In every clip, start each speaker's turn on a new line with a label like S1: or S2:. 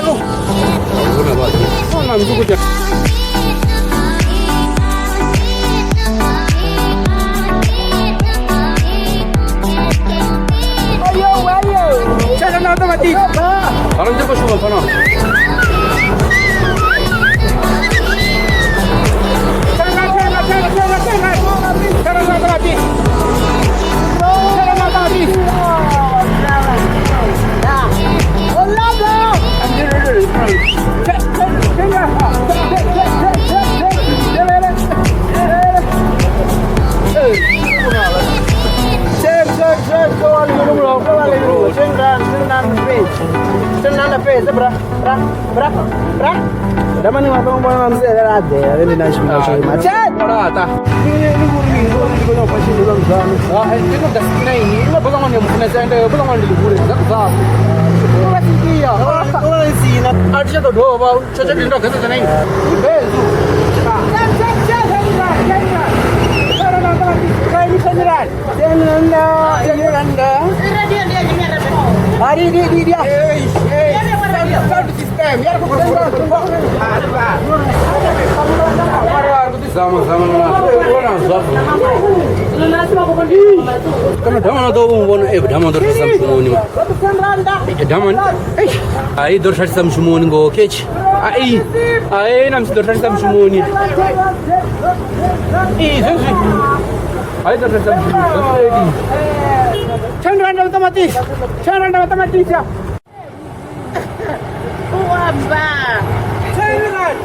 S1: Raru.
S2: Kana dhamana ḓo vhona e dhamana ḓo rithisa mushumoni ma. Dhamana ai ḓo rithisa mushumoni ngo kechi. Ai ai na musi ḓo rithisa mushumoni. I zwezwi. Ai ḓo rithisa mushumoni.
S1: Ten rand maṱamaṱisi. 10 rand maṱamaṱisi.
S3: Uamba.
S1: 10 rand.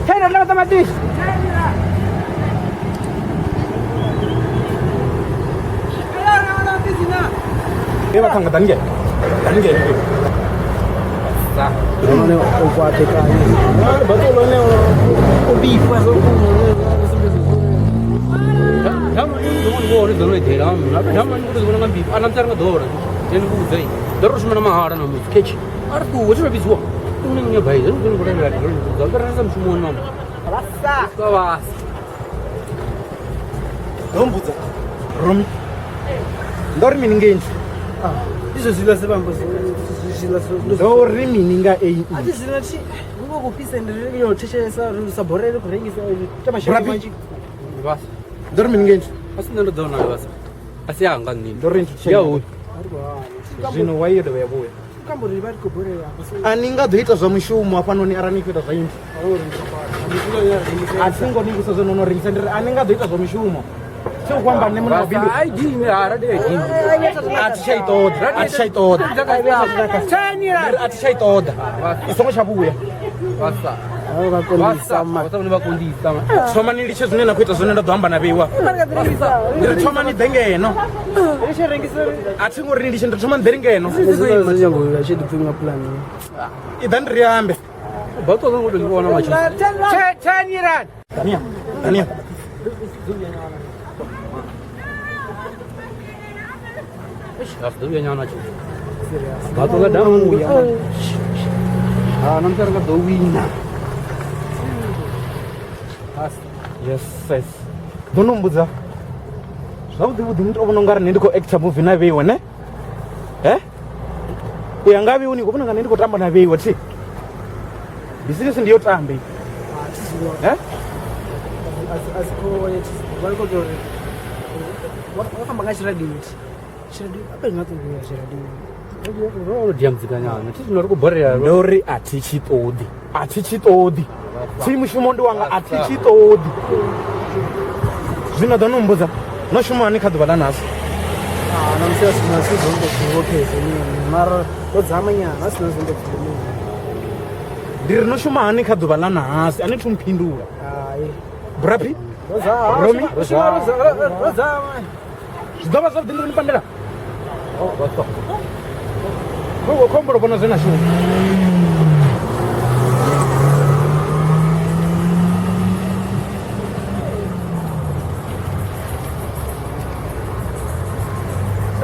S1: 10 rand maṱamaṱisi.
S4: E vha thanga ḓani ngeno. Ḓani ngeno.
S5: Lone o kwatekanya. Bato lone o vhifha zwo
S2: Dhamana ndi vhone ḓo no eḓela. Dhamana ndi vhona nga mbifha. Ana mtsara nga ḓora. Teni vhudza. Ḓo ro shuma na mahala na musi kechi. Ari ṱuwe tshi vhidziwa. Une nge bai zwo ndo ngora ngora ndo ndo rasa mushumoni mama.
S3: Vasa.
S2: Vasa.
S4: Ndo mbudza. Romi. Ndo ri mini ngei?
S5: Izvo zviḽa se vhambo zwiḽa
S4: Ndo ri mini nga ei?
S5: a thi zwino thi hu vha khou fhisa ndi ri yo thetshelesa uri sa borele khou rengisa ita masheleni
S4: Rabi.
S5: manzhi.
S2: Vasa.
S4: Ndo ri mini ngei?
S2: Asi nṋe ndo ḓo na vasa. Asi anga nṋe.
S4: Ndo ri nthu
S2: Ya hoyu.
S4: Zwino wai yo dovha ya vhuya.
S5: Kamba uri vha ri khou borea afha so
S4: A ni nga ḓo ita zwa mushumo hafhanoni arali ni khou ita zwa intro. A thi ngo ni vhusa zwo no no rengisa ndi ri a ni nga ḓo ita zwa mushumo. Thi khou amba nṋe muṋe wa bindu.
S2: Ai dini ha radio ai dini.
S4: A thi tsha i ṱoḓa. A thi tsha i ṱoḓa. Ndi ri a thi tsha i ṱoḓa. I songo tsha vhuya.
S2: Vasa.
S5: vha kondisa ma
S2: Vasa vhone vha kondisa.
S4: Thoma ni litshe zwine nda khou ita zwone nda ḓo amba na vheiwa. Ndi ri thoma ni ḓe ngeno. A thi ngo ri ni litshe ndi ri thoma ni ḓe ngeno.
S5: zwi nyago u tshi ḓi pfhi nga pulani
S4: I ḓa ndi ri ambe.
S2: Ba to ngo ḓo vhona matshi.
S1: 10 rand.
S4: Dania, Dania.
S2: Asi ḓo vhuya nyana tshi. Ba to ga damu ya. Ha na mtsara nga ḓo wina. Asi.
S4: Yes, yes. Ḓo no mbudza. Zwavhuḓi vhuḓi ni to vhona ungari nṋe ndi khou actor movie na vheiwe ne? Eh? U ya nga vheiwe ni khou vhona nga nṋe ndi khou tamba na vheiwe thi? Bisinesi ndi yo tambe. Eh?
S5: a si khou vha khou tou uri vha khou amba nga tshiradio tshiradio ape nga ṱoḓa ya tshiradio
S2: Ro dia muzika nyana. Thi zwino ri khou borea.
S4: Ndo ri a thi tshi ṱoḓi. A thi tshi ṱoḓi. Thi mushumo ndi wanga a thi tshi ṱoḓi. Zwino ḓo no mbudza no shuma hani kha ḓuvha ḽa ṋasi?
S5: na musi a si na si zwo tou okay mara ndo dzama nyana a si na zwo tou
S4: Ndi ri no shuma hani kha ḓuvha ḽa ṋahasi? A ni thu mphindula.
S5: hai
S4: Brapi?
S5: ndo dzama
S4: Romi?
S5: ndo dzama
S4: Zwi ḓo vha zwavhuḓi ndi ri ni pandela. Khou khombo vhona zwe na shuma.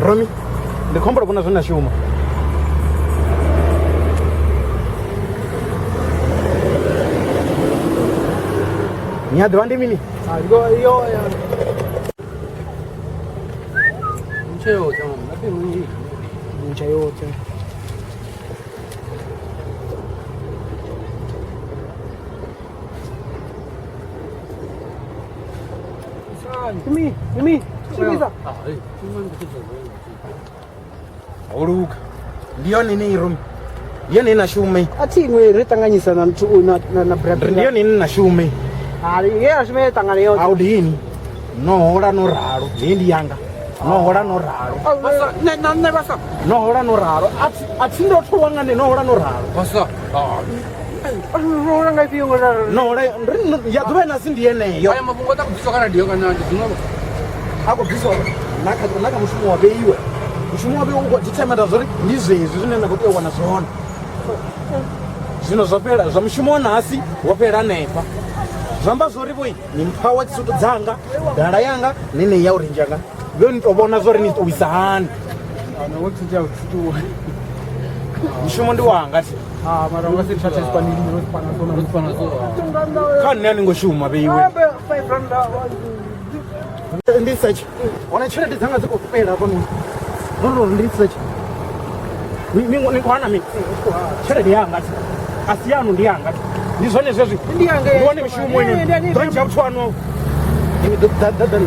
S4: Romi, ndi khombo vhona zwe na shuma. Ni a ḓivha ndi mini?
S5: Yo
S2: Mtsheo tsha mama, ape munyi.
S5: Ntsha yoṱhe. Imi, imi, shumisa.
S2: Ah, hey, mwana kucheza.
S4: Ho luga. Ndi yone ine i romi. Ndi yone ine na shume.
S5: A thi iṅwe ri ṱanganyisa na nthu na na na brand.
S4: Ndi yone ine na shume.
S5: Hai, ye a shume ṱangana yoṱhe.
S4: A u dini. No hola no ralo. Hei ndi yanga. No hola no ralo.
S2: Basa, na na na basa.
S4: No hola no ralo. A thi ndo tholwa nga nṋe no hola no ralo.
S2: Basa. Ah.
S5: Ro nga ifhio ngo ralo.
S4: No hola ya ḓuvha ina si ndi yeneyo.
S2: Aya mafhungo a kubviswa kha radio kana ndi dziṅwe.
S4: A khou bviswa na kha mushumo wa vheiwe. Mushumo wa vheiwe u khou determine zwa uri ndi zwezwi zwine nda khou tea u wana zwone. Zwino zwo fhela zwa mushumo wa nasi wo fhela hanefha. Zwi amba zwori vhoi ni mpha worksuit dzanga, dala yanga ni ne ya orange yanga. Vhe ni to vhona zwori ni ṱuwisa hani.
S5: Na worksuit ya ṱuwa.
S4: Mushumo ndi wanga thi.
S5: Ah, mara nga si tsha tshipanini ro spana sona.
S2: Ro spana so.
S4: Kha nṋe a ni ngo shuma vheiwe.
S5: 5 rand.
S4: Ndi search. Hone tshelede dzanga dzi khou fhela hafha noni. No ndi search. Ni khou hana mini? Tshelede yanga thi. A si yanu ndi yanga thi. Ndi zwone zwezwi.
S5: Ndi yanga.
S4: Ndi wone mishumo ino. Ḓo ndzhia vhuthu hanu.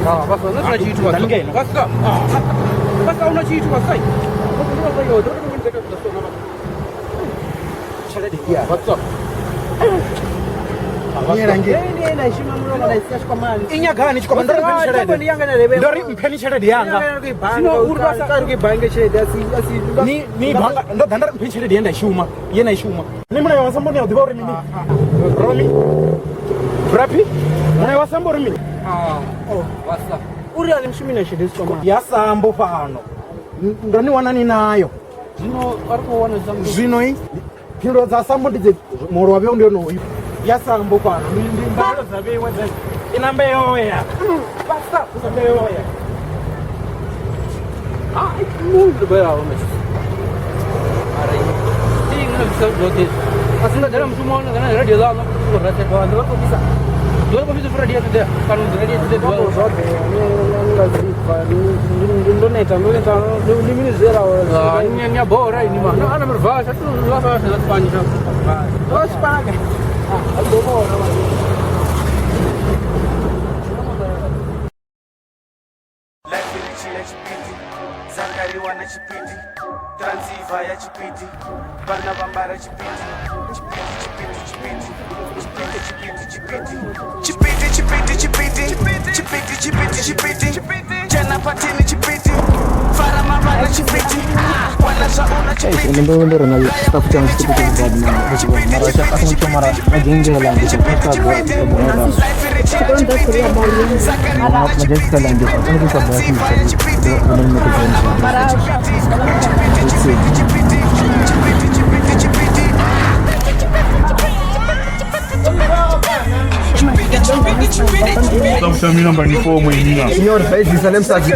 S2: Ah, basa, na sina tshithu basa. Basa. Basa una tshithu basa.
S4: Tshelede ndi yanga.
S2: Basa.
S4: Inyagani tshikwama ndo ri mpheni tshelede. Ndo ri mpheni tshelede yanga. Ni ni banga ndo ḓa nda ri mpheni tshelede ye nda shuma, ye na i shuma. Ni mulayo wa sambo ni a ḓivha uri mini? Romi. Rapi. Mulayo wa sambo uri mini?
S2: Ah. Basa.
S5: Uri ali mshumi na tshelede tshikwama.
S4: Ya sambo fhano. Ndo ni wana ni nayo.
S2: Zwino ari khou wana sambo.
S4: Zwino i phindulo dza sambo ndi dze muholo wa vheo ndi onoyu. Ya sambo fhano ndi mbadelo dza vheiwe dze ina mbeo ya.
S2: Basa.
S4: Mbeo ya.
S2: Ah, mundu baya wa mesi. Ara yi. Ndi ngina bisa zwoṱhe. Asinga dala mushumo wana kana radio dza no ku rate kwa ndo ko bisa. Ndo ko bisa radio dza kana radio dza
S5: zwoṱhe nga zipfa ndo neta ndo neta ndi mini zera.
S2: Ah, nya nya bora ini mah. Ana merva, satu la fa sa Spanish.
S5: Oh, Spanish. Ah, do bora.
S6: Zakariwa na chipiti, Transiva ya chipiti, vana vambara chipiti, chipiti chipiti chipiti, chipiti chipiti chipiti chipiti chipiti chipiti chipiti chipiti, jana patini chipiti, fara mavana chipiti, wana zvauna chipiti.
S7: Ndo ndo staff changu chipiti mara majengela
S8: Senhor, fez isso, nem sabe.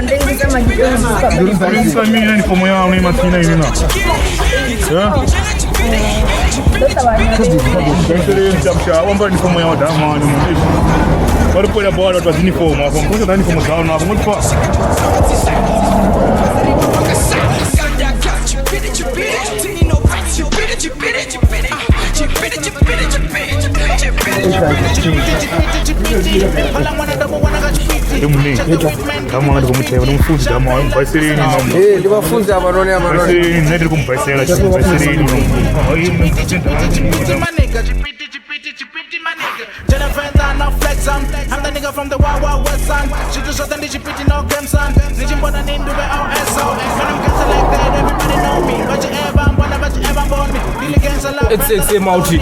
S6: I'm the nigga from the Wild Wild West, son. She just shot the nigga, no game, son. Nigga, name do it all SO. When I'm gangsta like that, everybody know me. But you ever, wanna, but you ever born me. Really gangsta love.
S8: It's a multi.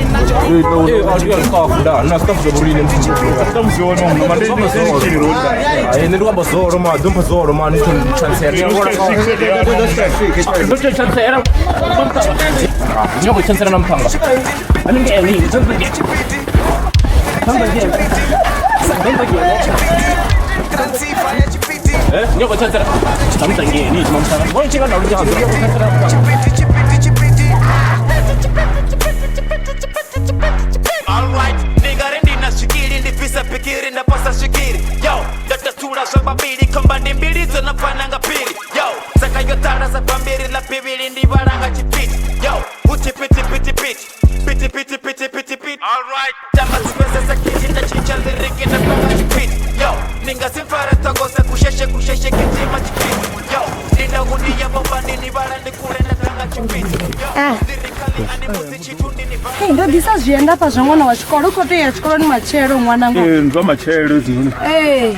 S9: Alright, nigga, ndina shikiri ndifisa pikiri.
S6: Chipiti piti piti piti piti piti. All right. Tamba zipesesa kiti ndatshintsha liriki ndabanga chipiti. Yo, ningasimfara thokoza kusheshe kusheshe gijima chipiti. Yo, ndindakudiya bombanini vala ndikule ndatanga chipiti. Yo, lyrically animusi chithu ndinibala.
S3: Hey, ndo ḓisa zwienda afha zwa ṅwana wa tshikolo u khou tea tshikoloni matshelo ṅwananga.
S8: Ee, ndi zwa matshelo hezwinoni.
S3: Ee.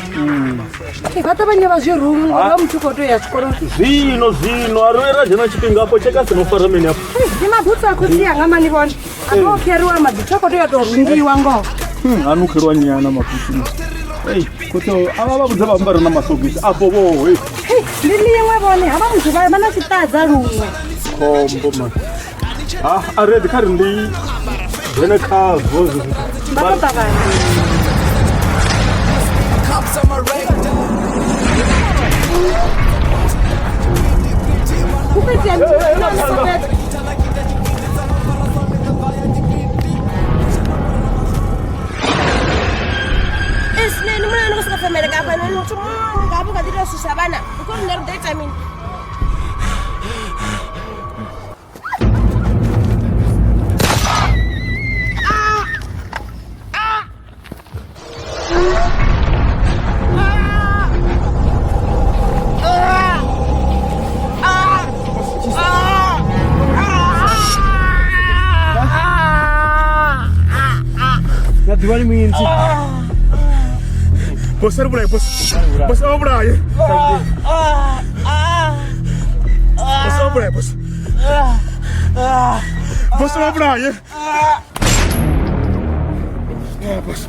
S3: Hey, vha ṱavhanye vha zwi rumu ngori vha muthu u khou tea ya tshikoloni.
S8: Zwino zwino a ri ra dzhena tshifhinga afho tsheka si no fara mini afho.
S3: Hey, ndi mabutsu a khotsi anga mani vhone. A tou kheriwa mabutsu a khou tea u tou rungiwa ngoho.
S8: A no kherwa nyana mabutsu. Ei, khotsi avha vha vhudza vha ambara na masogisi afho vho hey.
S3: Hey, ndi ḽiṅwe vhone havha muthu vha vha na tshiṱadza luṅwe.
S8: Khombo man. Ha, a ready kha ri ndi dzhene khazwo hezwi zwithu.
S3: Vha ḓo ṱavhanya. Hu khou itea mini? Na musopetha.
S9: Esinene muna ni ku sika femela ka hafhanoni mushumoni nga hafho kha ḓi tou susha vhana u khou riṋe ri ḓo ita mini.
S1: Na ḓivha ni minzi.
S8: Boss a ri vhulaye boss. Boss a vha vhulaye. Boss a vha vhulaye boss. Boss a vha vhulaye. Yeah, boss.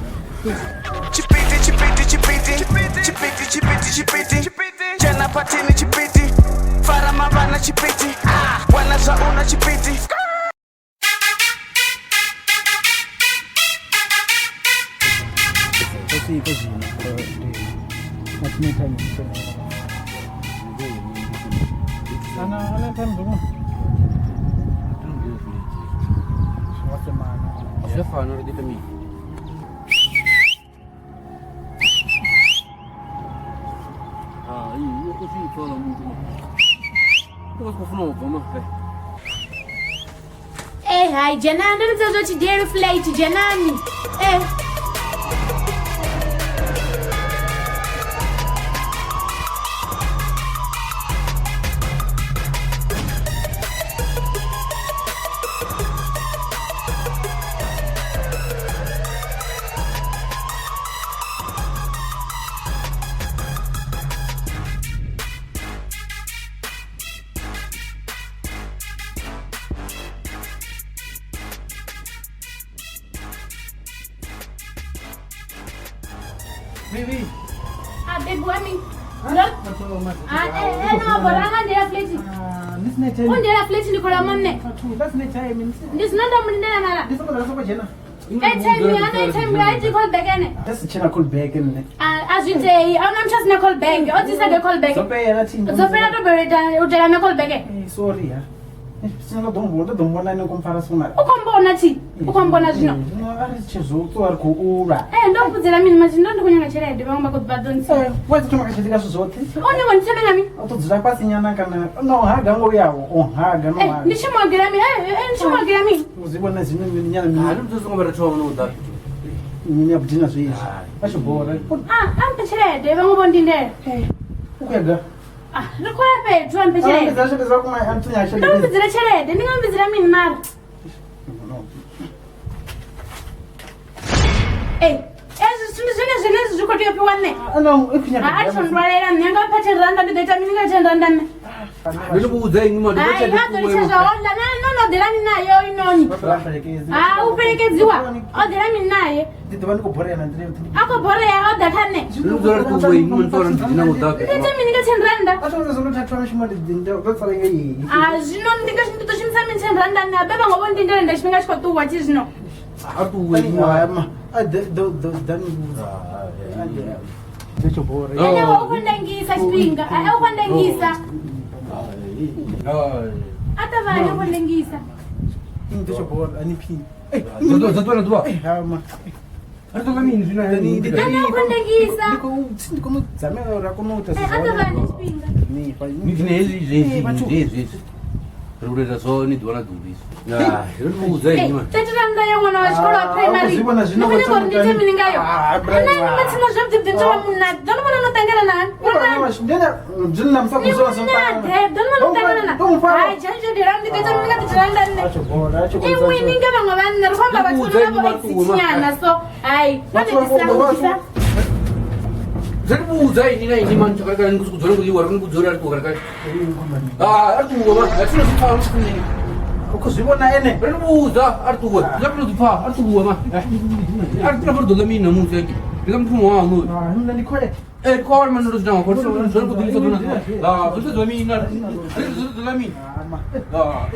S6: Chipiti chipiti chipiti chipiti chipiti chipiti dzhena phathini chipiti fara mavhana chipiti wana zwa una chipiti.
S4: Ana ana time zwo.
S2: Zwi a fana uri ḓi ita mini. Hai, u khou zwi pfa houḽa muthu ma. U vha si khou funa u bva ma.
S10: Eh, hai, dzhenani ndo ni zwo tshidielo flight dzhenani. Eh.
S4: Baby.
S10: Ah, baby wa mini? Ah, eh, no, boranga ndela flight.
S4: Ndisine
S10: U ndela flight ndi khola monne.
S4: Ndisine
S10: Ndi zwino ndo mlindela mara.
S4: dzhena.
S10: Airtime ya na airtime ya iti call back ene.
S4: Ndi tshena call back nne.
S10: Ah, a zwi tei. A huna muthu a sina call back. O ḓisa ge call back.
S4: Dzo fhela thi.
S10: Dzo fhela to bela ita u tela na call back.
S4: Eh, sorry ha. Sina ndo ḓo ndo ḓo mbona ine kompfara sona.
S10: U khou mbona thi? U khou mbona zwino?
S4: Zwino a ri tshi zwo ṱuwa ri khou ulwa.
S10: Eh, ndo mbudzela mini manje ndo ndi khou nyanga tshelede vhaṅwe vha khou vha ḓo ntsia.
S4: Eh, wa dzi thoma ka tshelede ka zwithu zwoṱhe.
S10: O nyanga u ntsema nga mini?
S4: O ṱo dzula fhasi nyana kana no haga ngo yawo, o haga no
S10: Eh,
S4: haga.
S10: ndi tshi muagela mini? Eh, eh, ndi tshi muagela mini?
S4: U zwi vhona zwino mini nyana mini.
S2: Hai, ndi songo vha thoma no ḓa.
S4: Mini ya vhudina zwezwi. Vha tshi bora.
S10: Ah, a mphe tshelede vhaṅwe vho ndindela.
S4: U khou ya ga.
S10: Ah, ri khou ya fhethu a mphe tshelede.
S4: Tshelede tshelede zwa kuma a nthunya
S10: Ndo
S4: tshelede.
S10: mbidzela tshelede, ndi nga mbidzela mini mara? Eh, ezwi zwithu ndi zwone zwenezwi zwi khou tea u fhiwa nṋe.
S4: No, i khou nyaga.
S10: A thi ndwalela nṋe nga mpha 10 randa ndi ḓo ita mini nga 10 randa nṋe?
S2: Ndo ni vhudza inwi ma ndi
S10: Hai, a ḓo litsha zwa honda na no no ḓela mini nayo inoni. Ah, u fhelekedziwa. O ḓela mini naye?
S4: Ndi ḓo vha ndi khou borea na nḓila yoṱhe.
S10: A khou borea o ḓa kha nṋe.
S2: Ndo vhudza uri ṱuwe inwi ni ṱola ndi dina u ḓa.
S10: Ndi ita mini nga 10 randa?
S4: A thoma zwo thathwa mishumo ndi ndo tsala nga iyi.
S10: Ah, zwino ndi nga ndi ḓo shumisa mini 10 randa nṋe? Habe vhaṅwe vho ndindela nda tshifhinga tshi khou ṱuwa thi zwino.
S2: A ṱuwe inwi.
S4: Ma. A ḓo ḓo ḓo ḓa ni vhudza. Ndi tshi bora.
S10: Ene u khou ndengisa tshifhinga. A u khou ndengisa. A ṱavhanye u khou ndengisa.
S4: Ndi tshi bora ani phi.
S2: Dzo dzo ṱuwa ṱuwa.
S4: Ha ma.
S2: Ri ṱoḓa mini zwino
S4: Ndi
S10: Ene u khou ndengisa.
S4: Ndi khou ndi khou dzamela uri a kone u ita
S10: Eh, a ṱavhanye tshifhinga.
S4: Ni fa.
S2: Ni dzine hezwi hezwi hezwi hezwi. Ri khou ita zwone ḓuvha na ḓuvha izwi. Ri ndi vhudza ini man.
S10: Thirty rannda ya ṅwana wa tshikolo wa primary.
S4: zwi vhona zwino
S10: Ni khou nyaga uri ndi ite mini ngayo?
S4: Ah,
S10: Na ini matsina zwavhuḓi vhuḓi ndo vha munna. Ḓo ni vhona no ṱangana na hani? Ni munna ḓe? Ḓo ni vhona no ṱangana na? Hai, dzhia tshelede yanu, ndi ḓo ita mini nga thirty rannda nṋe? Iṅwi ni nga vhaṅwe vhanna ri khou amba vhathu vha vho exit nyana so hai no ni ḓisa ḓisa.
S2: Zwi ndi vhudza ini na ini man tshakalakala ni khou dzula ni khou ḽiwa ri ni vhudza uri a ri ṱuwa kalekale. Ah, a ri ṱuwe man. A thi no zwi pfa ri nini.
S4: U khou zwi vhona ene
S2: Ri ni vhudza a ri ṱuwe. Zwi a zwi pfa a ri ṱuwe man. A ri ṱuwe ri ḓo ḽa mini ṋamusi ake. Ndi nga muthu waṋu.
S4: Nṋe ndi khole
S2: Eh, khole man ndo zwi nanga khole. Zwi ri khou ḓilisa ḓuvha na ḓuvha. Ah, zwi ḓo mini ri ḓo ḽa mini. Ah.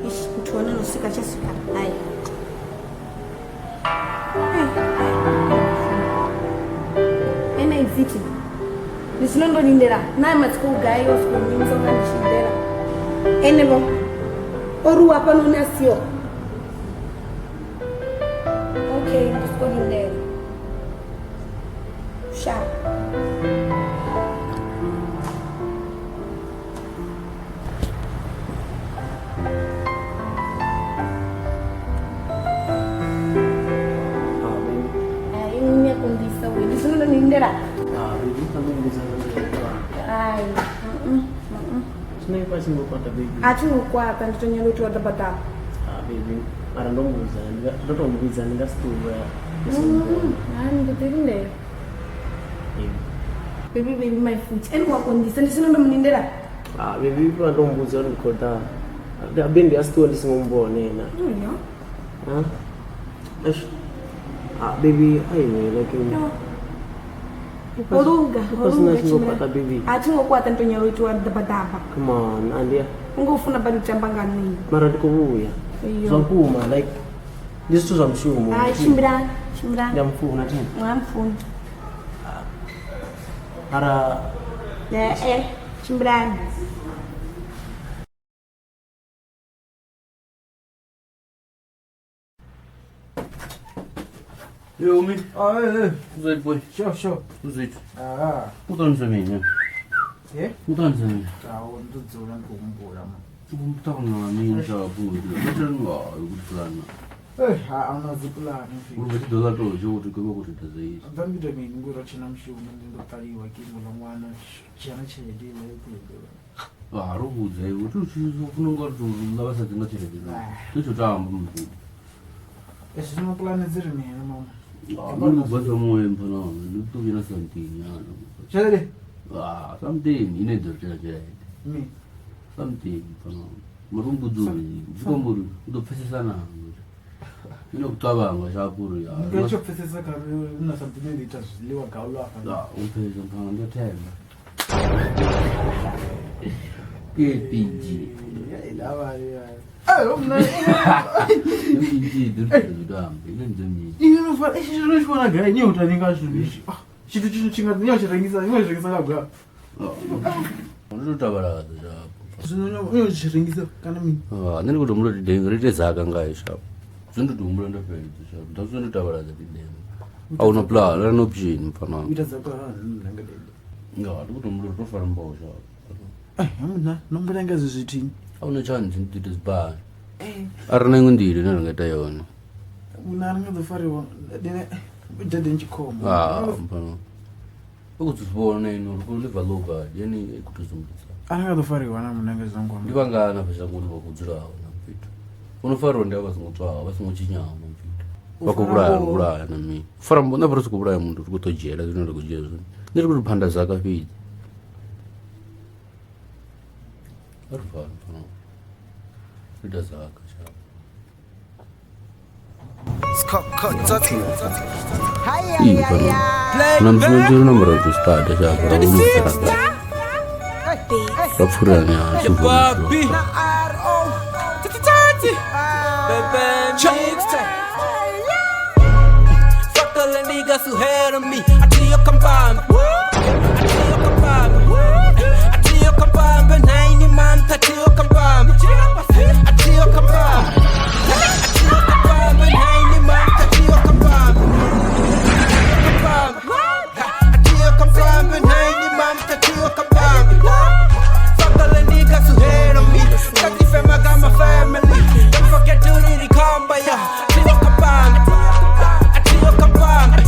S3: Ish, muthu wane no swika tsha swika hai. Ene iziti. Ndi zwino ndo lindela na matsiko gai o siko nyimisa nga ndi tshi lindela. Ene vho o ruwa hafhanoni a siho. Okay, ndi siko lindela. Sharp. Hai, ni a kundisa uyu. Ndi zwino ndo ni lindela. Hai.
S7: Zwino ipa tshi ngo kwata baby.
S3: A thi ngo kwata ndi to nyala u itiwa ḓabaḓaba.
S7: Ah baby, mara ndo muvhudza, ndo to muvhidza ndi nga si ṱuwe. Ndi songo muvhona.
S3: Hai, ndi ḓo ḓi lindela.
S7: Baby.
S3: Baby, baby, my foot. Ene wa kundisa ndi zwino ndo mu lindela.
S7: Ah baby, ipa ndo muvhudza uri ndi khou ḓa. Abe ndi a si ṱuwe ndi songo muvhona ena.
S3: Yo.
S7: Ah? Eish. Ah baby, aiwe like
S3: No. O luga, o
S7: Ipa sina
S3: luga.
S7: tshi ngo kwata baby.
S3: A thi ngo kwata ndi to nyala u itiwa ḓabaḓaba.
S7: Come on, andia.
S3: U ngo funa badi u tamba nga nṋe.
S7: Mara ndi khou vhuya.
S3: Iyo.
S7: Zwa vhukuma like ndi zwithu zwa mushumo.
S3: Hai, tshimbilani, tshimbilani.
S7: Ndi a mufuna thini.
S3: Wa mufuna.
S7: Mara
S3: Eh, tshimbilani.
S2: Yo mi.
S4: Ah, eh, eh.
S2: Uzoit boy.
S4: Sure, sure.
S2: Uzoit.
S4: Ah.
S2: Utanisa mina.
S4: Eh?
S2: Utanisa mina.
S4: Awu ndo dzula ndi khou humbula man.
S2: Ukuntanga mina jabu. Ngathi ukuplana.
S4: Eh, ha a dzi pulani mfiki.
S2: Uri vha ḓo ḽa to zwo kuti kwe kuti ita zwa izwi.
S4: Bva mbito mini ngori tshina mushumo ndi ndo ṱaliwa ke muḽa ṅwana dzhia na tshelede iḽa yo ṱuwe.
S2: Ah, ro vhudza iwe uthi u tshi funa nga ri ḽa vhasadzi nga tshelede. Ndi tshi tamba muthu.
S4: Ezwi zwino pulane dzi ri mini mama?
S2: Ah, mimi ngubva moya mfana wami. Ndi to vhina something yana.
S4: Tshelede?
S2: Ah, something ine ḓo ri tshelede.
S4: Mi.
S2: Something mfana wami. Mara umbudza uri zwi uri u ḓo pfesesana. Ino kucabanga shapuri.
S4: Ndi tsho pfesesa kha ri na something ndi ita zwiḽiwa gaulo afha.
S2: Ah, u pfesesa mfana ndothemba. KPG.
S4: Lava ya. Eh, mna.
S2: MPG ḓo ine ndi mini.
S4: Ine no fa, ishi zwino tshi vhona gai nyo utani nga zwithu izwi. Ah, tshithu tshithu tshi nga nyo tshi rengisa, nyo tshi rengisa nga gai.
S2: Ndo to tavhaladza shapo.
S4: Zwino nyo tshi rengisa kana mini?
S2: Ah, nṋe ndi khou tou humbula uri denge ri ite zaka ngayo shapo. Zwino ndo tou humbula ndo fhedza shapo. Nda zwino ndo tavhaladza ndi denge. A huna plan, a na option mfana.
S4: U ita zaka ha nna nga dende.
S2: Nga ndi khou tou humbula uri ro fara mboho shapo.
S4: Eh, mna, no humbula nga zwi zwithu.
S2: A huna chance ndi ḓo ita zwibani. A ri na iṅwe nḓila ine ra nga ita yone.
S4: Mna ri nga ḓo fariwa dine dede ntshi khombo.
S2: Ah, mfana. U khou zwi vhona ino uri khou liva low bad, yone i khou tou sumbedza.
S4: A ri nga ḓo fariwa na mna nga zwangu.
S2: Ndi vhangana afha shangoni vha khou dzulaho na mfithu. Vho no fariwa ndi avha vha songo tswaho, vha songo tshinyaho na mfithu. Vha khou vhulaya, ri vhulaya na mini. Fara mbo na ri khou vhulaya muthu ri khou ṱo dzhiela zwine ra khou dzhia zwone. Nṋe ri khou tou phanda zaka fhedzi. A ri fani mfana. Ri ita zaka sharp. Ih, mfana. Na mzima juru na mara tu start sharp. Ra ulu fara. Ra pfura ni a
S6: Papi. Fuck all the niggas who hate on me. I tell you
S11: Atiyo kambambe, atiyo kambambe, atiyo kambambe, naini manta atiyo kambambe, atiyo kambambe, atiyo kambambe, naini manta atiyo kambambe, atiyo kambambe, naini manta atiyo kambambe. Fuck all the niggas who hate on me, cause if I got my family, don't forget to really come by ya. Atiyo kambambe, atiyo kambambe,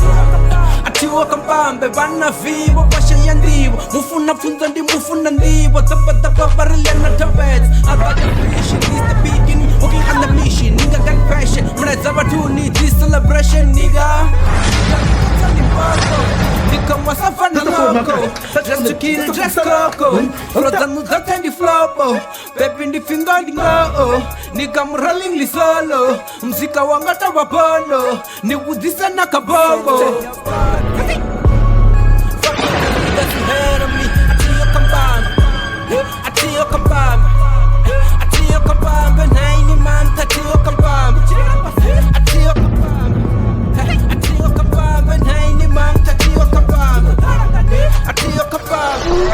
S11: atiyo kambambe, vana vivo vashaya ndivo, mufuna pfunzo ndi mufuna ndivo, tapa tapa varilena tobets. I got the vision, this the beginning, working on the mission, nigga got passion, mnaiza vatu this celebration, nigga. Just to kill dress coco, Rodzanu zatendi flopo, baby ndi finga ndingo, nigga I'm rolling li solo, mzika wanga tawa polo, ni wudisa na kabombo. Atiyo kambambe, atiyo kambambe, naini manta atiyo kambambe, atiyo kambambe, atiyo kambambe, naini manta atiyo kambambe, atiyo kambambe,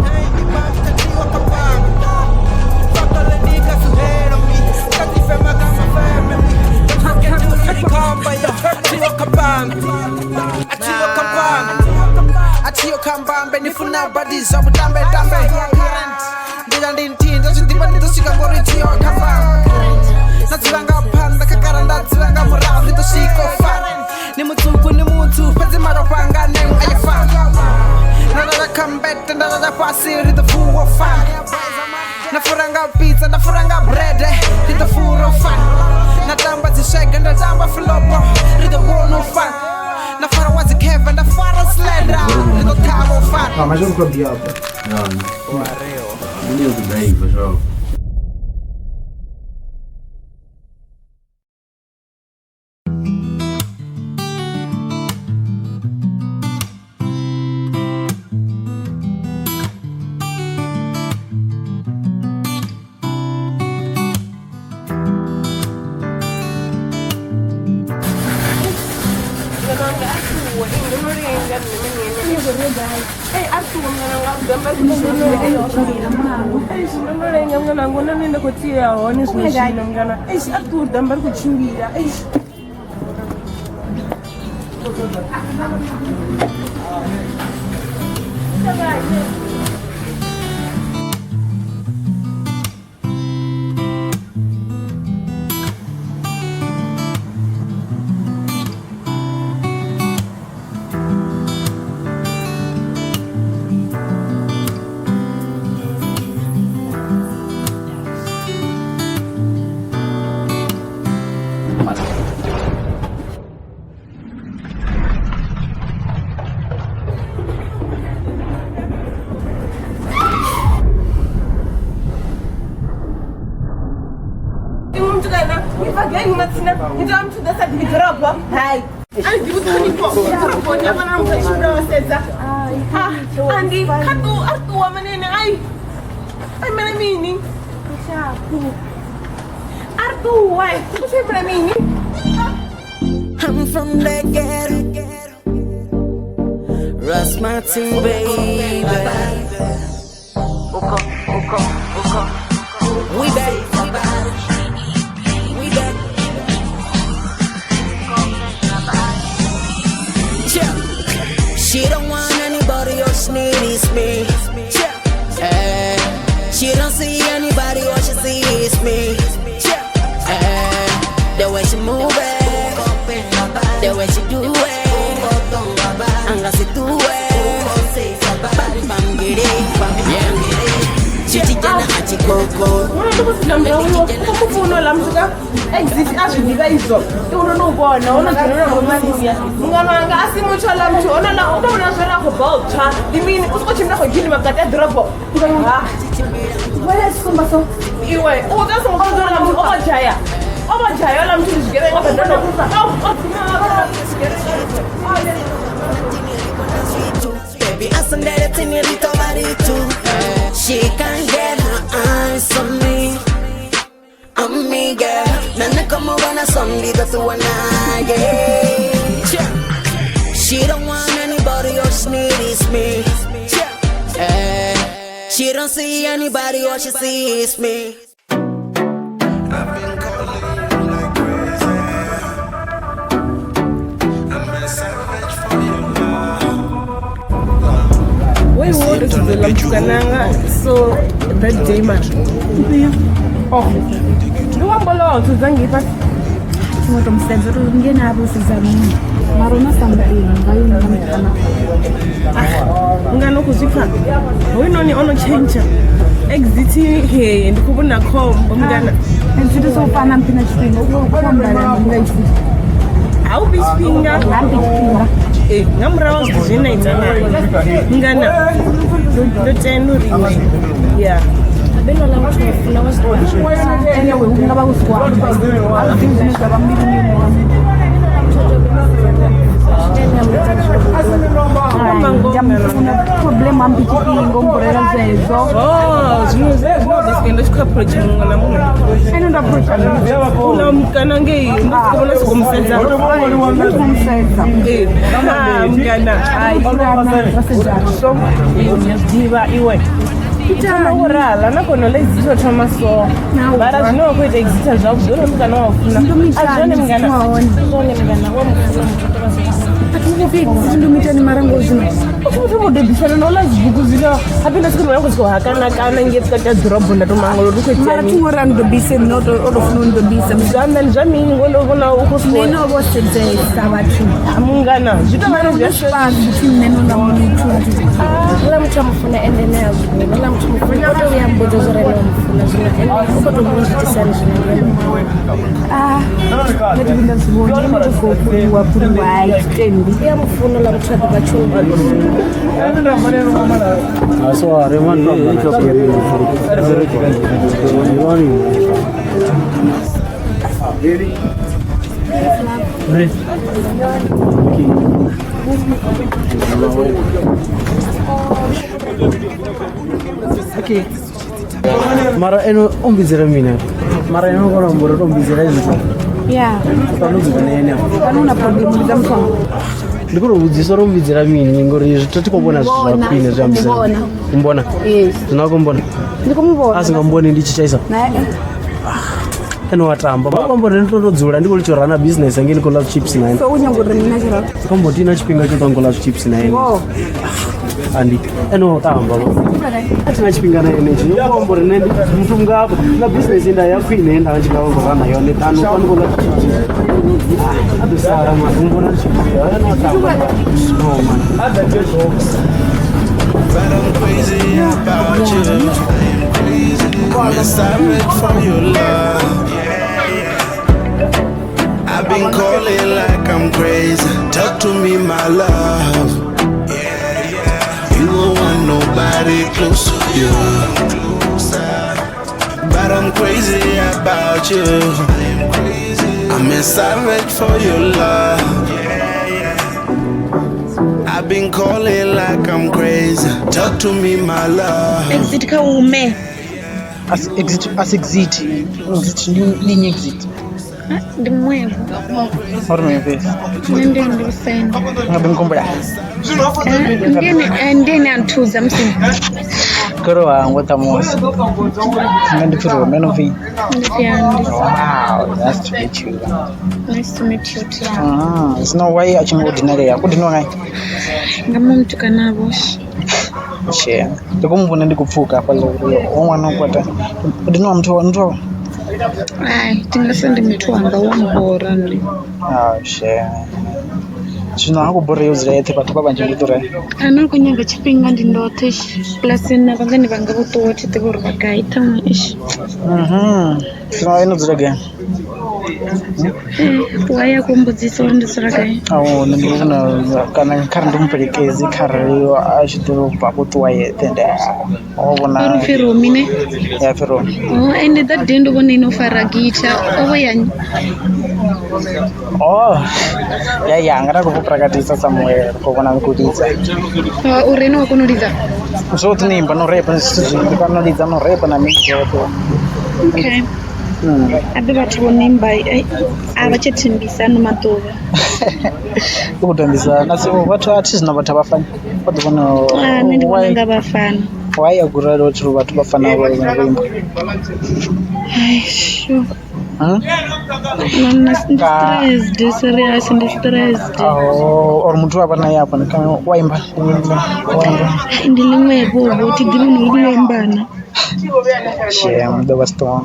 S11: naini manta atiyo kambambe. Fuck all the niggas who hate on me, cause if I got my family, don't forget to really come by ya. Atiyo kambambe, atiyo kambambe.
S6: Atiyo kambambe nifuna bodies obutambe tambe ndila ndintinda zvindipa nditosvika ngori tiyo kambambe ndadzivanga phanḓa khagala ndadzivanga murahu ri ḓo swika u fa ni mutswuku ni mutsu fhedzi malofha anga neng a ya fa nda lala kha mbete nda lala fhasi ri ḓo fuwa u fa na fura nga pizza nda fura nga brede ri ḓo fura u fa na tamba dziswege nda tamba filopo ri ḓo vhona u fa na fara wa dzikheva nda fara slender ri ḓo ṱhavha u fa.
S5: Ah, mas eu não cabia.
S7: Não. Muito bem, pessoal.
S12: I'm from the ghetto, Rasmatin baby. We back, we back. Yeah. She don't want anybody else, need is me. Yeah. She don't see anybody, all she see is me. Yeah. The way she move it, the way she do it, anga si do it. Bam bam get it, yeah. Chichijana achikoko.
S13: Exit azvinika izvo unonoubona unodzorera ngomasiya mungano anga asi mutsva la muthu onala utovona zvera kubholtsva imini usikochimira khogini makati ya dhorobho iwe utasongodzorera muthu obajaya obajaya la muthu zvigevenga
S12: Baby, asandele tinirito maritu. She can't get her eyes on me. Amiga, nana como van a sonrisa tu yeah. She She don't want anybody, all she need is me. Eh, she don't see anybody, all she see is me.
S13: Wai wo ri dzudzela mutukananga so that day mara oh ndi wambo ḽo dzudza ngei fhasi
S3: Ngo to musedza uri nge na vho sedza mini mara una something nga yo nga mutukana.
S13: Ngano khou zwi pfa hoyunoni o no tshentsha exit he ndi khou vhona khombo mungana.
S3: Exit so fana mpina tshifhinga u khou ambara nga exit.
S13: A u fhi tshifhinga.
S3: Ha mphi tshifhinga.
S13: Ee, nga murahu ha zwithu zwe na ita naye mungana ndo tenda uri iwe ya
S3: Anyway, hu nga vha hu si khou amba. A zwi ḓivhi zwine zwa vha mbiluni yawe. Problem ambi tshifhinga umborela zwezwo.
S13: Oh, zwino zwino ḓo swika ndo tshi khou approach muṅwe na muṅwe.
S3: Ene ndo approach
S13: Una mukana ngei ndo siko vhona siko musedza.
S3: Ndo musedza.
S13: Ee, ha mungana.
S3: Ai, ra sedzana.
S13: So, ḓivha iwe. Thoma u rala na kona ḽa exit wa thoma so. Mara zwino wa khou ita exit zwavhuḓi uri mukana wa funa. A zwone mungana. Zwone mungana wa mufuna muthu tovha zwo.
S3: Ndo mitani mara ngo zwino.
S13: U thoma u debisana na uḽa dzibugu zwino habe nda siko ngo siko hakana kana nge vhukati ha ḓorobo nda to mangala uri u khou itea
S3: Mara
S13: mini.
S3: thi ngori a ndobise nṋe o to funa u ndobisa.
S13: Zwa nṋe ndi zwa mini ngo ndo vhona u khou
S3: Nṋe no vho sedzesa vhathu.
S13: Mungana zwi tou vha na zwi
S3: Fhasi thi nṋe no ḽa muthu.
S9: Ḽa muthu a mufuna ende ene a zwi vhona ḽa muthu mufuna o to vhuya mbudza zwo ri ene wa mufuna zwino ene u khou to vhona zwiitisani zwino ndi ene.
S3: Ah, nṋe thi nda zwi vhona ndo to khou fhuriwa fhuriwa hai tshitendi.
S9: I a mufuna ḽa muthu a ḓi vha tshumba.
S7: Aso man
S5: Okay. Mara eno o mbidzela mini? Mara eno kona mbora to mbidzela izwi.
S3: Yeah.
S5: Pano dzula na ene.
S3: Kana una problem ndi muthu wanga.
S7: Ndi khou vhudzisa uri mbidzela mini ngori zwi thi khou vhona zwithu zwa khwine zwi ambisana. Umbona?
S3: Yes.
S7: Zwino a khou mbona?
S3: Ndi khou muvhona.
S7: A si nga mboni ndi tshi tshaisa.
S3: Nae.
S7: Ene wa tamba. Vha khou mbona ndi to dzula ndi khou litsho rana business ngei ndi khou ḽa chips na ene.
S3: So u nyaga uri mina tshiralo.
S7: Ndi khou mbo tina tshifhinga tsho ṱwa ngo ḽa chips na ene.
S3: Ngoho.
S7: Andi ene wa tamba. A thina tshifhinga na ene tshi. Ndi khou uri nṋe ndi muthu ngafha na business nda ya khwine nda tshi nga vha khou rana yone ṱanu ṱanu khou ḽa chips. A ḓo sala man umbona ndi tshi vhuya ene wa tamba. No man.
S6: But I'm crazy about you. I'm crazy. I'm a savage for your love. I've been calling like I'm crazy. Talk to me, my love. You don't want nobody close to you. But I'm crazy about you. I'm a savage for your love. I've been calling like I'm crazy. Talk to me, my love.
S10: Exit kha ume.
S5: As exit as exit. Exit ndi ndi exit.
S10: Ndi mwevo.
S5: Uri mwe fesi.
S10: Nṋe ndi ndi Lusendo.
S5: Nga ḓo nkumbula.
S10: Ndi ene a nthusa musi
S5: Koro wangu tamusi. Nga ndi pfi Rome no pfi.
S10: ndi pfi Andy.
S5: Wow, nice to meet you.
S10: Nice to meet you too.
S5: Ah, zwino why a tshi ngo dinalea? Ku dinwa ngai?
S10: Nga muṅwe mutukana vho.
S5: Tshee. Ndi khou muvhona ndi khou pfuka hafhaḽa uri o ṅwana u kwata. U dinwa muthu wa muthu.
S10: Ai, thi nga se ndi muthu wanga wa mbora nṋe.
S5: Ah, tshee. Zwino ha khou borea u dzula yeṱhe vhathu vha vhanzhi ndi ḓo ri.
S10: A no khou nyaga tshifhinga ndi ndoṱhe plus na vhangani vhanga vho ṱuwa thi ḓivhi uri vha gai ṱhaṅwe eish.
S5: Zwino ene u dzula gai?
S10: Why a khou mbudzisa uri ndi dzula gai?
S5: Awo nṋe ndi vhona kana kha ri ndi mufhelekedzi kharali a tshi ḓo bva khou ṱuwa yeṱhe ndi o vhona.
S10: Uri pfi Romi ne?
S5: Ya pfi Romi.
S10: Oh, ende that day ndo vhona ino fara gita o vho ya nnyi?
S5: Oh, ya yanga nda khou prakatisa somewhere ri khou vhona ni khou lidza.
S10: Uri ene wa kona u lidza?
S5: Zwoṱhe ni imba no repa zwithu zwinzhi kana lidza no repa na mini zwoṱhe.
S10: Okay. Abe vhathu vho no imba a vha tsha thembisa ano maḓuvha.
S5: U khou tambisa na si vhathu a thi zwino vhathu a vha fani vha ḓo vhona.
S14: Ah, nṋe ndi vhona nga vha fana.
S5: Why a gurali vhathu vhathu vha fanaho vha vha imba?
S14: Ai, sure. Nna ndi stressed, serious ndi stressed.
S5: Oh, or muthu avha naye hafha kana wa imba wa imba.
S14: Ndi ḽiṅwe vho vho thi ḓivhi no uri ḽo imbana.
S5: Shame ḓo vha strong.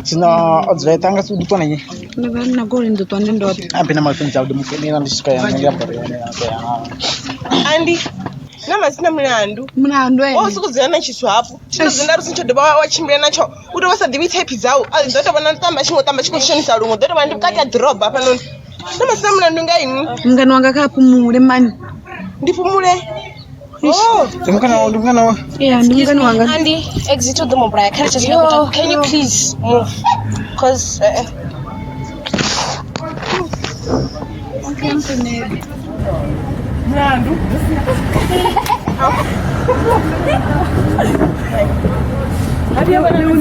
S5: Zwino o dzula eṱhe anga si ḓi ṱwa na nnyi?
S14: Ndo vha na goloi ndi ḓo ṱwa ndi ndoṱhe.
S5: A bina mafhungo tshavhuḓi mufunela ndi tshi swika ya nṋe ya bola yone ya ya.
S13: Andi na masina mulandu
S14: mulandu
S13: ene o sokou dzula na tshithu hafhu tshino dzina ri si tsho dovha wa tshimbila natsho u tovha sa ḓivhi type dzau a ḓo tovha na tamba tshi ngo tamba tshi khou shonisa luṅwe ḓo tovha ndi vhukati ha ḓorobo hafhanoni na masina mulandu nga inwi
S14: mungani wanga kha fhumule mani
S13: ndi fhumule.
S5: Ndi mukana ndi mukana wa.
S14: Yeah, ndi mungani wanga.
S13: Andy, exit u ḓo mu vhulaya kha ri tsha Can you please move? Cause
S6: Mulandu.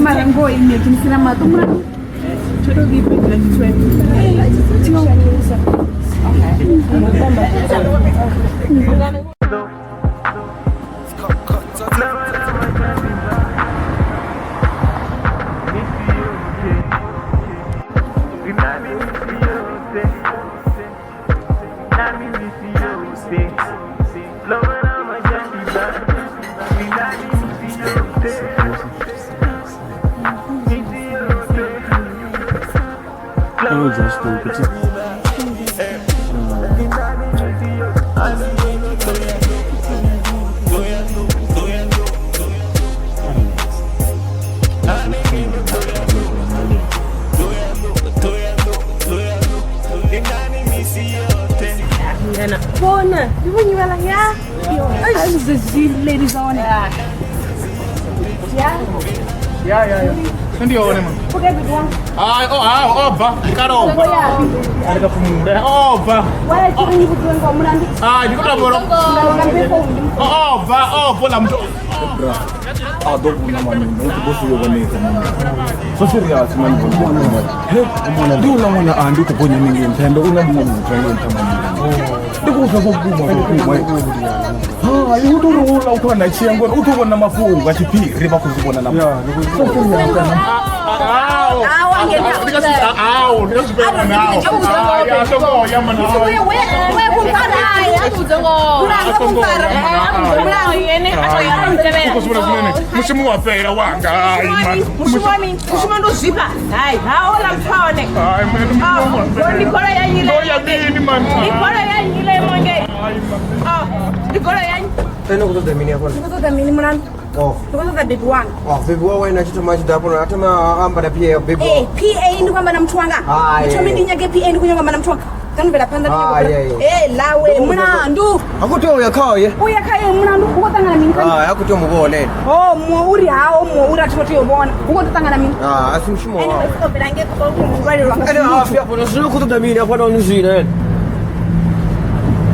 S3: Mara ngoho ine dzhenisela maṱo mulandu tsho to vhibva 2012.
S13: Vhona, ndi vho nyivhala ya.
S3: Ladies on.
S13: Ya.
S8: Ya ya ya. Ndi yone man. Hai, oh ah, obva, kale obva. Ali ka fumule. Obva.
S3: Wala tshi ri vhudziwe nga mulandu.
S8: Ah, ndi khou tovholo. Obva, obva la muthu.
S15: Bra. A do vhona mani, u ḓo bosi yo vhonesa mani. So serious mani. He, ndi uḽa ṅwana a ndi khou gonya ningei nṱha ende u na muṅwe muthu ngei nṱha mani. Ndi khou pfa zwa vhukuma zwa vhukuma. Hai, u tou ri uḽa u khou na tshia ngori u tou vhona mafhungo a tshiphiri vha khou zwi vhona na. So serious.
S8: Au, ndi nga zwi vhea nao. Ya songo ya mani. Mushumo wa fhela wanga. Hai mani.
S13: Mushumo ndo zwifha. Hai, ha ola muthu hone.
S8: Hai mani.
S13: Ndi golo ya nyile.
S8: Ndo ya mini mani.
S13: Ndi golo ya nyile monge. Ah, ndi golo ya.
S16: Tena ku ṱoḓa mini hafha?
S3: Ndi khou ṱoḓa mini mulandu?
S16: Oh.
S3: Ndi khou ṱoḓa baby wanga.
S16: Oh, baby wawe ene a tshi thoma a tshi ḓa hafho a thoma a amba na PA baby.
S3: Eh, PA ndi khou amba na muthu wanga.
S16: Hai.
S3: Thome ndi nyage PA ndi khou nyanga amba na muthu wanga. Kani bvela phanḓa ndi
S16: Hai,
S3: nyanga.
S16: hai.
S3: Eh, lawe mulandu.
S16: Ha khou tea u ya khaye.
S3: U ya khaye mulandu u khou ṱangana mini kha?
S16: Hai, ha khou tea u mu vhona ene.
S3: Oh, muṅwe uri hawo muṅwe uri a thi khou tea u vhona. U khou tou ṱangana mini?
S16: Ah, a si mushumo
S3: Ene
S16: wawe.
S3: vha bvela ngei khou lwalelwa nga
S16: Ene a fi hafho zwino khou ṱoḓa mini hafho nahone zwino ene.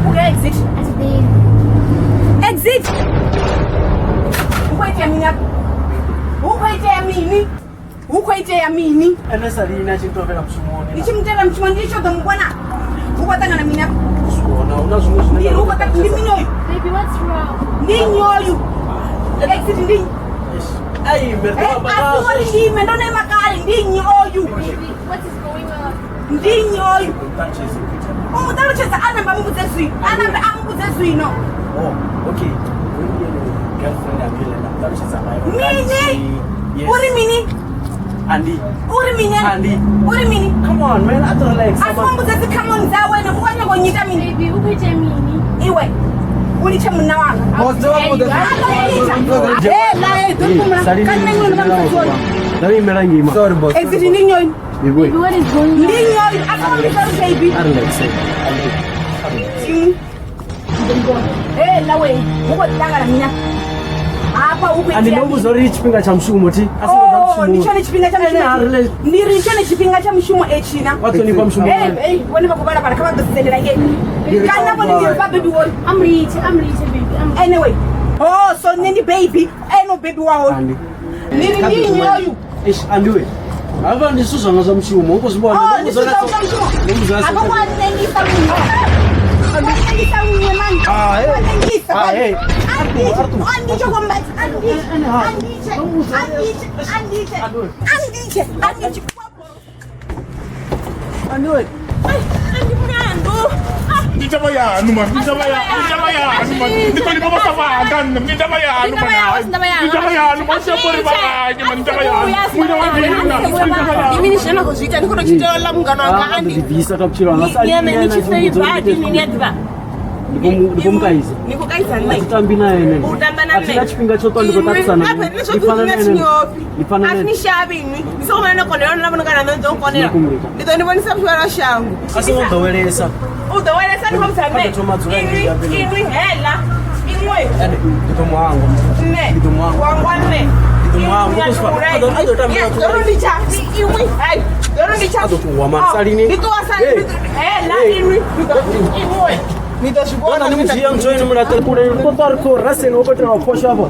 S3: U khou exit. Exit. Hu khou itea mini afha? Hu khou itea mini? Hu khou itea mini?
S7: Ene sa lini a tshi ntovhela mushumoni.
S3: Ndi tshi mutevhela mushumoni ndi tshi ḓo mu vhona. Hu khou ṱangana mini afha?
S7: Zwona, hu na zwiṅwe zwine
S3: Ndi hu khou ṱangana ndi mini oyu?
S10: Baby, what's wrong?
S3: Ndi nnyi oyu? Exit ndi nnyi?
S7: Ai, mme ri
S3: Eh,
S7: amba
S3: a si
S7: ngazwo.
S3: uri ndi ime ndo no ima kale ndi nnyi oyu?
S10: Baby, what is going on?
S3: Ndi nnyi oyu? U mu ṱalutshedza a namba a mu vhudze zwino. A nambe a mu vhudze zwino.
S7: Oh, okay. Girlfriend ya Bill nda ṱalutshedza ngayo.
S3: Mini?
S7: Yes.
S3: Uri mini?
S7: Andy.
S3: Uri mini?
S7: Andy.
S3: Uri mini?
S7: Come on, man, a to relax.
S3: A songo mbudza dzi come on dzawe ene u khou nyanga u nyita mini?
S10: Baby, u khou itea mini?
S3: Iwe u litshe munna wanga.
S7: Nda imela ngima.
S16: Sorry boss.
S3: Exit ndi nnyi oyu?
S7: Baby.
S10: Baby, what is going on?
S3: Ndi nnyi oyu? A songo mbudza uri baby.
S7: A relax.
S3: Hey, lawe, hu khou ṱangana mini afha? Hafha hu khou
S7: Andi
S3: itea
S7: ndo vhudza uri tshifhinga tsha mushumo thi. A si nga
S3: Oh, ndi
S7: mushumo.
S3: tshone tshifhinga tsha
S7: Ene a
S3: mushumo.
S7: relax.
S3: Ndi ri tshone tshifhinga tsha mushumo etshina.
S7: Wa ṱhonifha mushumo
S3: Hey,
S7: wawe.
S3: hey, vhone vha khou vhalabala kha vha ḓo sendela ngei. Kana vhone ndi ri vha baby woyu.
S10: Amritshe, amritshe baby. Amritshe.
S3: Anyway, oh, so nṋe ndi baby, ene baby wawe.
S7: Andy.
S3: Ndi ri ndi nnyi oyu?
S7: Eish, Andy we. Hafha ndi zwithu zwanga zwa mushumo, u khou zwi vhona.
S3: Oh, ndi zwithu zwa mushumo.
S7: Ndo vhudza
S3: Hafha kwa nṋe ndi sa munna. Andisa nngwe mani.
S4: Ah, hey.
S3: Andisa.
S4: Ah, hey.
S3: Andisa. Andisa kombathi. Andisa. Andisa. Andisa. Andisa. Andisa.
S5: Andiwe.
S13: Andi mulandu.
S8: Ndi taba yanu man, ndi taba yanu, ndi taba yanu man. Ndi ṱo livha vha nṋe, ndi taba yanu man. Ndi taba yanu man, siyabori vhakanye man, ndi taba yanu. Muṋe wa vhina, ndi taba yanu.
S13: Ndi mini zwine na khou zwi ita? Ni khou tou tshi tola mungana wanga Andi.
S7: Ndi bvisa kha vhutshilo hanga sa
S13: Ni ni tshi feiva adi ni a ḓivha.
S7: Ndi khou mukaidza.
S13: Ni khou kaidza nṋe.
S7: A thi tambi na ene.
S13: U tamba na
S7: A thi
S13: nṋe.
S7: na tshifhinga tsho ṱwa ndi khou ṱaṱisana.
S13: Inwi, nṋe
S7: Ndi fana na ene. Ndi fana na
S13: A thi
S7: ene.
S13: ni shavhi inwi. Ni songo vhona no konela na vhona kana nṋe ndo konela. Ndi ḓo ni vhonisa vhutshilo ha shango.
S7: A songo ḓowelesa.
S13: U ḓowelesa ndi khou mudza nṋe.
S7: A ḓo thoma a dzula
S13: Inwi,
S7: ngei hafha.
S13: inwi hela. Inwi.
S7: Ende ndi ḓo muhangwa.
S13: Nṋe.
S7: Ndi ḓo muhangwa.
S13: Wangwa nṋe.
S7: Ndi ḓo muhangwa. U ḓo swika. A ḓo tambela
S13: Ḓo ro nditsha. Inwi. Hai. Ḓo ro nditsha.
S7: A ḓo ṱuwa man. Salini.
S13: Ndi ṱuwa sa hela inwi. Inwi.
S5: Ni ḓo zwi
S7: vhona. Ni mudzhia muthu ene mulaṱe kule. Ri khou ṱwa ri khou raseni wo khou itelwa phosho afho.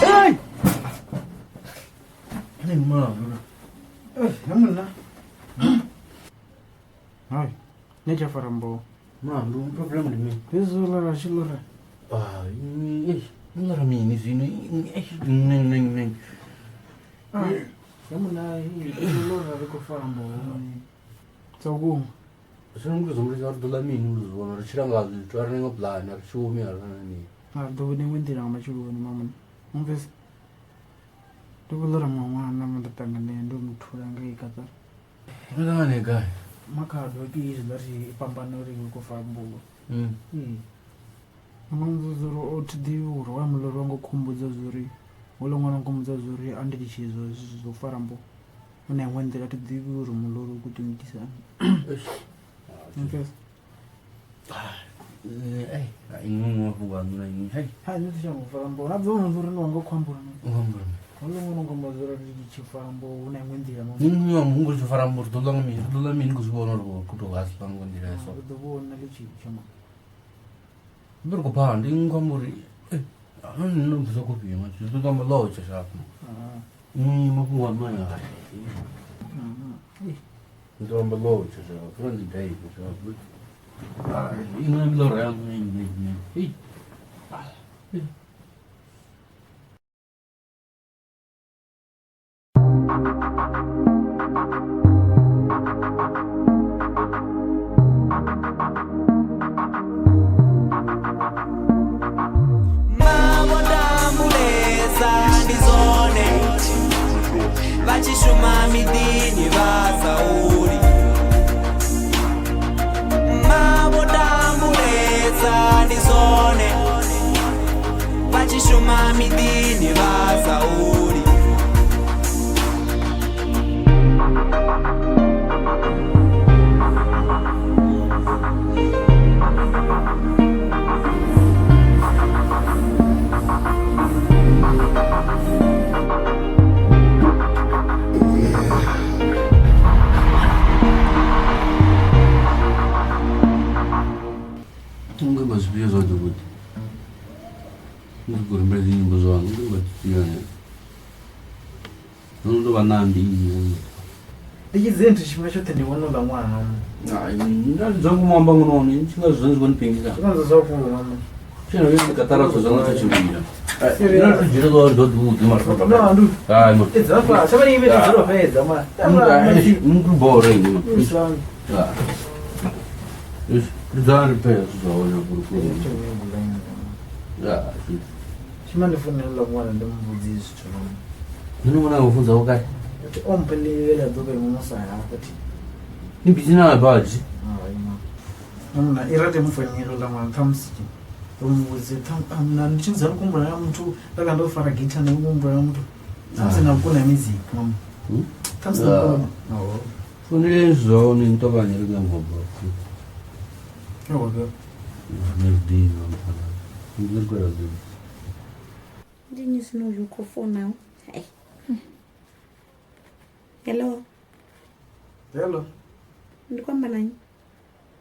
S4: Hey! Ane mulandu.
S5: Eh, munna. Hai, ne tsha fara mboho.
S2: Mulandu, problem ndi mini?
S5: Hezwi zwo lara tshi lara.
S2: Ah, ni lara mini zwino? Neng neng neng.
S5: Ah, ya munna, lara ri khou fara mboho. Tsa vhukuma.
S2: Zwino ndi zwo ri ḓo ḽa mini uri zwi vhona ri tshila nga zwithu a ri nga pulani a ri shumi a ri na mini.
S5: A ri ḓo vhona iṅwe nḓila nga matsheloni mamuna. Mumvesa. Ndi khou ḽora muṅwe ṅwana nda ṱangana ndo mu thula ngei Qatar.
S2: No ṱangana gai?
S5: Makhado ke izwi ḽa ri fhambana uri ri khou fara mboho. Ee. Nga mmbudza uri o thi ḓivhi uri wa muḽoro wanga u khumbudza zwori houḽa ṅwana o nkhumbudza zwori a ndi litshe hezwo zwo fara mboho. Hu na iṅwe nḓila thi ḓivhi uri muḽoro u khou tou ngitisa hani. Mumvesa.
S2: Inwi mafhungo aṋu na inwi. Hai.
S5: Hai nṋe thi tsha ngo fara mboho. Na ḓuvha uri ndi wanga u khou ambura.
S2: U khou ambura mini?
S5: Houḽa ṅwana o nkhumbudza uri ndi tshi fara mboho hu na iṅwe nḓila.
S2: Ni muṅwe wa muhumbulo tshi fara mboho ri ḓo ḽa nga mini? Ri ḓo ḽa mini khou zwi vhona uri khou tou haswa nga nḓila ya so.
S5: Ri ḓo vhona ḽi tshi tsha ma.
S2: Ndi ri khou phaa ndi khou amba uri nṋe ndo bvisa khofhi ma zwi ḓo tamba ḽo tsha shapha. Ni mafhungo aṋu aya. Ndi ḓo amba ḽo tsha shapha ndi dai shapha. Inwi miḽoro yaṋu ni ni. Hey.
S11: Mavhondambulesa ndi zwone vha tshi shuma miḓini vha sa huli. Mavhondambulesa ndi zwone vha tshi shuma miḓini vha sa huli.
S2: Unge zwifhio zwoṱhe kuti ndi khou humbela dzi nyimbo zwanga ndi nga zwifhio ne ndo ndo vha nambi iyi
S5: Ndi tshi dzine tshifhinga tshoṱhe ndi vhona uḽa ṅwana.
S2: nda dzangu muamba ngono ni tshi nga zwi zwi nipengisa
S5: Zwi kanza zwa vhukuma.
S2: tshino ndi katara zwo zwa nga tshimbila nda ri dzhira ḓo ḓo ḓi mara
S5: No, andu.
S2: hayi mo
S5: Edza fa, sha vha ive dziro fhedza ma.
S2: ndi bore ini
S5: Islam.
S2: Ndi dzana ri phela zwi zwa hone fhulufhulu ya
S5: Shima ndi funela uḽa ṅwana ndi muvhudzi zwithu.
S2: nṋe ṅwana nga funza wo kai
S5: Ati o mphe ḽa ḓuvha ḽiṅwe musa hafha thi.
S2: ni busy na badzi
S5: Hai ma. Mna i rate mufonela uḽa ṅwana ṱhamusi ro muvhudze na ndi tshi dzula kuhumbula na muthu nda kha ndo fara githa ndi kuhumbula na muthu. Ṱhamusi na vhukoni ha mizika mama. Ṱhamusi na vhukoni.
S2: Fonele zwone ni ṱavhanye ri nga ngoba.
S5: Okay.
S2: Ni ḓivha mfana. Ndi ri kwela ḓivha.
S3: Ndi nnyi zwino uyu khou founa? Hai. Hello.
S5: Hello.
S3: Ndi khou amba na nnyi?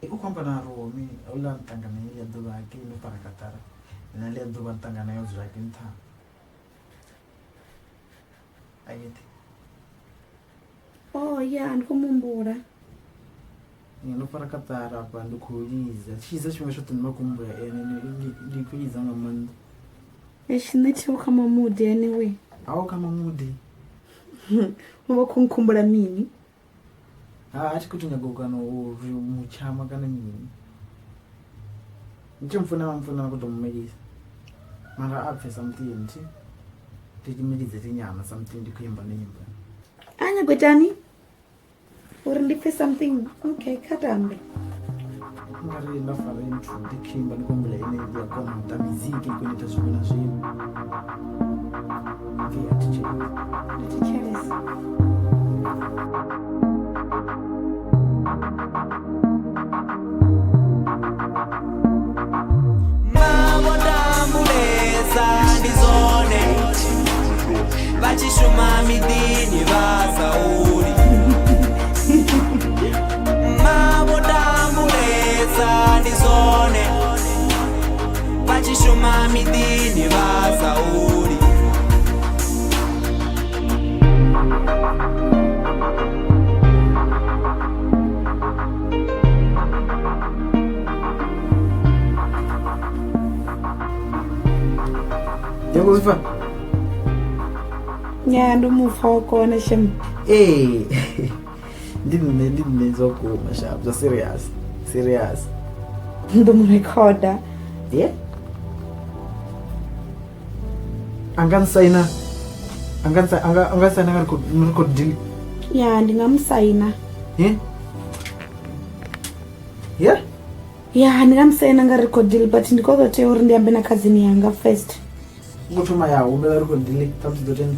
S5: U khou amba na Romi, houḽa nṱangana heḽia ḓuvha hangei ndo fara kaṱara. Na ḽia ḓuvha nṱangana yo dzula hangei nṱha. A yeṱhe.
S3: Oh ya, ndi khou mu humbula.
S5: Ndo fara kaṱara afha ndi khou lidza. Tshi lidza tshifhinga tshoṱhe ndi vha khou humbula ene, ndi khou lidza nga maanḓa.
S3: Eish, nṋe thiho kha mamudi anyway.
S5: A u kha mamudi?
S3: U vha khou nkhumbula mini?
S5: Ha, a tshi khou tou nyaga u kana uri mutshama kana mini. Ndi tshi mufuna vha mufuna vha khou tou mumelisa. Mara a pfe something thi. Ndi tshi milidze thi nyana something ndi khou imba no imba.
S3: A nyago itani? Uri ndi pfe something. Okay, kha tambe.
S5: Ngari nda fara intro ndi khou imba ndi khou humbula ene ndi a kona u ita music i kona u ita zwiṅwe na zwiṅwe. Ndi a thetshelesa.
S3: Ndi thetshelesa.
S11: Mavhotambulesa ndi zwone vha tshi shuma miḓini vha sa holi. Mavhotambulesa ndi zwone vha tshi shuma miḓini vha sa holi.
S5: Ndiyakuzipfa?
S3: Ya, ndo mu pfa wa kona shem.
S5: Ee. Ndi nṋe, ndi nṋe zwa vhukuma sharp, zwa serious. Serious.
S3: Ndo mu recorder.
S5: Yeah. Anga nsaina. Anga nsa anga anga saina nga record record deal.
S3: Ya, ndi nga mu saina.
S5: Yeah. Yeah.
S3: Ya, ndi nga mu saina nga record deal but ndi khou ḓo tea uri ndi ambe na cousin yanga first.
S5: U thoma ya humbela record deal ṱhamusi ḓo tenda.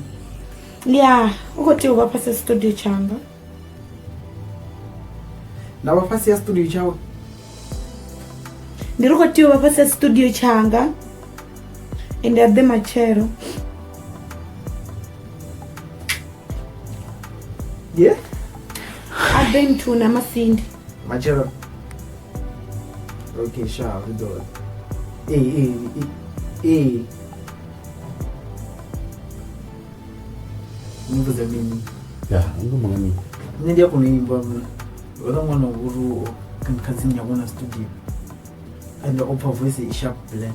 S3: Ya, u khou tea u vha fhasi ha studio tshanga.
S5: Nda vha fhasi ya studio tshawe.
S3: Ndi ri khou tea u vha fhasi ha studio tshanga. Ende a ḓe matshelo.
S5: Yeah.
S3: A ḓe nthuni ha Masindi.
S5: Matshelo. Okay, sure, ri ḓo. Ee, ee, ee. Ni vhudza mini?
S2: Ya, ndi manga mini.
S5: Nṋe ndi a kona u imba mna. Houḽa ṅwana uri kha dzini ya vhona studio. Ende o pfa voice i sharp plan.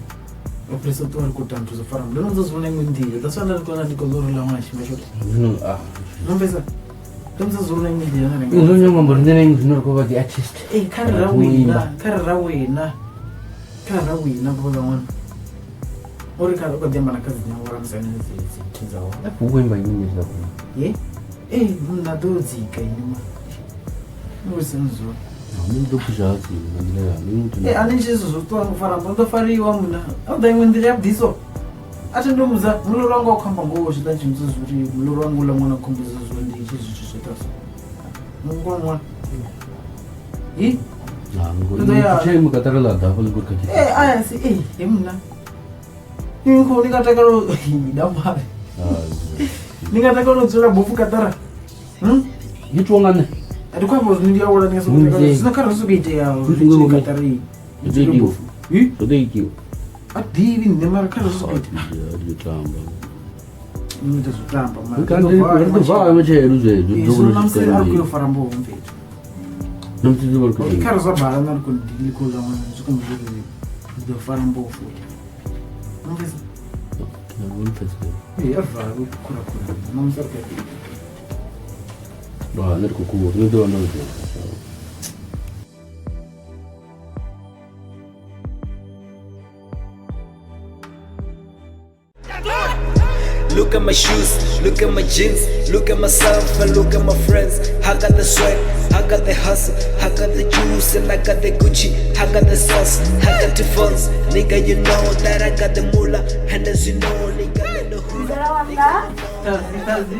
S5: O fhirisa u ṱuwa ri khou ita nthu dzo fara. Ndo no dzo zwi vhona iṅwe nḓila. That's why nda ndi kona ndi khou uri ḽa ṅwana tshifhinga tshoṱhe.
S2: Zwino ah.
S5: No pfesa? Ndo dzo zwi vhona iṅwe nḓila na
S2: Izwo nyongo mbo riṋe na zwino ri khou vha dzi artist.
S5: Ee, kha ri ra wina, kha ri ra wina. Kha ri ra wina vhoḽa ṅwana. Uri kha ri kho ḓi amba na cousin yawe uri a musaine dzi dzi nthu dza hone.
S2: U khou imba nyimbo dza khou.
S5: Ye? Ee, munna ḓo dzika ini ma. Ni vhudzisa zwo.
S2: Nṋe ndi ḓo phusha ha tsini nga nḓila ya ndi muthu.
S5: Ee, a ni tshi zwithu zwo ṱuwa ngo fara mbo ḓo fariwa munna. A ḓa iṅwe nḓila ya vhuḓiso. A thi ndo mudza muloro wanga wa khou amba ngoho zwi ḓa tshi mudza zwo uri muloro wanga uḽa ṅwana khumbudza zwo ndi tshi zwithu zwo ita so. Mungo ṅwana. Hi?
S2: Na ngo.
S5: Ndo ya-
S2: Tshe mu katara la ḓa hafha ḽi khou kha tshi.
S5: Ee, aya si ee, he munna. Ni khou ni nga takala da mare. Ni nga takala u dzula bofu katara.
S2: Yi tswa nga nṋe.
S5: Ndi khou amba uri ndi awela ndi nga sokou takala. Zwino kha ri sokou itea
S2: Zwi songo
S5: katara iyi.
S2: Zwi ḓo itiwa. Zwi ḓo itiwa.
S5: A ḓivhi nṋe mara kha ri sokou itea.
S2: Ndi tamba.
S5: Ni ita zwo tamba mara.
S2: Kandi ri ḓo vala matshelo zwezwo.
S5: Ee,
S2: Ḓo
S5: zwino
S2: vhona
S5: ṋamusi
S2: zwi
S5: a ri khou yo fara mboho mfhethu.
S2: Ṋamusi ḓuvha ri khou
S5: Kha ri zwa bala na ri khou ḽi khou ḽa ṅwana zwi khou uri ri ḓo fara mboho futhi. Ṋamusi ee a vala u khura khura. Ṋamusi a ri khou
S2: Ba, nṋe ri khou khuwa. Nṋe ḓo vha ndo zwi.
S11: Look at my shoes, look at my jeans, look at myself and look at my friends. I got the swag, I got the hustle, I got the juice and I got the Gucci, I got the sauce, I got the funds. Nigga, you know that I got the moolah, and as you know, nigga, I got the hula.
S5: Tazi, tazi.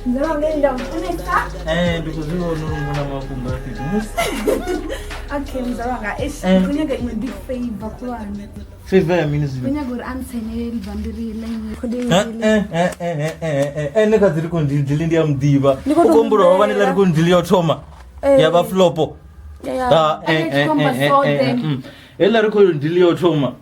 S4: Ndi khou zwi vhona uri muna mafhungo a fhedzi musi.
S3: Okay, mzala wanga, eish,
S4: Eh.
S3: ndi khou nyaga iṅwe big favor khulwane.
S4: Favor ya mini
S3: Ndi
S4: zwino?
S3: khou nyaga uri a ntsainele libambiri ḽa iṅwe recording
S4: Eh,
S3: deal.
S4: eh, eh, eh, eh, eh, ene kha dzi record deal ndi a muḓivha.
S3: Ndi khou
S4: U
S3: tou
S4: khou humbula wa vha ni ḽa
S3: humbela.
S4: record deal ya u thoma
S3: Eh.
S4: ya vha flopo.
S3: Ya, ya.
S4: Ah,
S3: A
S4: eh,
S3: tshi
S4: eh,
S3: khou amba
S4: eh,
S3: so
S4: eh, eh,
S3: then.
S4: Heiḽa record deal ya u thoma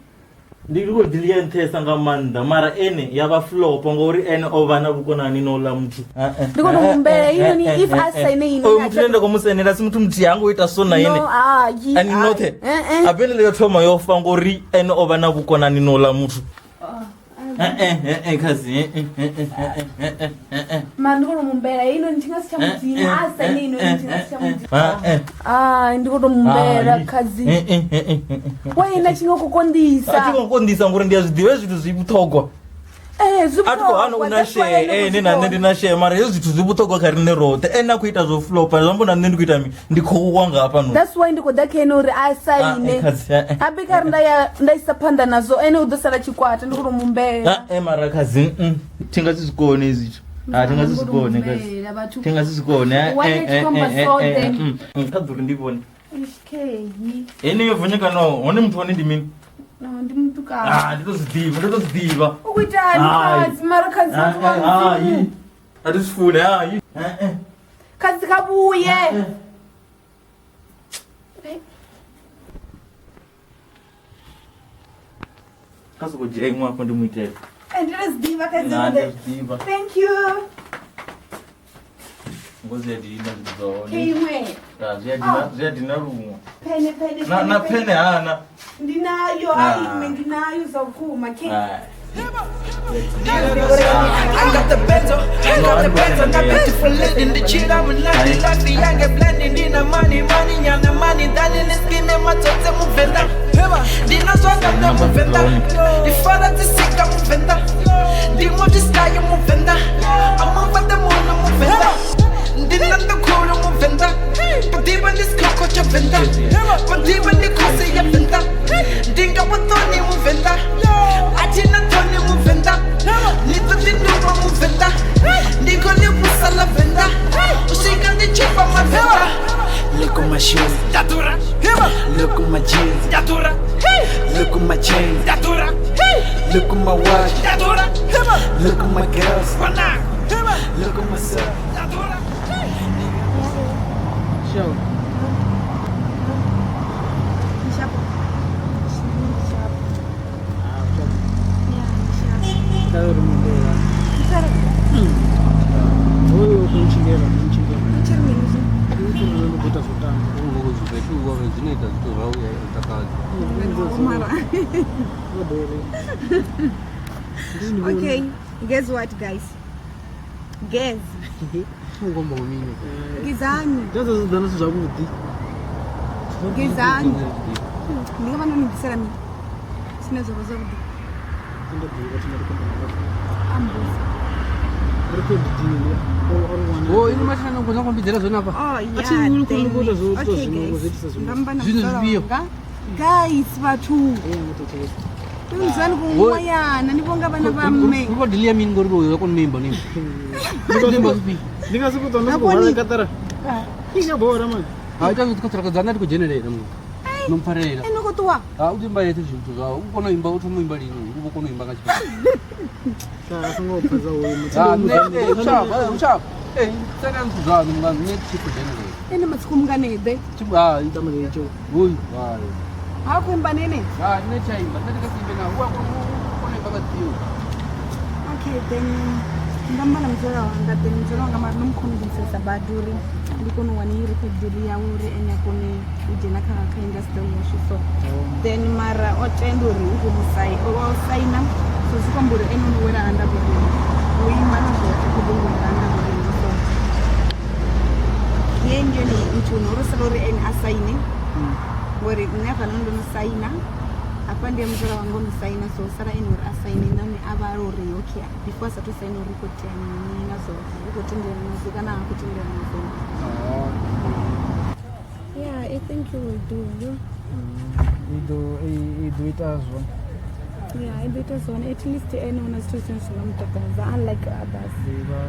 S4: ndi record deal ya nṱhesa nga maanḓa mara ene ya vha flopo ngori ene o vha na vhukonani na uḽa muthu. Eh, eh,
S3: Ndi khou tou
S4: eh,
S3: humbela,
S4: eh,
S3: inoni,
S4: eh,
S3: if
S4: eh,
S3: a
S4: eh.
S3: saine ine,
S4: Oyo
S3: a
S4: muthu ane nda khou mu sainela si muthu muthihi ha ngo ita so na ene.
S3: No, hayi,
S4: Ani
S3: hayi.
S4: noṱhe
S3: Eh, eh.
S4: apele yo thoma yo fa ngori ene o vha na vhukonani na uḽa muthu. Eh, eh, eh, eh, khazi, eh, eh, eh, eh, eh, eh, eh, eh.
S3: Mara ndi khou tou humbela, inoni thi nga si tsha mudzina, a saine inoni thi nga si tsha mudzina.
S4: Ah, eh.
S3: Ai, ndi khou tou humbela
S4: Hai.
S3: khadzi.
S4: Eh, eh, eh, eh, eh, eh.
S3: Wena tshi nga khou konḓisa.
S4: A thi ngo konḓisa ngori ndi a zwi ḓivha zwithu zwi vhuṱhogwa.
S3: Eh, zwi
S4: A thi khou hana u
S3: vhuṱhogwa,
S4: na
S3: that's why
S4: share
S3: ene
S4: ene na nṋe ndi na share mara hezwi zwithu zwi vhuṱhogwa kha riṋe roṱhe. Ene a khou ita zwo flopa zwi amba na nṋe ndi khou ita mini? Ndi khou wa nga hafhanoni.
S3: That's why ndi khou ḓa kha ene uri a
S4: Ah, eh,
S3: saine.
S4: khadzi, eh, eh.
S3: Habe kha ri nda ya nda isa phanḓa nazwo ene u ḓo sala tshikwata ndi khou tou muhumbela.
S4: Ah, eh, mara khadzi, thi nga si zwi kone hezwi zwithu. Ah, thi nga si zwi kone khadzi.
S3: Humbela vhathu.
S4: Thi nga si zwi kone. Eh,
S3: Why
S4: eh,
S3: tshi
S4: eh,
S3: khou amba
S4: eh,
S3: so
S4: eh,
S3: then?
S4: Kha ḓuri ndi vhone.
S3: Ishkei.
S4: Heneyo vonyekanaho hone muthu hone ndi mini?
S3: No, ndi mutukana.
S4: Ah, ndi to zwi ḓivha, ndo to zwi ḓivha.
S3: U khou itani
S4: Hai.
S3: khadzi mara khadzi vhathu vha
S4: Hai.
S3: Mudzimu.
S4: A thi zwi funi, hai. Eh, eh.
S3: Khadzi kha vhuye.
S4: Kha soko dzhia iṅwe hafho ndi mu itele.
S3: Eh, ndi to zwi ḓivha khadzi.
S4: Na, ndi a zwi ḓivha.
S3: Thank you.
S4: Ngo zwi a dina zwithu zwa hone.
S3: Khe iṅwe.
S4: Ah, zwi a dina, zwi a dina luṅwe.
S3: Pene pene.
S4: Na na pene hana.
S3: Ndi nayo,
S4: Ah.
S3: hai iṅwe ndi nayo zwa vhukuma. Khe.
S4: Hai.
S11: I got the benzo, I got the benzo, na beautiful lady, ndi chila munandi, life yange blending, ndina money, money, nyana money, dani niskine matsotse muvenda, ndina swanga na muvenda, ndifara dzisika muvenda, ndimo tiskaye muvenda, amamvata muno muvenda, ndina ndukhulu muvenda, padiva ndisikhokho tsha venda, padiva ndikhosi ya venda, ndinga vutoni muvenda, athina thoni muvenda, ni ṱo ndinuma muvenda, ndi khou ḽi vhusa ḽa venda, u swika ndi tshi bva mavenda.
S6: Look at my shoes, Look at my jeans, Look at my chain, Look at my watch, Look at my girls, Look at myself.
S5: Sure.
S2: Zvinoita zvito zvauya takadzi.
S3: Okay, guess what guys? Guess.
S2: Ungomba ngomini.
S3: Ngizani.
S5: Ndazozidana zwavhuḓi.
S3: Ngizani. Ndi nga vha ndo ni bvisela mini? Zwine zwa vha zwavhuḓi. Ambuza.
S2: Oh, ino mashana ngona kwambidzela zvona apa.
S3: Oh, yeah,
S5: Athi ni
S3: then-
S5: khou ita zwo-
S3: Okay,
S5: zwo-
S3: guys.
S5: zwo itisa zwiṅwe.
S3: Nga amba na
S2: Zwino
S3: muzwala
S2: zwifhio?
S3: wanga. Guys, vhathu. Tunzani kumoyana ni vonga vana va mme.
S2: Uri vadilia mini ngori uyo yakona imba nini. Imba zvipi?
S5: Ndi nga sokou ṱwa ndo sokou
S3: Nakoni.
S5: hwala kaṱara. Inga bora mani.
S2: Ha ita zwi tiko dzhenelela mu. Nompfarela.
S3: Ene khou ṱuwa.
S2: Ha u imba yethe zwithu zwa u kona u imba u thoma u imba lini u vho kona u imba nga tshifhinga.
S5: Cha songo pfha zwa uyu muthu.
S2: Ha ne uchapa uchapa. Eh, tsena zwithu zwaṋu nga nṋe tshi khou dzhenelela.
S3: Ene matsiku munganede.
S2: Tshi ha ita manje icho. Uyu hai.
S3: Ha khou imba nene.
S2: Ha nṋe tsha imba nṋe ndi nga si imbe na u a kona u imba nga zwifhio.
S3: Okay, then nga amba na muzwala wanga then muzwala wanga mara ndo mu convincesa badi uri ndi kone u wana iyi record deal yawe uri ene a kone u dzhena kha kha industry yashu so then mara o tenda uri u khou musai o saina so zwi khou amba uri ene o no wela under vhurimi u ima na zwoṱhe khou ḓo wela under vhurimi so ye ndi yone nthu no ro sala uri ene a saine ngori nṋe hafhanoni ndo no saina hafha ndi ya muzwala wanga o no saina so sala ene uri a saine nahone a vhala uri okay before a sathu saina uri u khou tea mini na zwoṱhe u khou tendelana nazwo kana ha khou tendelana nazwo. Yeah, I think you will do.
S5: I ḓo ita zwone.
S3: Ya, i ḓo ita zwone at least ene hu na zwithu zwine zwi nga mu takadza unlike others.
S5: Ḓivha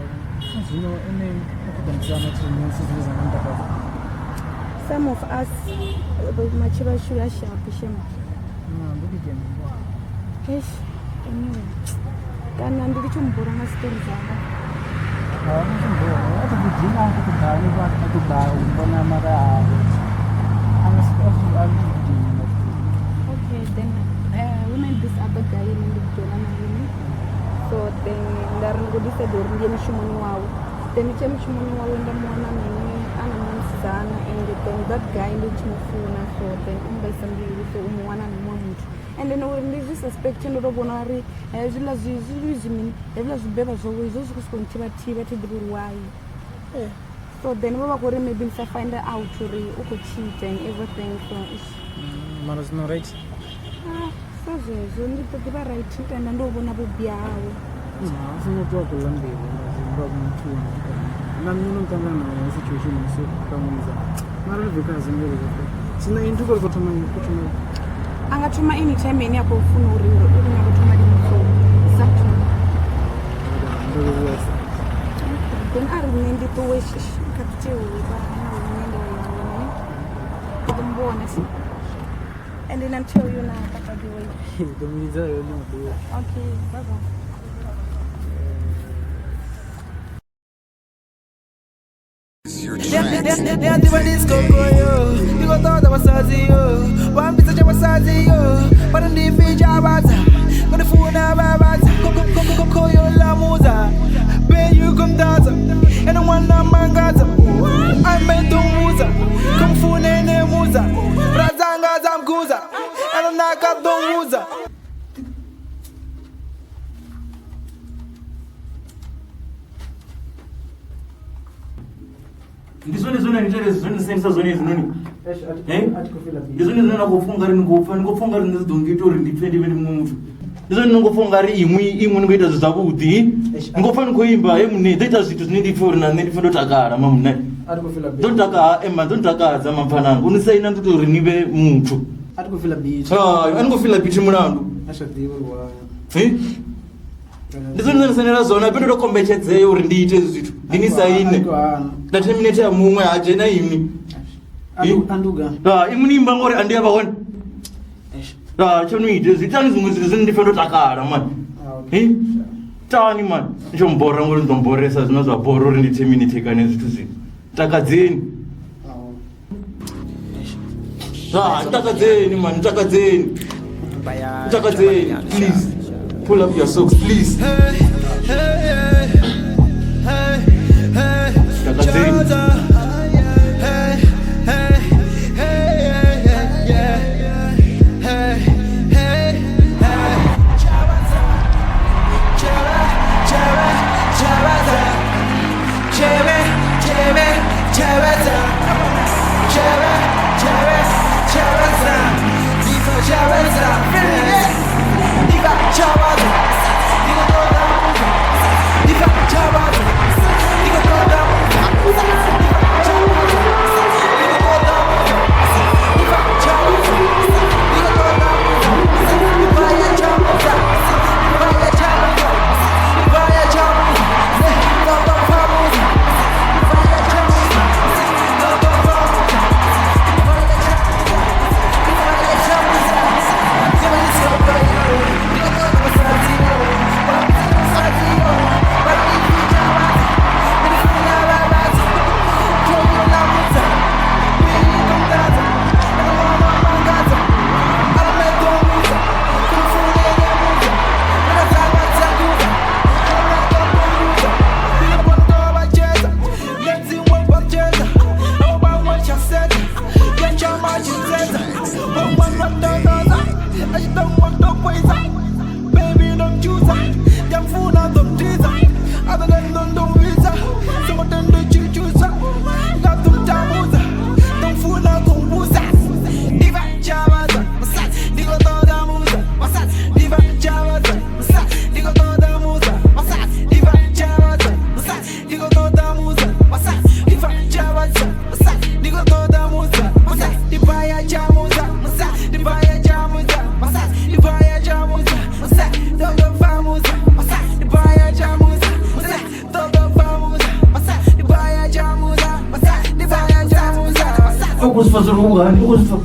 S5: zwino ene u khou ḓo mmbudza na zwithu zwine zwa nga mutakadza.
S3: Some of us matshilo ashu a sharp shem.
S5: Ndo ḓi dzhena.
S3: Eish, anyway. Kana ndi tshi mmbora nga story dzanga.
S5: A thi ḓi dina a thi ḓa hanefha a thi ḓa u mbona mara a nga si a thi ḓi dina.
S3: Okay, then hu na this other guy ane ndi dzhena naye ne. So then nda ri ndi khou decide uri ndi ye mushumoni wawe. Then ndi tshi ya mushumoni wawe nda mu wana na muṅwe a na muṅwe musidzana and then that guy ndi tshi mu funa so then o mmbaisa mbilu so u mu wana na muṅwe muthu. And then uri ndi zwi suspect ndo to vhona uri hezwiḽa zwi zwi zwi mini hezwiḽa zwibeba zwawe zwo zwi khou sokou nthivha thivha thi ḓivhi uri why. So then vho vha khou ri maybe ndi sa find out uri u khou cheat and everything so eish.
S5: Mara zwino right.
S3: Ah, sa zwezwo ndi ḓo ḓivha right tenda ndo vhona vhubi hawe.
S5: U songo ṱuwa khou ḽa mbilu nga muthu wa na nṋe no ṱangana na situation so ṱanganyisa mara ri bve khazwo ndi ri zwino ini khou thoma ku thoma
S3: A nga thoma anytime ine a khou funa uri uri u nyaga u thoma lini so it's up to me.
S5: Ndo livhuwesa.
S3: Then a ri nṋe ndi ṱuwe shish kha ḓi tea u vha na hune nda ya hone. Ndi ḓo muvhona si. And then until you now, by the way.
S5: Ḓo mu vhidza ḽiṅwe ḓuvha.
S3: Okay, bye bye.
S11: Ndi a ḓivha ndi sikokoyo ndi khou ṱoḓa vhasadzi yo vha mbidza tsha vhasadzi yo vha ri ndi pfi tshavhadza vha ndi funa vha vhadza khoyo lamudza beyu khomdadza ene ṅwana mangadza ambe ḓo mvudza khomfune ne mudza radzanga dza mguza ene naka ḓo mvudza.
S4: Ndi zwone zwine ni itele zwone sendisa zwone hezwinoni. Ndi zwone zwine na khou pfha ungari ni khou pfha ni khou pfha ungari nṋe zwi ḓo ngita uri ndi pfhe ndi vhe ndi muṅwe muthu. Ndi zwone ni khou pfha ungari iṅwi iṅwi ni khou ita zwithu zwavhuḓi. Ni khou pfha ni khou imba he muṋe ḓo ita zwithu zwine ndi pfhe uri na nṋe ndi pfhe ndo takala ma muṋe. Ḓo ntakadza ema ḓo ntakadza mapfananga u ni saina ndi tou uri ni vhe muthu.
S5: A thi khou fila bithi.
S4: Hai a ni khou fila bithi mulandu.
S5: A sa ḓivhi uri why.
S4: Ndi zwone zwine sainela zwone ape ndo to kombetshedzea uri ndi ite hezwi zwithu ndi ni saine nda terminate ya muṅwe ha dzhena inwi. Inwi ni imba ngori andi ya vha hone. Tsho no ite zwi itani zwiṅwe zwithu zwine ndi pfhe ndo takala mani. Tani mani ni tsho mbora ngori ni ḓo mboresa zwine zwa bora uri ndi terminate kana zwithu zwino. Takadzeni. Takadzeni mani, takadzeni. Takadzeni, please. Pull up your socks, please. Takadzeni.
S17: khou zwi pfa zwo ri u hani u khou zwi pfa.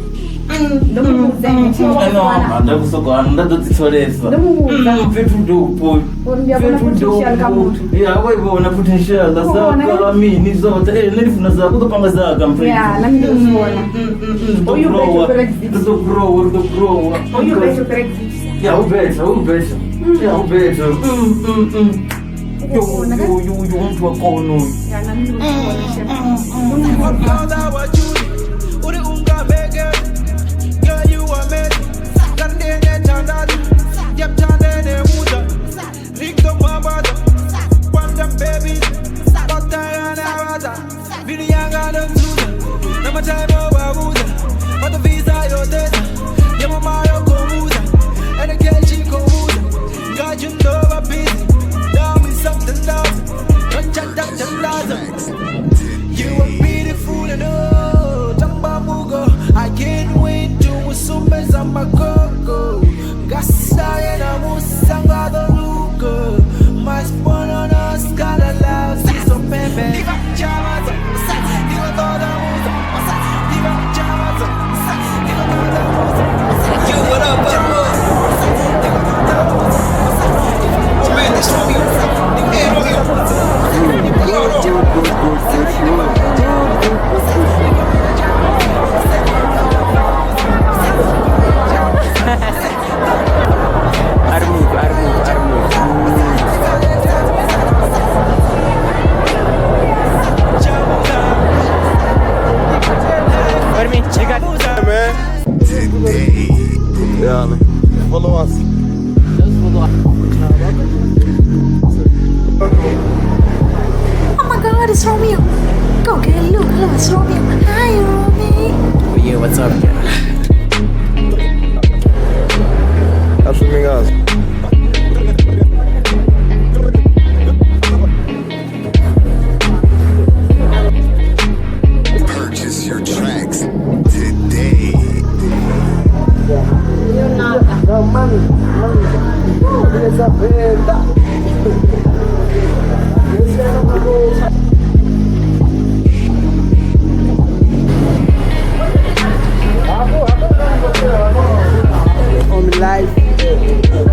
S3: Ndo mu vhudza ene thi wa wana.
S17: Nda khou sokou hana nda ḓo ḓi tholesa.
S3: Ndo mu vhudza.
S17: Fhethu dope.
S3: Uri ndi a vhona potential kha muthu.
S17: Ya wa i vhona potential la
S3: Vhona.
S17: zaka la mini zwoṱhe. Eh nṋe ndi funa zaka u ḓo panga zaka mfethu.
S3: Ya, na nṋe ndi zwi vhona.
S17: Ri ḓo growa. Ri ḓo growa, ri ḓo growa.
S3: Oyu better Brexit.
S17: Ya u better, u better. Ya u better. Yo yo yo yo muthu wa kona uyu.
S3: Ya, na nṋe ndi zwi vhona shem. Ndo mu
S11: Uri ungameke. Girl, you amazing. Kandene tandaza. Yep, tandene muza. Rikto mabada. Quantum babies. Batayana baza. Vilianga nzuza. Nama time obabuza. But visa yoteza. Yama mayo komuza. And again she komuza. God, you know I'm busy. Now we something else. You are beautiful and oh, Tambamugo. I can't wait to assume Zambakoko. Gasaya na musanga the luko. My spawn on us, gotta love, so baby. Diva Javaza, Diva Toda Musa, Diva Javaza, Diva Toda Musa.
S18: Yo, what up, what up? Oh man, this Romeo. Hey, Romeo. Yo,
S6: Armove, armove, armove.
S13: What do you mean? You got
S15: man.
S6: Today.
S15: Yeah, man. Follow us.
S10: Oh my god, it's Romeo. Go get look, look, it's Romeo. Hi, Romeo.
S6: Oh, yeah, what's up?
S15: That's what us.
S6: Purchase your tracks today.
S7: On live,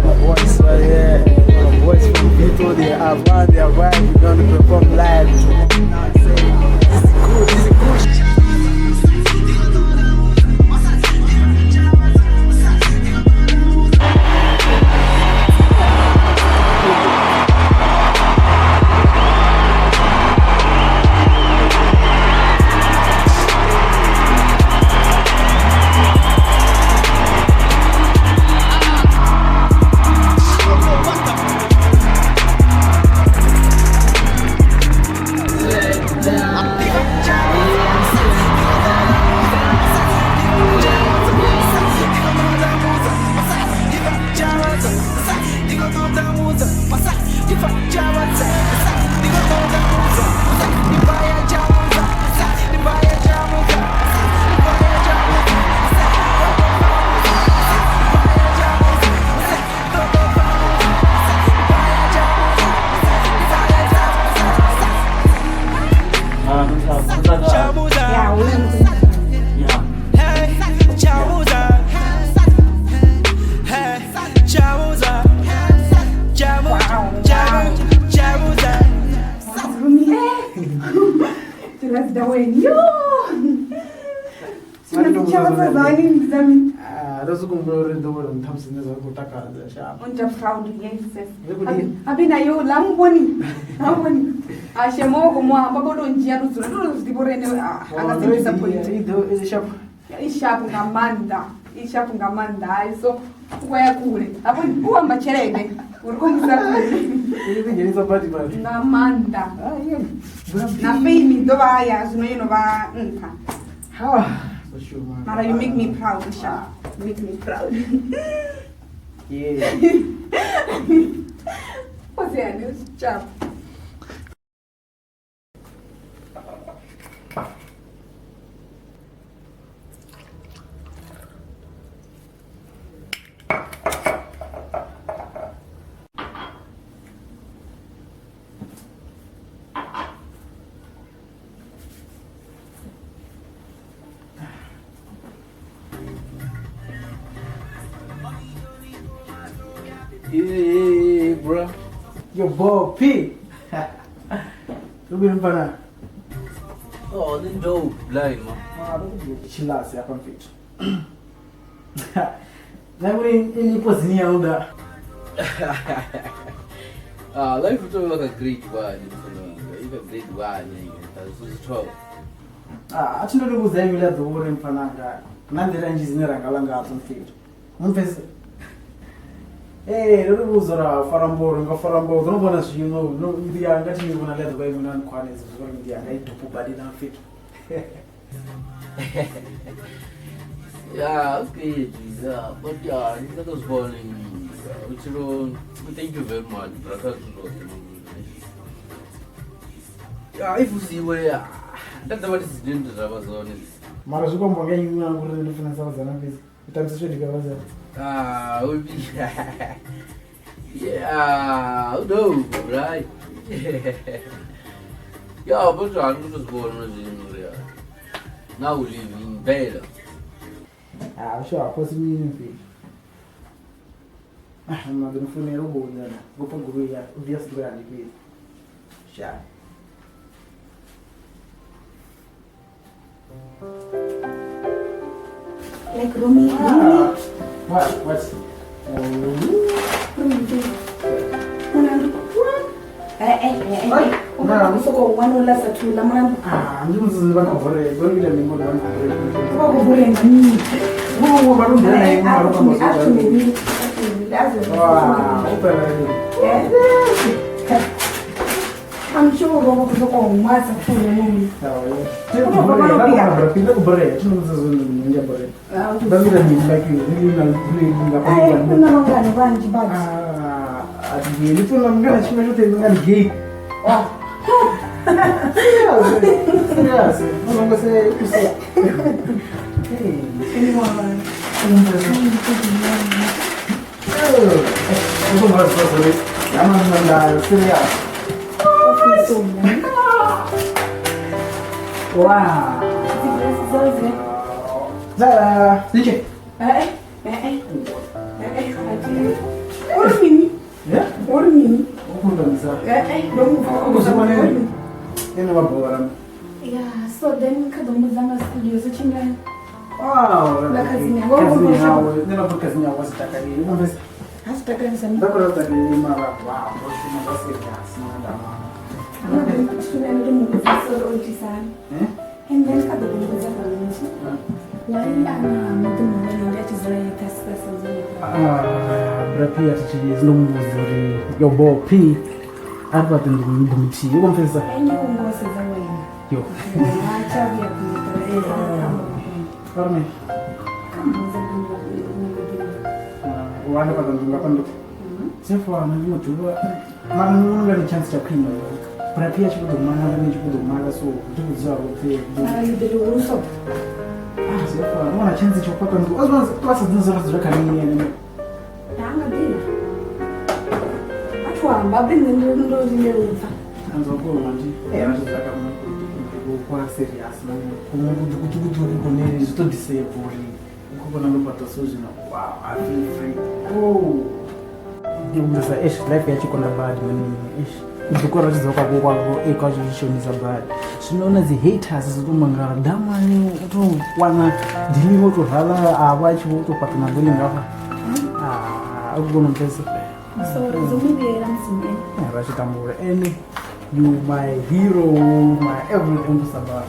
S7: my boys right here. My boys from Vito, they are one, they are right. We're gonna perform live. This is good, this is good.
S3: Ya, hu na muthu.
S11: Hey, Chamuza. Hey, Chamuza. Chamu, Chamu, Chamuza.
S3: Tilazidaweni. Yo. Sina zani zami.
S5: Ndo sokou humbula uri ḓo wela nṱha musi nṋe zwa khou takadza sharp.
S3: O nta proud yes yes. Habe na yo la muboni. La muboni. A shemo ko mo hamba bodo ndzhia ndo dzula ndo zwi ḓivha uri ene a nga si disappoint.
S5: I ḓo i sharp.
S3: I sharp nga maanḓa. I sharp nga maanḓa. Hai so u khou ya kule. Hafho u amba tshelede uri kongisa kule.
S5: I ḓi dzhenisa badi badi.
S3: Nga maanḓa. Na fame i ḓo vha ya zwino yo no vha nṱha.
S5: Ha. So sure man.
S3: Mara you make me proud, Sha. You make me proud.
S5: Yeah.
S3: What's your sharp?
S17: Yeah, bro.
S5: Yo, Bo P. Ubini mfana?
S17: Oh, ni dope blind man.
S5: Ah, chilasi hapa mfethu. Nawe ini yawu da.
S17: Ah, life is like a great one. Even grade 1, that's 12.
S5: Ah, athi ndo ndikubuza imila ḓuri mfananga. Na nḓila nnzhi dzine ra nga ḽa ngadzo mfethu. Mfethu. Eh, ndo vhudza ra fara mboro nga fara mboro ndo vhona zwino no ndi yanga thi ni vhona ḽa ḓuvha iṅwe na nkhwane zwo uri ndi yanga i dopo badi na mfethu.
S17: Yeah, okay, yeah, but yeah, that was born. Thank you very much, brother. Yeah, if you see where that's what is doing to Rabazon.
S5: Mara zwi kombo nga iṅwe ngori ndi funesa vhadzana fhedzi. U tambisa tsho dika vhadzana.
S17: Ah, will be yeah, no, right? Yeah, but I'm just born in now we live in Bela.
S5: Ah, sure, of course, we need. Ah, I'm not gonna phone you go there. Go for go here. Obviously, go and be. Sure.
S3: Like Romy,
S5: Romy. What? What?
S3: I'm sure
S5: Wow.
S3: Yeah, so then kadomuzanga studio so chingani.
S5: Wow.
S3: And then
S5: Prapia chikudomana nechikudomana so ndikuziva kuti ah chenzi chopaka ndu azvanzi klasi dzinozora zvakanini
S3: Ndanga atwamba bindindondozvinerupfa
S5: anzokoma ndi zvakamakwa serious kuti kune zvitodisable ukubona ndobata so zvino wow I feel free oh ndikumbisa ish life yachikona bad manini ish kudukora chidzoka kwako ekazvishonisa bad zvinoona dzi-haters zitomangara damani utowana dhini wotorwala ava achiwotopata nagoni ngapa akugona mupesa vachitambura and you my hero my everything kusabaa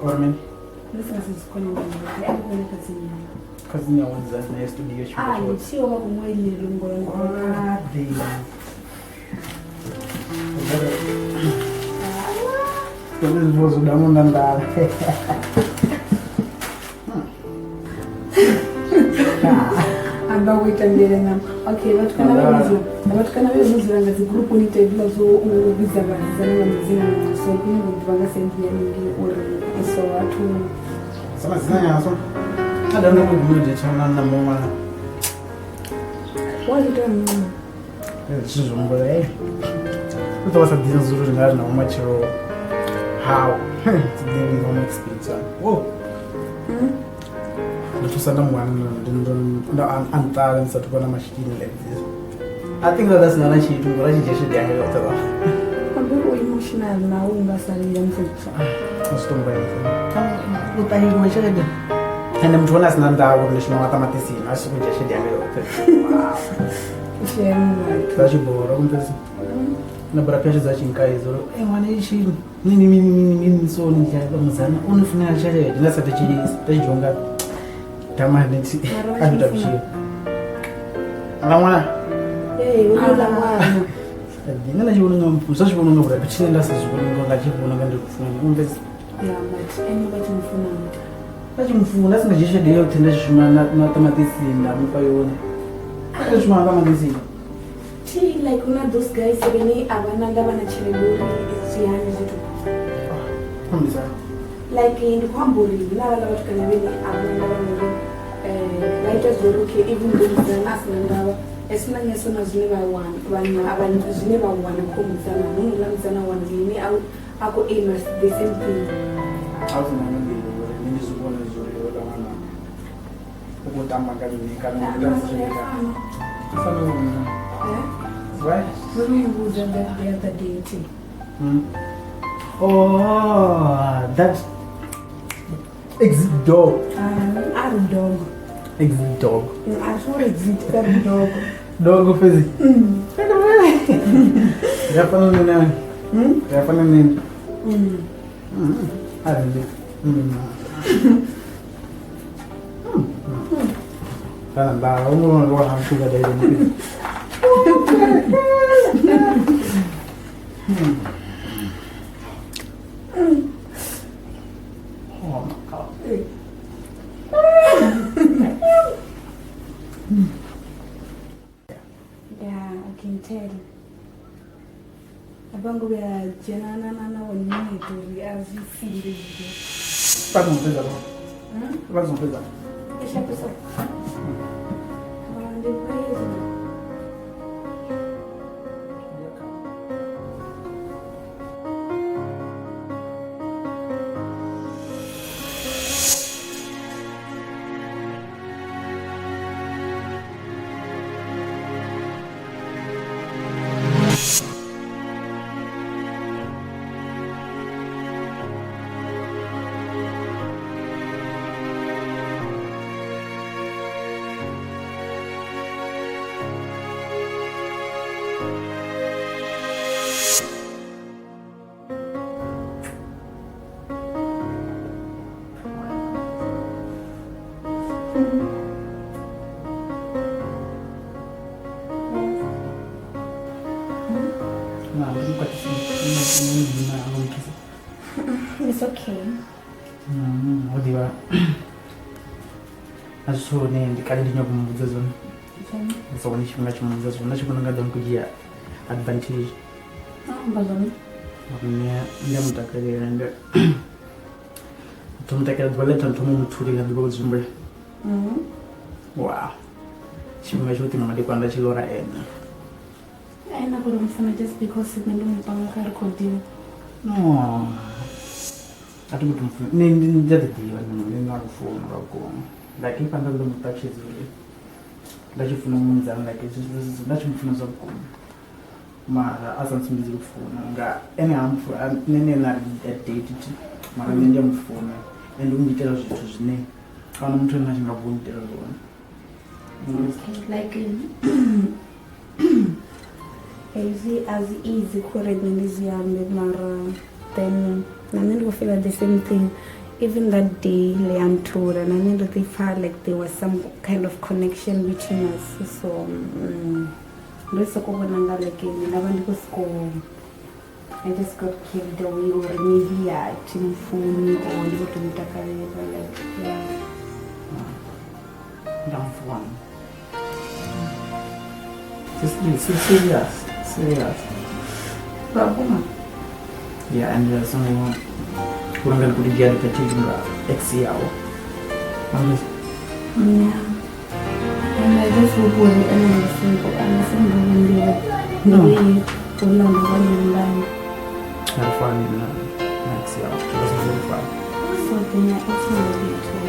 S5: Ormen. Cousin yawenza naye studio
S3: Ah, ndichiwo kumweli lungo. Amba kuitambira nyama. Okay, vatukana vezozviranga dzigurupu nitaivila zo ubidza vadzana namadzina so kune vantu vangasendiya mingi uri so vatu
S5: samadzina yaso adano kugumira na mwana
S3: waita mwana
S5: zvizvombola eh kuti wasadina zuru ringari nawo machero how today we gonna experience oh nthusa nda mu wana nda a nṱala ndi sathu vha na masheleni like this. I think that that's not tshithu ngori a tshi dzhia tshelede yanga yoṱhe vha.
S3: Ambe u emotional na u nga sa lila mfethu.
S5: A zwi to mbaisa. U ṱaheliwa tshelede. Ende muthu wane a si na ndavha uri ndi shuma maṱamaṱisini a tshi sokou dzhia tshelede yanga yoṱhe.
S3: Shame vhathu.
S5: Zwa tshi bora kumfesi. Na bra pheshe dza tshinkaidza uri eh ṅwana itshi mini mini mini mini so ni dzhia muzana u ni funela tshelede nda sa thetshelesi nda tshi dzhiwa nga damane thi a ita vhutshilo. Nga ṅwana
S3: Ee, u ḽa ṅwana.
S5: nṋe nda tshi vhona unga zwa tshi vhona unga vhurabeli tshine nda sa zwi vhoni nga nda tshi vhona unga ndi lufuna umvesi
S3: Ya, but ene vha tshi mufuna.
S5: Nda tshi mufuna a si nga dzhia tshelede yoṱhe nda tshi shuma na ṱamaṱisini nda mufha yone nda tshi shuma na ṱamaṱisini.
S3: Thi like huna those guys vhane a vha na ndavha na tshelede uri zwi hani zwithu.
S5: Ambisa.
S3: Like ndi khou amba uri hu na vhaḽa vhathu kana vhane a vha na ndavha na uri vha ita zwa uri okay even though musidzana a si na ndavha as soon as na zwine vha wana vha zwine vha wana kho musidzana hu no ḽa musidzana a wana mini a khou aim the same thing.
S5: A hu na nḓila uri nṋe ndi zwi vhone zwa uri houḽa ṅwana u khou tamba nga nṋe kana u khou tambisa tshelede yanga. Fana na nṋe. Why?
S3: Ndo no muvhudza that the other day thi.
S5: Oh, that exit dog.
S3: A ri dog.
S5: Exit dog.
S3: A swi uri exit ka ri dog.
S5: Dog fhedzi. Ri a fana nṋe na. Ri a fana nṋe. A ri nṋe. Kana nḓala u ṅwana wa ha sugar daddy. Oh my God.
S3: Yeah, I can tell. A vha ngo vhuya dzhena na 1 minute uri a zwi file zwithu.
S5: Vha songo fhedza vho. Vha songo fhedza.
S3: E sharp so. Mara ndi crazy. It's okay.
S5: Ho ḓivha na zwithu hune ndi kale ndi nyago muvhudza zwone ndi sa wane tshifhinga tsho muvhudza zwone nda tshi vhona nga ḓo khou dzhia advantage.
S3: Amba zwone.
S5: Nṋe ndi a mu takalela ende ndo mu takalela ḓuvha ḽe nda thoma u mu thulela ḓuvha u dzumbula. Wow. Tshifhinga tshoṱhe nga madekwana nda tshi ḽora ene.
S3: Ene khou mufuna just because nṋe ndo mu panga kha recording.
S5: No. A thi ngo tou mufuna. Nṋe ndi a ḓi ḓivha nṋe na lufuno lwa vhukuma. Like if nda ndo mu ṱalutshedza uri nda tshi funa musidzana like nda tshi mufuna zwa vhukuma. Mara a sa ntsumbedzi lufuno nga ene ha mufuna nṋe nṋe na date thi mara nṋe ndi a mufuna ende u ngitela zwithu zwine ahuna muthu ane a tshi nga vuwa u ngitela zwone.
S3: Okay, like hezwi a zwi easy khori nṋe ndi zwi ambe mara then na nṋe ndi khou feel the same thing. Even that day le a nthula na nṋe ndo ḓi pfha like there was some kind of connection between us so ndo soko vhona nga like ndi nga vha ndi khou soko I just got carried away or maybe a thi mufuni or ndi khou tou mutakalela like yeah.
S5: Nda mufuna. Serious, serious.
S3: Vhukuma.
S5: Yeah, and songo vhona nga ndi khou dzhia advantage nga ex yawe.
S3: Yeah. And I just hope uri ene ndi single, a nga si mbone nḓila
S5: No.
S3: the way houḽa ndo vha ndi ndani.
S5: Alifani na ex yawe. It wasn't really fun.
S3: So then I also love you too.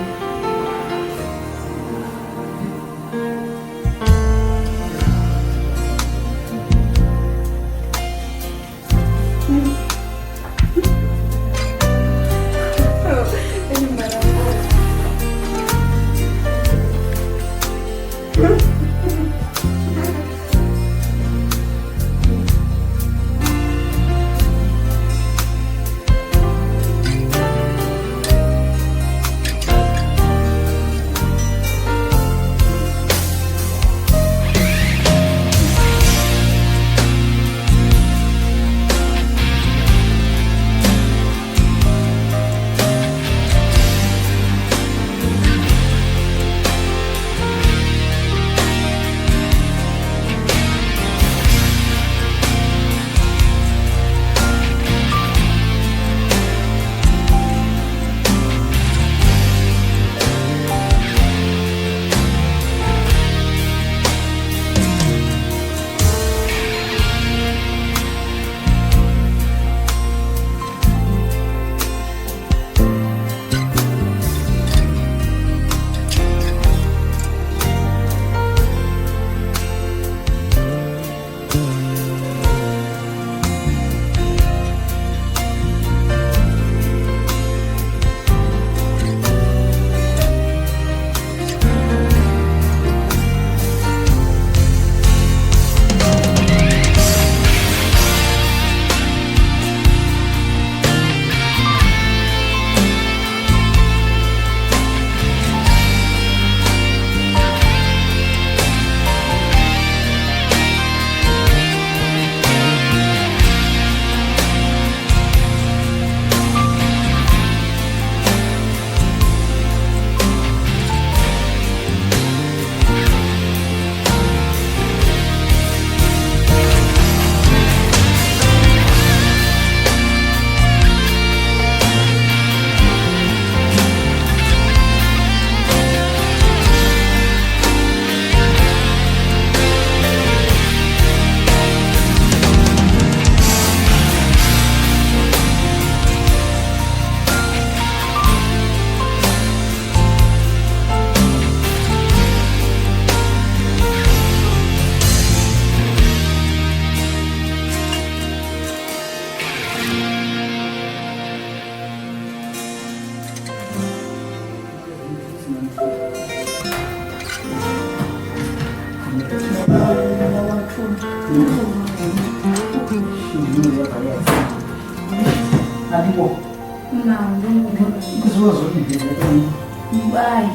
S3: Bye.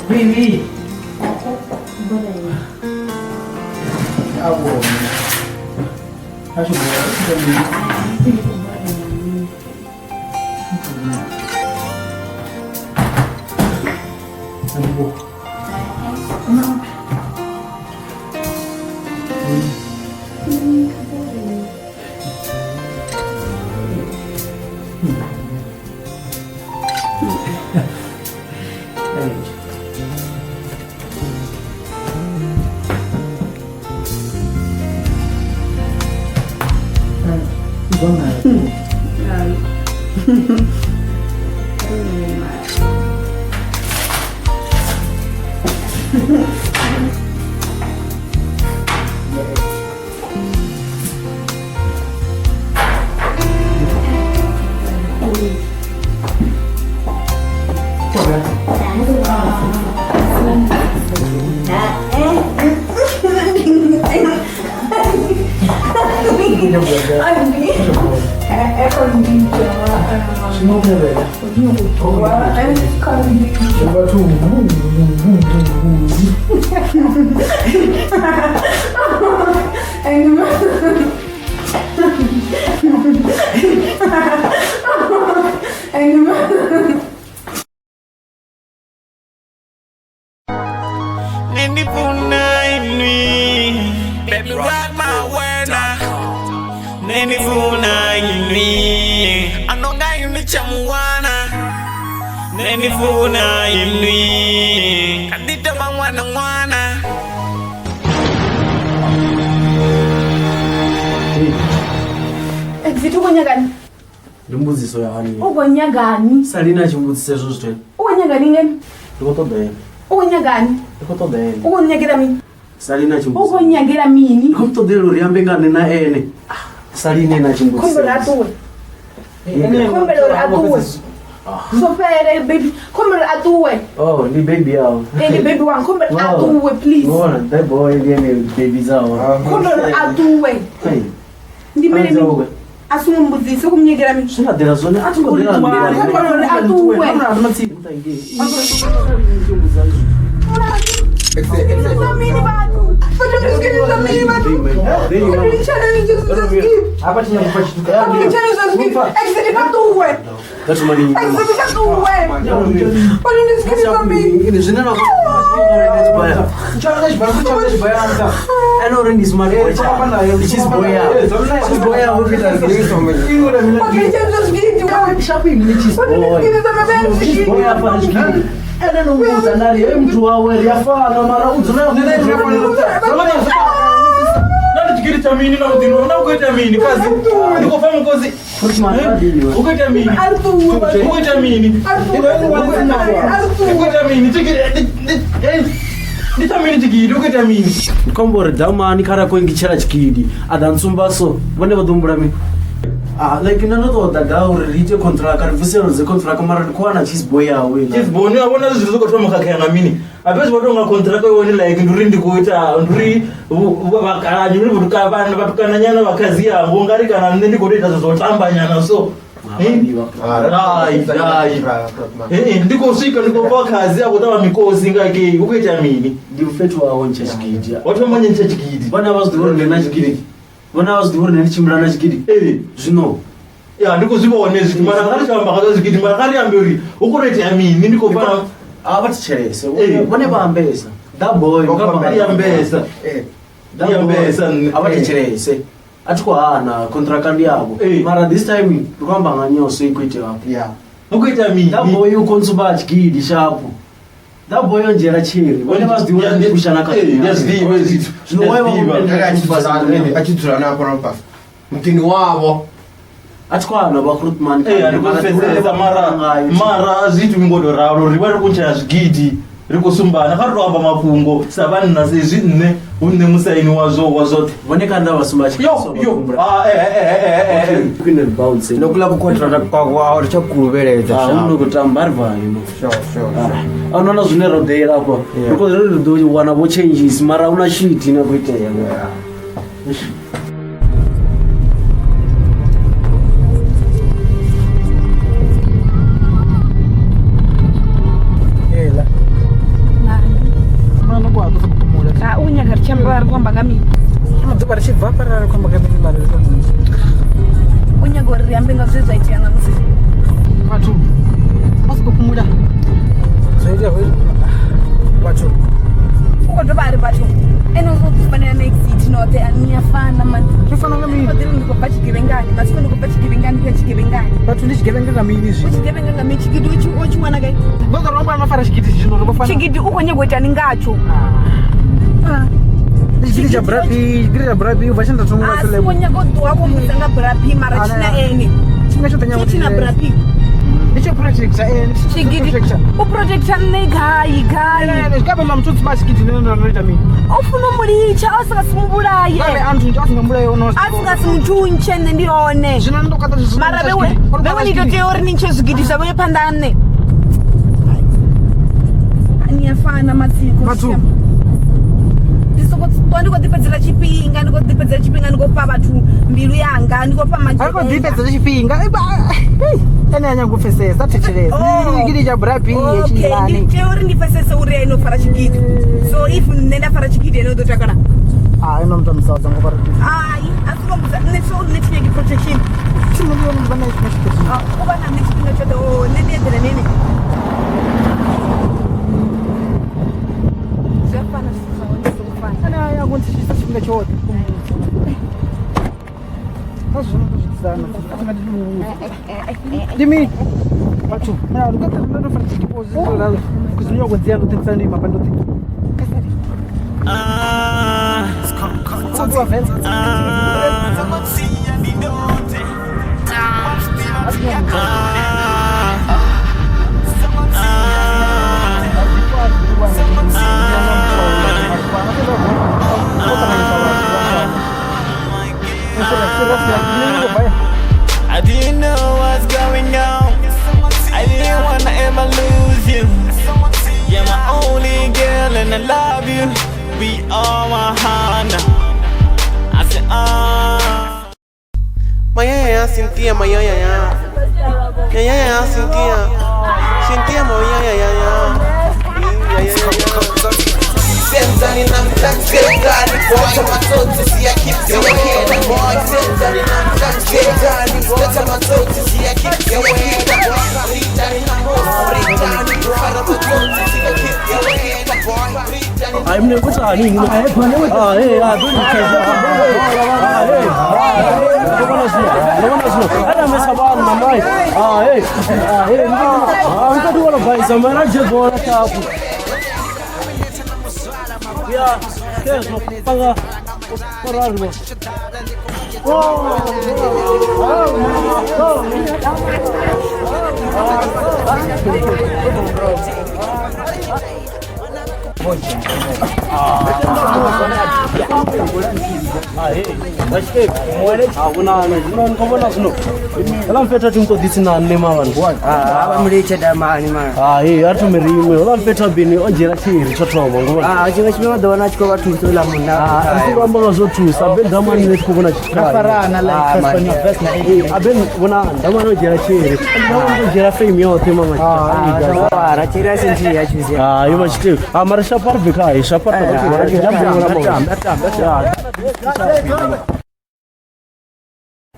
S7: Baby. Ndimbudziso yani.
S3: Ukonyagani.
S7: Salina chimbudziso izvo zvitwe.
S3: Ukonyagani ngeni?
S7: Ndikotoda yena.
S3: Ukonyagani.
S7: Ndikotoda yena.
S3: Ukonyagera mini.
S7: Salina chimbudziso.
S3: Ukonyagera mini.
S7: Ndikotodela uri yambe ngane na ene. Salina na chimbudziso.
S3: Khombela atuwe. Khombela atuwe. Sofere baby, khombela atuwe.
S7: Oh, ndi baby yawo.
S3: Ndi baby wangu, khombela atuwe please.
S7: Ngona, that boy ndiye baby zawo.
S3: Khombela atuwe. Ndi mele asungumbudzise kumnyekera mina
S7: svingadela zvone atingodela
S3: atuwe
S7: Ene nombuza nali mntu wawe riyafana mara udzona
S4: nali chikiri cha mini na udino na ukaita mini kazi ndikofa mukozi ukaita mini ukaita mini ukaita mini chikiri ndichamini chikiri ukaita mini
S7: kombori damani kara koingichera chikiri adantsumbaso vane vadombura mi like nanotoda gauri riite contract ribvisero dzecontract mara ndikuwana cheese yawe
S4: cheese boy ni avona zvinhu zvikothoma khakhaya nga mini apezi vatonga contract iwoni like nduri ndikuita nduri vakalanyi nduri vatukananyana vakazi yangu ngari kana nne ndikotoita zvozotambanyana so ndikosvika ndikopa kazi akutava mikosi ngake ukuita mini
S7: ndimufetu wawo nchachikidi
S4: watomanya nchachikidi
S7: vana vazidivori ndena chikidi vana vazidivori nenichimbira nachikidi zvino
S4: ya ndikuzvivone zviti mara ngatichamba kazozvikiti mara ngariambe uri ukutoita mini ndikopana
S7: avaticherese vane vaambesa daboy
S4: ngariambesa
S7: ndiambesa avaticherese atikuhana contract yavo mara this time ndikuhamba nganyoso ikuite apo
S16: yeah
S4: ukuita mini
S7: daboy ukonsuba chikidi shapo daboy onjera chiri vane vazidiwa kushana
S4: ndazvidiwa izvithu
S16: achidzura napo napasa mutini wavo
S7: atikwana vakrutman
S4: andikufesesa mara zvithu mingodo ravo riva ri kunchaya zvigidi ri kusumbana kha ri to amba mafhungo sa vhanna sezwi nṋe U nṋe musaini wazwo wa zwoṱhe.
S7: Vhone kanda vha sumba tshi.
S4: Yo yo. Ah eh eh eh eh.
S7: Queen and bounce.
S16: Ndo kula ku contract kwa kwa ri tsha kuluvheledza.
S7: Ah, uno kutamba ari vayo no.
S16: Sure sure.
S7: A no na zwine ro deila afha. Ri khou ri ḓo wana vho changes mara una shit ine khou itea.
S5: Ela. Mano kwa to kumula.
S3: Ah, u nyaga ri tshi amba ri khou amba nga mini?
S5: Maḓuvha ri tshi bva hafha ra ri khou amba nga mini mara ri khou
S3: U nyaga uri ri ambe nga zwe zwa itea ṋamusi.
S5: Vhathu vha soko fhumula. Zwo itea vhathu.
S3: U khou dovha a ri vhathu ene u ḓo fanela na exit noṱhe a ni a fana man.
S5: Ri fana nga mini?
S3: Ndi khou bva tshigevhengani, matsiko ndi khou bva tshigevhengani, ndi khou ya tshigevhengani.
S5: Vhathu ndi tshigevhenga nga mini
S3: zwi? U tshigevhenga nga mini? Tshigidi u tshi wana gai?
S5: Vho ḓo romba na fara tshigidi zwino ri vho fana.
S3: Tshigidi u khou nyaga u itani ngatsho?
S5: Ndi tshigidi tsha brapi, tshigidi tsha brapi u bva tshe nda thoma
S3: A si khou nyaga u ṱuwa khou mbudza nga brapi mara tshina ene.
S5: Tshifhinga tshoṱhe nyaga
S3: Tshi na brapi.
S5: Ndi tsho protector ene.
S3: Tshigidi u protector nṋe gai gai.
S5: Ene zwi kabela muthu tsima tshigidi nṋe ndo ndo ita mini?
S3: O funa u mu litsha a si nga si mu vhulaye.
S5: Arali a nthuntsha a si nga mbulaye ono.
S3: A si nga si mu thuntshe nṋe ndi hone.
S5: Zwino ndo kwaṱa zwi
S3: Mara vhewe vhewe ni to tea uri ni ntshe zwigidi zwa vhewe phanḓa ha nṋe. Ni a fana matsiko.
S5: Vhathu.
S3: Ndi soko ṱwa ndi khou ḓifhedzela tshifhinga ndi khou ḓifhedzela tshifhinga ndi khou fha vhathu mbilu yanga ndi khou fha
S5: A ri khou ḓifhedzela tshifhinga. Ene a nyaga u pfesesa thetshelesa. Ndi tshigidi tsha brapi
S3: Okay,
S5: tshilani.
S3: ndi tea uri ndi pfesese uri ene u fara tshigidi. So if nṋe nda fara tshigidi ene u ḓo takala.
S5: Ah, ino muthu musadza ngo fara.
S3: Hai, a si ngo mbudza nṋe so nṋe thi nyagi protection.
S5: Thi nṋe ndi vha na tshifhinga tshoṱhe.
S3: Ah, u vha na nṋe tshifhinga tshoṱhe oh nṋe ndi eḓela nene. Zwi a fana zwithu zwa hone zwi khou fana.
S5: Ene a nyaga u nthetshelesa tshifhinga tshoṱhe. Kha zwino ndo zwi dzudzana. A thi nga ndi muvhudza. Ndi mini? Vhathu, mara ndi khou ndo fara tshigidi zwi kuzi nyago ndzia ndo ḓipfa ndi ima ndo ḓi.
S11: I didn't know what's going on. I didn't wanna ever lose you. You're my only girl and I love you. We are my Hana. I said, ah.
S6: Maya Cynthia, Maya ya ya. Ya ya ya Cynthia. Cynthia Maya ya ya ya. Senzani na mtangani boy matsotsi siyakhipha boy senzani na mtangani boy matsotsi siyakhipha boy ritani na ritani matsotsi siyakhipha boy
S7: Hayi mina kuthani ngino. Ah hey, ah don't care. Ah hey. Ndobona zwino. Ndobona zwino. Ana mesabana mamai. Ah hey. Ah hey. Ah ngikati wala bhaisa mara je bora tapu. Ya, keso panga porargo. Oh.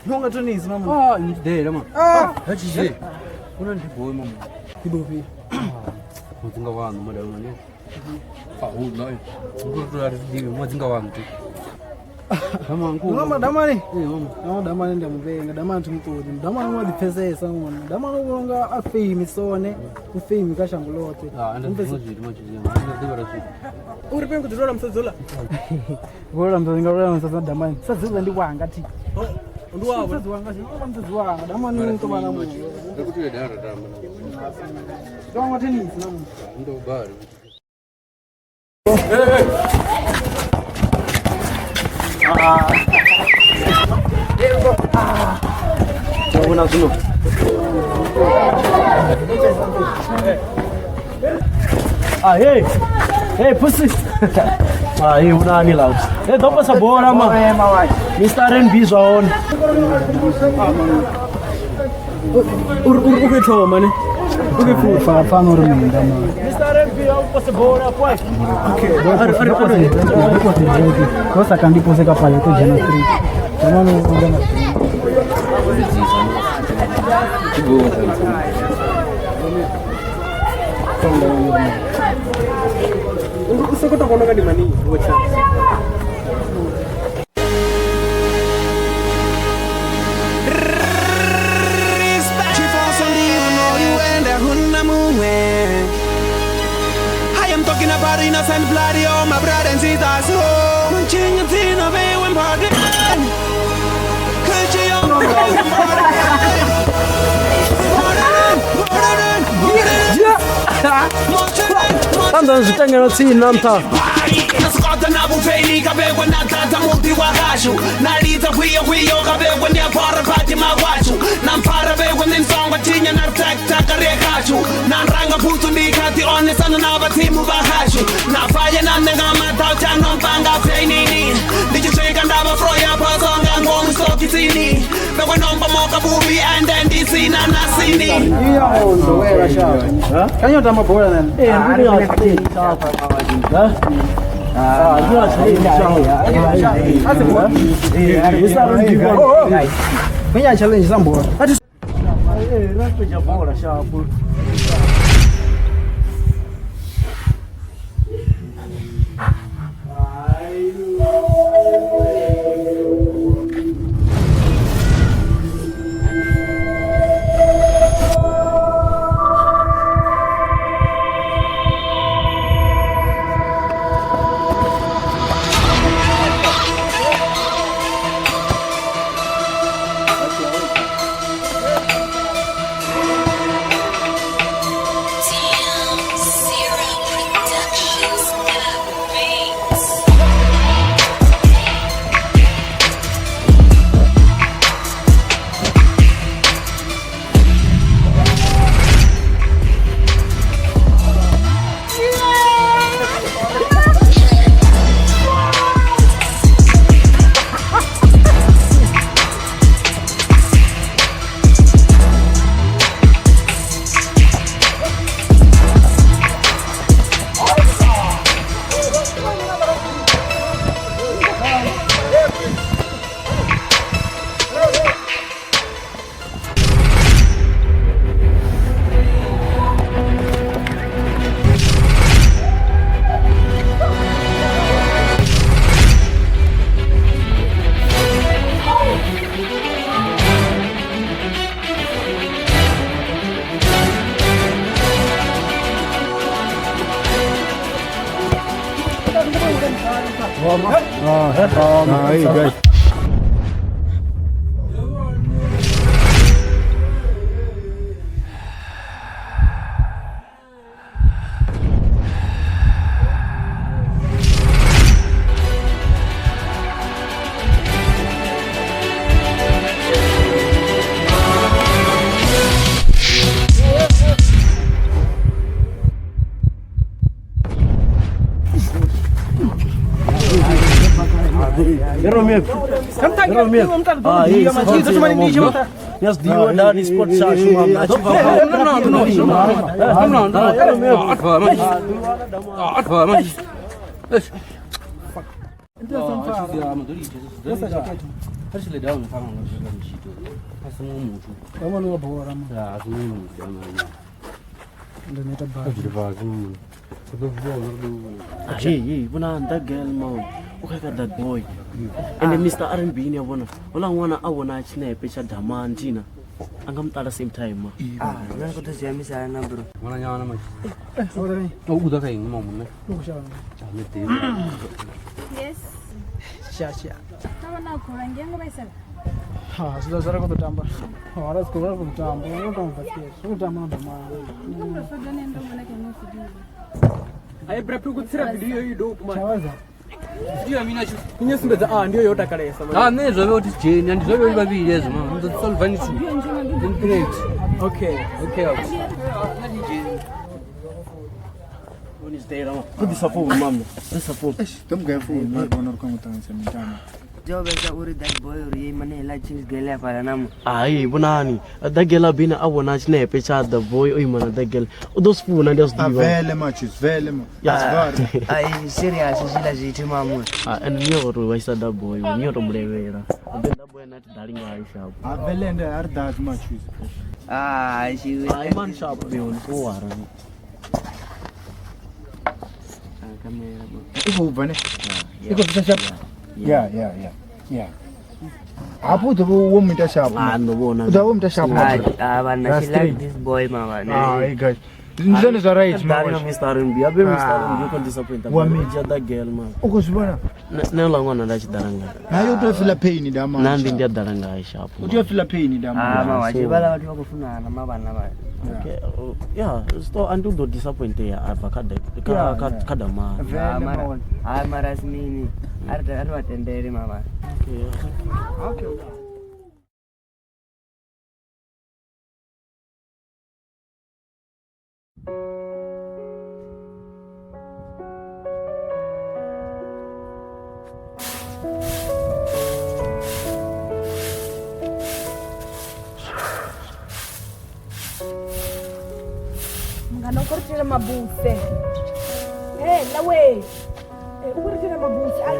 S5: Nonga tonisi mama.
S2: Ah, ndidela mama.
S5: Ah,
S2: hachize. Una ndiboy mama.
S5: Ibopi.
S2: Mudzinga wangu madam ne. Ah, hu nayi. Ngikuto ari ndiwe mudzinga wangu tu.
S5: Mama damani. Eh mama. Mama damani ndiyamuvenga, damani timutodi. Damani wa dipfesesa ngona. Damani uronga a fame sone, u fame ka shango lothe.
S2: Ah, ndizviri machizima. Ndizviri zvi.
S5: Uri pengu dzirora musadzola. Ngora msadzola ngora msadzola damani. Sadzola ndi wanga ti.
S2: Ndiwavo.
S5: Msadzi wanga ndi msadzi wanga. Damani ntobana mu.
S2: Ndikuti dara dama.
S5: Ndonga tenisi namu.
S2: Ndobari.
S7: Vona zwino. Ah, hey. Hey, pussy. Ah, hey, unani loud. Hey, dopa sa bora ma. Mr. R&B zwa hone. Ur thoma ne. Uke futhi.
S5: Fana uri minda ma.
S7: Mr. R&B awupose bora kwa.
S5: Okay. Kosa kandi pose ka pale to jana street. Tamam o jana street.
S1: Usoko to vhona nga ndi mani wo tsha.
S6: I am talking about innocent blood, oh my brother and sisters. Oh,
S7: Tanzania zitengera tsini na nṱha.
S5: Menya challenge zambora.
S7: Hey, bona that girl man, okay that boy. And then Mr. R&B ni bona. Ola ngwana a bona tshinepe tsha Damanti na. Anga mutala same time ma.
S16: Ah, nna go tshia na bro.
S2: Ngwana nyana ma. O uda ka eng mo monna?
S3: Yes.
S5: Sha sha.
S3: Taba na khona ngengo bayisela.
S5: Ha, zwi zwa re khou tamba. Ha, ra khou khou tamba, ngo tamba fast. Ngo tamba na ma.
S1: Ay bra pro kutsira video yi dope man.
S5: Chawaza.
S2: Ndiyo mina chu.
S7: Kunye sumbedza a ndiyo yo takalesa.
S2: Ah, nṋe zwo vhe uthi dzheni, ndi zwo vhe vhavhili hezwo mama. Ndi ḓo solve ni two. Then great.
S7: Okay.
S2: Okay. Out.
S7: Ḓisa founu mama. Ḓisa founu.
S5: Ḓo mugae founu mara vhona uri khou ṱanganyisa mitambo.
S19: Tea uri that boy uri ye imane heiḽa change girl hafhaḽa na mu.
S7: Hai vhonani ḓagela bina a vhona tshinepe tsha the boy o ima na ḓagela u ḓo zwi funa ndi a zwi ḓivha.
S5: Vele matches, vele ma.
S7: Yeah.
S19: Ai serious zwiḽa zwithu mamu.
S7: Ah, and ni yo ri vhaisa da boy ni yo to mulevhela then da boy na ti dali ngayo shapo.
S5: A vele ende a ri ḓadzi matches.
S19: Ah, she
S7: Ai man shapo ni ko wara.
S19: Kamera bo.
S5: I khou bva ne? I khou bvisa shapo. Yeah, yeah, yeah. Yeah. Hafhu u ḓo vha wo mu ita shapo.
S7: Ah, ndo vhona.
S5: U ḓo vha wo mu ita shapo.
S19: Ah, vhanna she like this boy mama.
S5: Ah, hey guys. Ndi zwone zwa right
S7: Dali na Mr. R&B. Abe Mr. R&B ko disappoint.
S5: Wa mi-
S7: dzhia da girl man.
S5: U khou zwi vhona?
S7: Nṋe uḽa ṅwana nda tshi ḓala ngae.
S5: Naye u tea u feel pain da man.
S7: Na ndi ndi a ḓala ngae shapo.
S5: U tea u feel pain da man.
S19: Ah, mama, tshi vhala vhathu vha khou funana ma vhana vha.
S7: Okay. Yeah, so andi u ḓo disappointea a bva kha kha kha kha damani.
S19: Ah, mara ah mara simini. A ri vha tendele mama.
S7: Okay.
S5: Okay.
S3: Mngani u ritela mabuse. Hey, lawe. U ritela mabuse. Ai.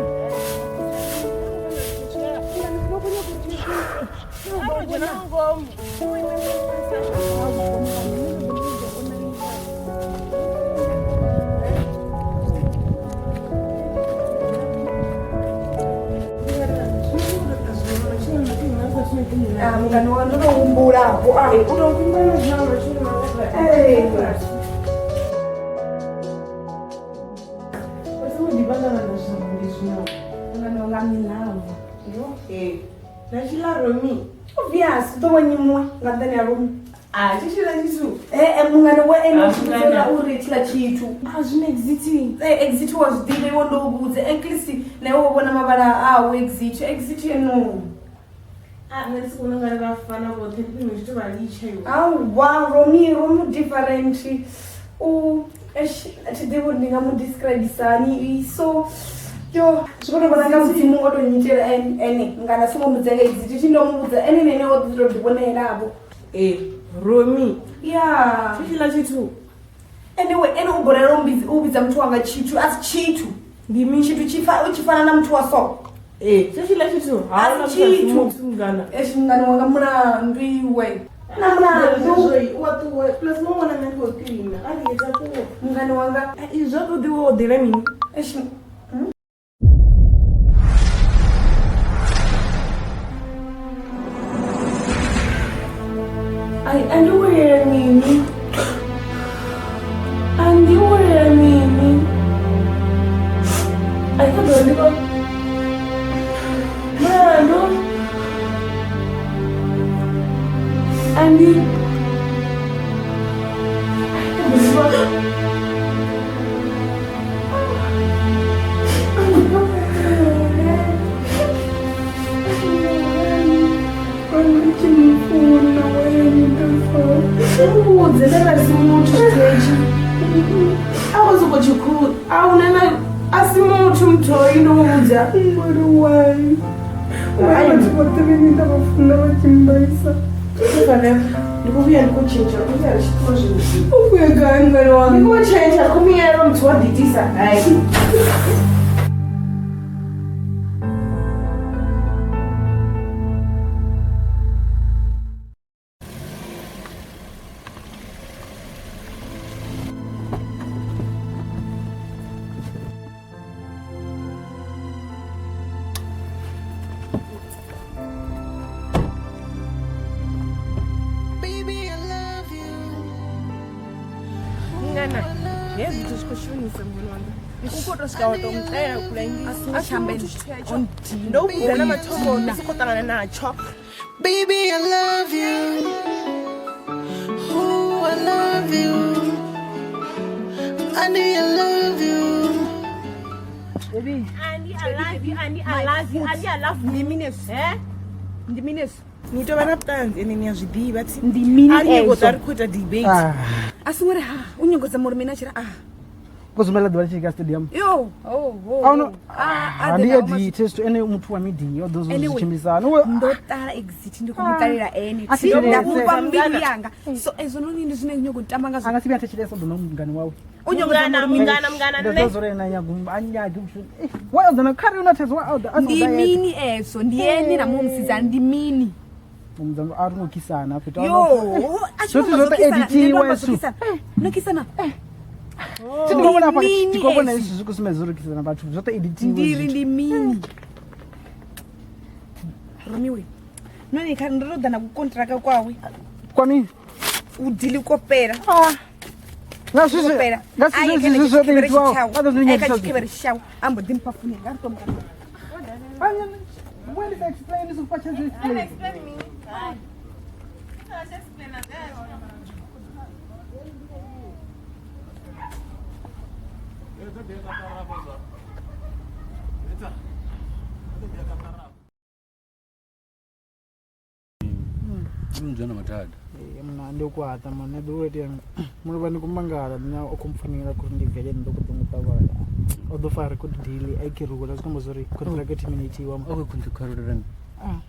S3: Ah, mngani wanga ndo to humbula hafho. Ah, u to humbula Eh. Mngani wanga I'm in love.
S13: Yo. Na tshila Romi.
S3: Obvious, u ḓo vha nyimuwe nga nṱhani ha Romi.
S13: Ah, tshi tshila tshithu.
S3: Eh, mungani wa ene
S13: Ah,
S3: u tshi
S13: mungana.
S3: uri tshila tshithu.
S13: Ah, zwino exit.
S3: Eh, exit wa zwi ḓivha iwe ndo u vhudze. At least na iwe wo vhona mavhala awe exit. Exit eno.
S13: Ah, nṋe ndi si vhona ungari vha fana vhoṱhe ndi khwine tshi to vha litsha iwe.
S3: Awa, Romi, Romi different. U eish, a thi ḓivhi uri ndi nga mu describe hani. So yo zwi khou tou vhona nga mudzimu o to nyitela ene ngana songo mbudza nga exit tshi ndo mu vhudza ene nene o ḓi to ḓi vhonela-vho.
S13: Eh, Romi.
S3: Yeah.
S13: Tshi tshila tshithu.
S3: Anyway, ene u borela u vhidza muthu wanga tshithu a si tshithu.
S13: Ndi mini?
S3: Tshithu tshi fa u tshi fana na muthu wa so.
S13: Eh, tshi tshila tshithu.
S3: A si tshithu.
S13: Mungana.
S3: Eish, mungani wanga mulandu iwe. Na mulandu.
S13: U wa ṱuwa plus mo ṅwana nṋe ndi khou kiḽina. A lingedza ṱuwa.
S3: Mungani wanga.
S13: Izwi zwa ṱoḓi wo ḓela mini?
S3: Eish.
S13: Ai, andi worela mini? Andi worela mini? Ai, kha ḓo ndi khou Mulandu. Andi. Ai, kha ḓo ndi khou Mbudze nda si muthu tshithu a khou sokou tshi khu a huna na a si muthu muthoyi ndo muvhudza.
S3: Mori why? Why vhathu vhoṱhe vhane nda vha funa vha tshi mbaisa?
S13: Ndi khou vhuya ndi khou tshentsha ri khou vhuya ri tshi ṱuwa zwino.
S3: U khou ya gai mngani wanga?
S13: Ndi khou tshentsha ri khou muyela muthu wa ḓiitisa. Hai.
S11: Baby, I love you.
S13: Mngana, hezwi zwithu zwi khou shonisa mngani wanga. U khou tou swika wa tou muṱalela kule ngei. A si muthu tshithu hetsho. Ndo u vhudza na mathomoni ndi sokou ṱangana natsho.
S11: Baby, I love you. Ooh, I love you. Andy, I love you.
S3: Baby.
S13: I love you, I love you.
S3: Ndi mini hezwi? Ndi mini hezwi?
S13: Ni tou vha na vhuṱanzi ene ni a zwi ḓivha thi.
S3: Ndi mini
S13: A ri nyongo
S3: ezwo?
S13: ḓa ri khou ita debate.
S3: A songo ri ha u nyongo zama uri mina a tshi ri ah.
S5: Kuzumela ḓuvha tshi ka stadium.
S3: Yo. Oh, oh.
S5: Awuno.
S3: Ah,
S5: Ndi edit test ene muthu wa media o ḓo zwi
S3: Anyway,
S5: tshimbilisana.
S3: ndo ṱala exit ndi khou mu ṱalela ene
S5: A
S3: thi
S5: si
S3: nda
S5: thetshelese.
S3: mufha mbilu yanga so ezwononi ndi zwine nyago u tamba ngazwo
S5: A nga si vhuya a thetshelesa u ḓo na mungani wawe.
S3: U nyago zama uri mina-
S5: Ndo ḓo zwo ri ene a nyaga a nyagi vhutshilo. Wa o ḓa na khari una thaidzo wa o ḓa a
S3: ndi
S5: songo ḓa yeṱhe.
S3: mini ezwo ndi ene na muṅwe musidzana ndi mini
S5: Mudzango a ri ngo kisana fhethu.
S3: yo a tshi
S5: Zwoṱhe
S3: khou amba zwo
S5: zwoṱhe
S3: kisana, nṋe ndo
S5: editiwe
S3: amba zwo
S5: su.
S3: kisana. No kisana
S5: Thi ndi khou vhona hafha
S3: Ndi
S5: ndi khou vhona
S3: mini
S5: hezwi zwi khou sumbedza uri kisana vhathu zwoṱhe editiwe.
S3: ndi ri ndi mini romiwe
S13: Noni kha ndo ḓa na kukontraka kwawe.
S5: Kwa mini?
S13: U dili ko fhela.
S5: Nga zwizwi nga zwizwi zwi zwoṱhe editiwaho. A ḓo zwi
S13: Ai kha
S5: nyadzisa.
S13: tshikhevhere tshawe a mbo ḓi mpha founu yanga a ri to mukana.
S5: When did I explain this? Explain.
S13: me.
S2: Mdzana mathada.
S5: Mna ndi kwaṱa mna ḓo itea mulovha ndi kumangala nṋe o khou mpfonela kuri ndi bvele nnḓa ku ḓo ṱavhanya o ḓo fara record deal a kirula zwi amba zwori contract terminate wa
S2: Okay, kuntikharulelani.
S5: ah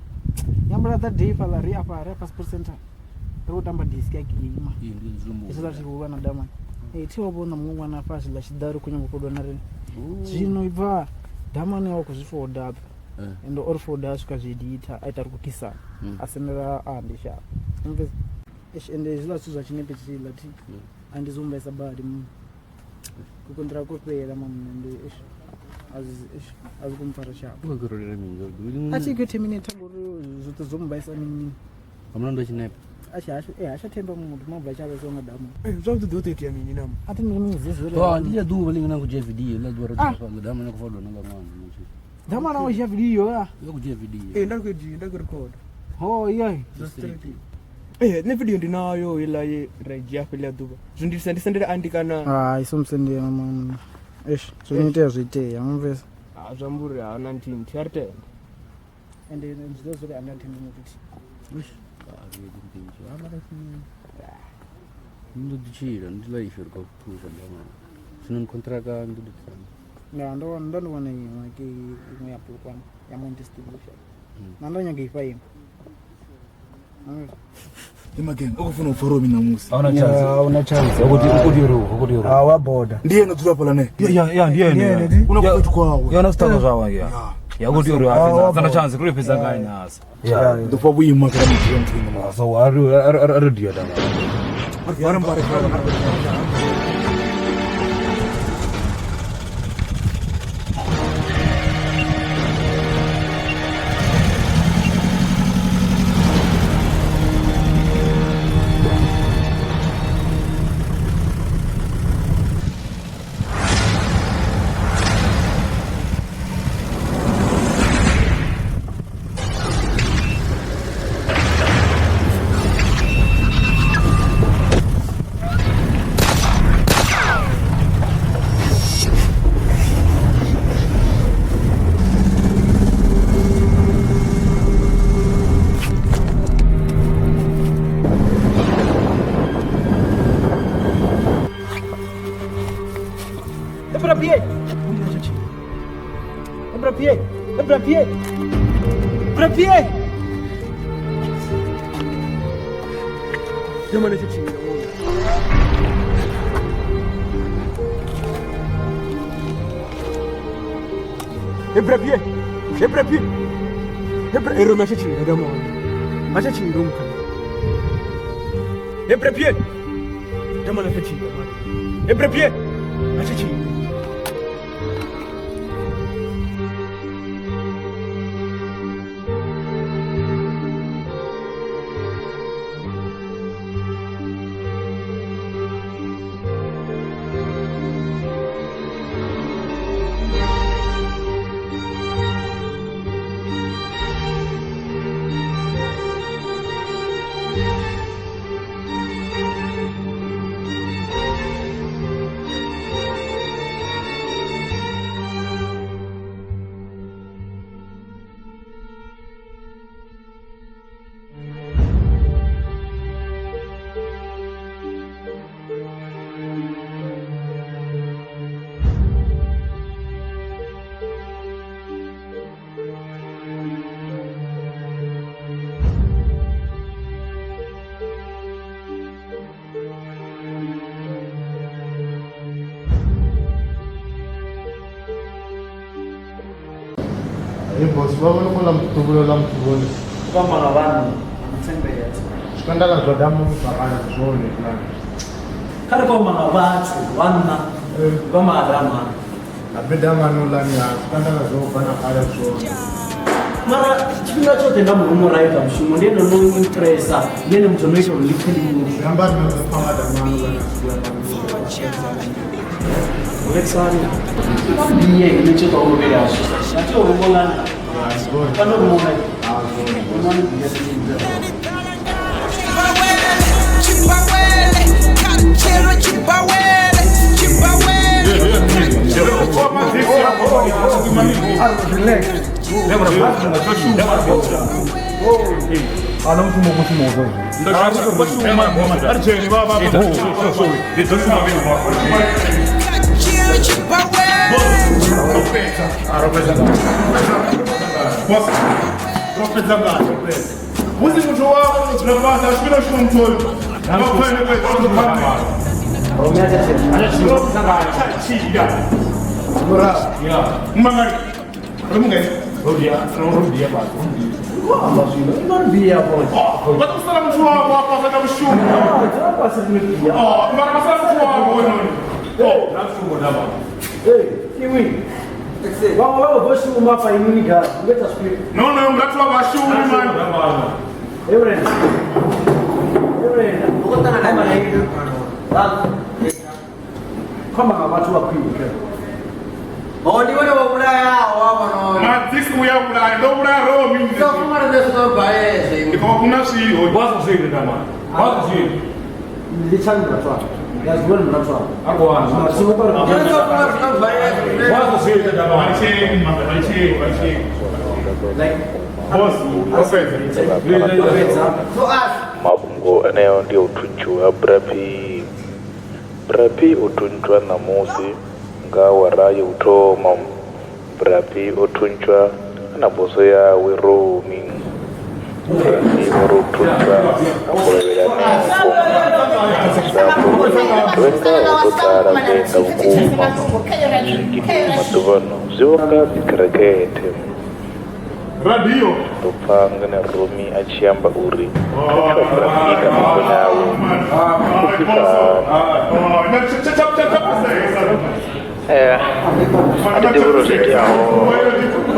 S5: yambula ḓa day fhala ri afha ri passport center ri khou tamba disk ya game
S2: Iyi ndi zwiḽo
S5: hezwiḽa zwi vha na dama eh thi wa vhona muṅwe ṅwana afha zwiḽa tshiḓa ri khou nyanga u fodwa na riṋe zwino ibva damani wa khou zwi foda afha ende o ri foda a swika zwi editha a ita ri khou kisana a sendela a ndi sharp ende hezwiḽa zwithu zwa tshinepe tshiḽa thi a ndi zwo mbaisa badi mu kukontra ko fhela mamuṋe ndi eish, a zwi kumpfara sharp
S2: Ungakurulele mini?
S5: a tshi khou terminate ngori zwoṱhe zwo mbaisa mini
S2: Amuna ndo tshinepe.
S5: a tshi hashu eh hasha themba muthu mabva tsha vhesa nga damu
S16: zwavhuḓi ḓo ḓo itea mini nama
S5: a thi ndi
S2: Oh, ndi ḽa ḓuvha ḽiṅwe na ku dzhia video ḽa ḓuvha ro dzhia fhaḽa dama na ku fodwa na nga ṅwana muthu.
S5: dama na u dzhia video ya
S2: Yo ku dzhia video.
S16: ee nda khou dzhia nda khou record
S5: ho ye
S16: ee nṋe video ndi nayo heiḽa ye ra i dzhia fheḽa ḓuvha zwi ndi ndi sendele andi kana
S5: hai so musendela mama eish zwo no itea zwo itea mumvesa
S16: ha zwi amba uri ha na nthihi nthihi a ri tende
S5: ende zwi ḓo zwori a ndi a thembi muthu thi
S2: Ndo ḓi tshila ndi life ri khou thusa ndama. Zwino ni contract ndo ḓi tsana.
S5: nda ndo ndo ndi wana iṅwe ke iṅwe ya Polokwane ya Monte Studio na ndo nyaga ifha iṅwe
S15: Imagine ukufuna upfa Romi namusi.
S20: Hauna chance. Hauna chance. Ukuti uri ukuti uri.
S15: Ah wa boda. Ndiye ngadzula phala ne.
S20: Ya ndiye
S15: ne. Unokufethu kwawe.
S20: Yona sitako zwawe ya. Ya kuti uri afisa. Sana chance kuri pesa ngai nasa.
S15: Ya. Ndofwa vhuima kana muthu muthu ngoma.
S20: So ari ari dia dama.
S15: Ari mbare.
S5: Ebra pie. Ebra pie. Ebra pie. Ebra pie.
S16: Jamani tshi tshila Ebra pie. Ebra pie. Ebra ero ma tshi dama. Ma tshi tshila mukha. Ebra pie. Dama na tshi Ebra pie. Ma tshi tshila.
S8: Boss, vha vhona kola muthu la muthu vhone.
S7: Vha mala vhana mthembeya.
S8: Swikandala zwa damu zwa kale zwone na.
S7: Kha ri kwamba nga vhathu vhanna vha maadama.
S8: Abeda manu la ni swikandala zwo bana kale zwone.
S7: Mara tshifhinga tshoṱhe nda murumo ra ita mushumo ndi ene no impressa ndi ene muthu no ita uri ndi pfe ndi muthu.
S8: Amba na panga damanu la na.
S7: Alexander ndiye ine tsho ṱo vhela zwo. Ngathi o rumolana. Pano rumolana.
S21: Mafhungo eneo ndi u thuntshiwa Brapi. Brapi o thuntshwa ṋamusi nga awara ya u thoma. Brapi o thuntshwa na boso yawe Romi. Brapi o ri u thuntshwa a golovhela henefho. Venga hu ḓo ḓala venga vhukuma. Zwigidi maḓuvhano zwi vho nga dzikhirekhethe.
S8: Radio
S21: ndo pfa ngene Romi a tshi amba uri kha Brapi nga mafoni awe u pfisa hani.
S22: A thi ḓivhi uri zwo iteaho ho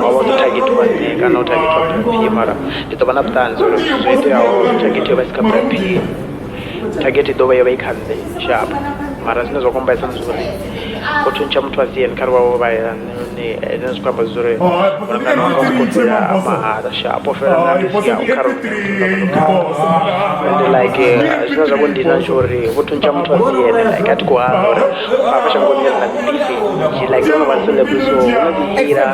S22: vha u thagetiwa nṋe kana u thagetiwa Brapi, mara ndi ḓo vha na vhuṱanzi uri zwo iteaho thageti yo vha i si kha Brapi, thageti i ḓo vha yo vha i kha nṋe sharp. Mara zwine zwa khou mbaisa ndi zwa uri o thuntsha muthu a si ene, kha ri vha vho vha nṋe zwi khou amba zwa uri mulangano wanga u khou dzula mahala sharp o fhela nṋe a sia kha ri and like zwine zwa khou ndina ndi uri vho thuntsha muthu a si ene, like a thi khou hana uri afha shangoni ri na dzi beef like ro no vha celeb so hu na dzi nḓila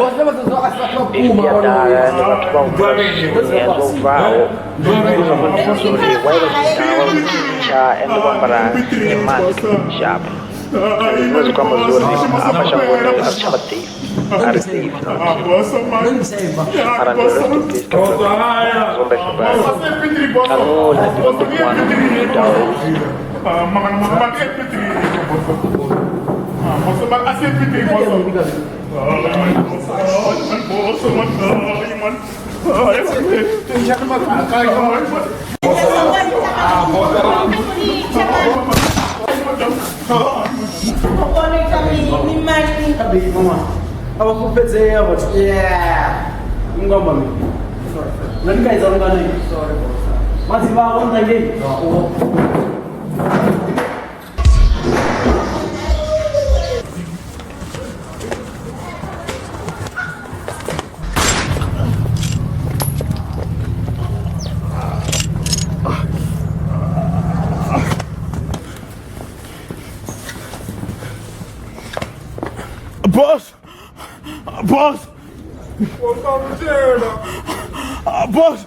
S22: beef ya ḓala and vhathu vha humbula zwithu zwo bvaho. Zwine zwa khou ndina ndi uri why vha tshi ḓa vha thuntsha and vho ambara mask sharp. Zwine zwi khou amba zwa uri afha shangoni a ri tsha vha safe, a ri safe na luthihi. Mara ndi rest in peace kha Brapi, zwo mbaisa badi. A no nṋe ndi vha ndo muwana ita
S7: A vha fhulufhedzea vhathu. Ngamba mini? Nṋe ndi kaidza lungana madzivha avho nnḓa ngei.
S8: Boss! Boss! Boss!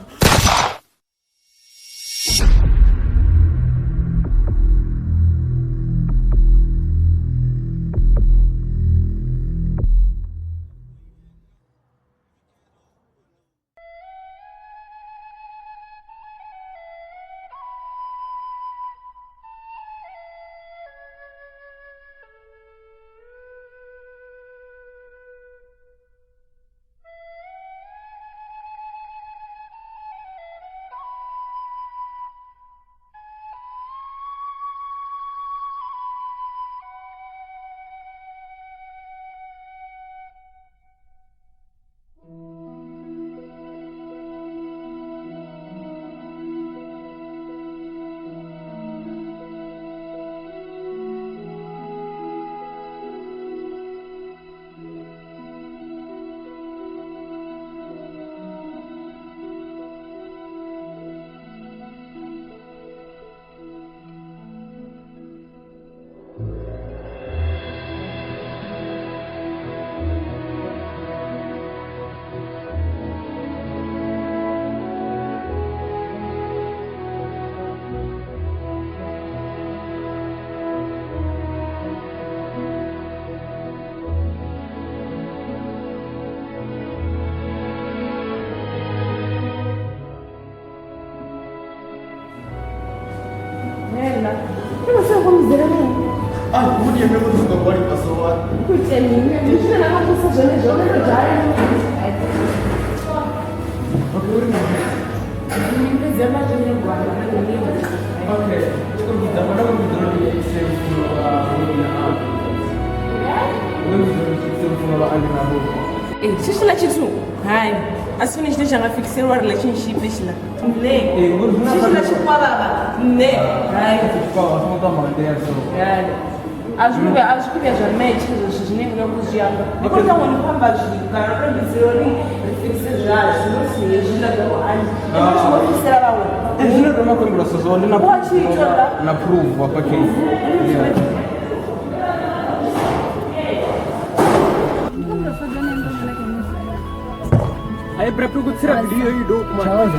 S13: Hela. Ndo se ko muzela ni.
S16: Ah, kuti yeme kuti ngobali pasowa.
S13: Kuti mimi ndizvo na makusa zvone zvone zvari.
S16: Okay.
S13: Xixila tshithu hayi a swi fane xine xa nga fikiseriwa relationship lexila ne xixila xikwavava ne hayi a zwi vhuya a zwi vhuya zwa match zwezwi zwine ndi nga ku zwi amba ndi khou ita ngoni khou amba zwithu kana ro mbidzela uri ri fikise zwashu no si hezwiḽa zwa vho ani ende zwi ngo fikisela vhaṅwe
S16: zwine ro ma khou so zwone na na proof hafha case. Aí pra procurar video aí do mano.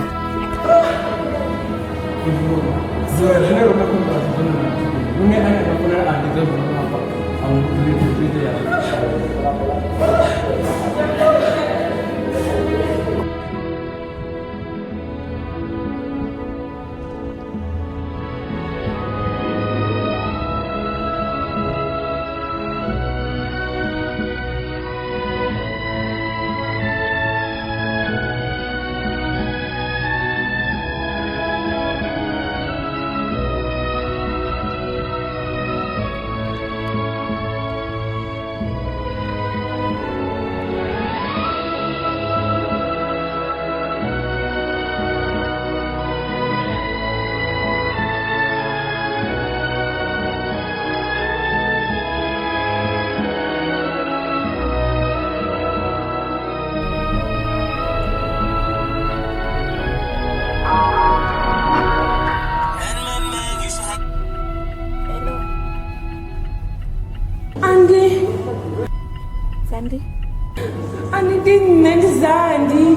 S13: Zandi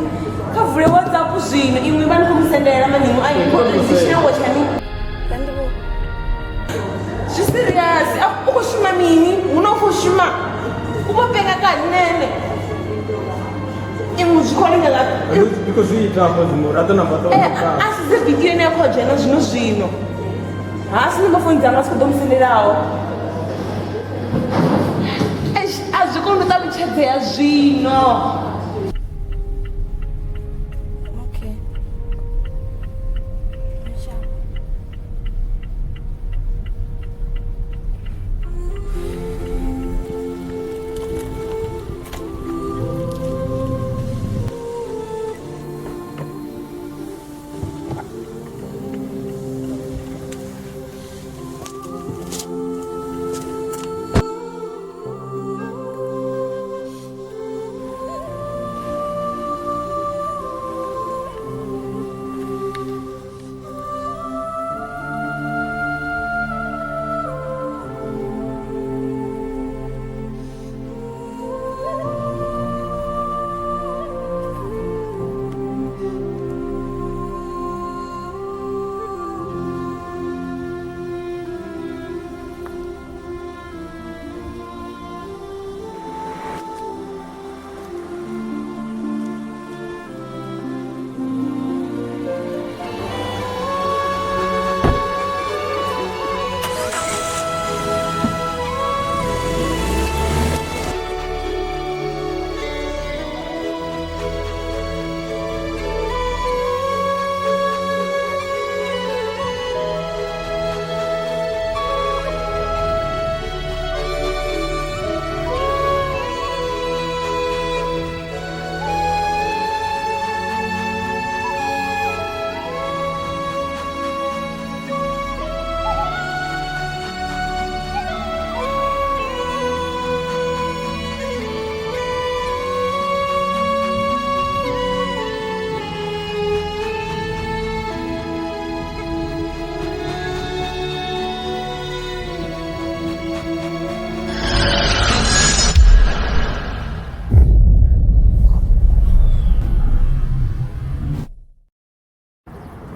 S13: kavule WhatsApp zwino imwe vha ni khou musendela manimo a tshilango tsha mini zwi serious u khou shuma mini hu no khou shuma u vho penga kani nene imwe zwi khou linga
S16: ndi khou zwi ita hafha zwino ra ḓo namba
S13: a si dze video ine ya khou dzhena zwino zwino ha si number phone dzanga si khou ḓo musendelaho a zwi koni u ṱalutshedzea zwino.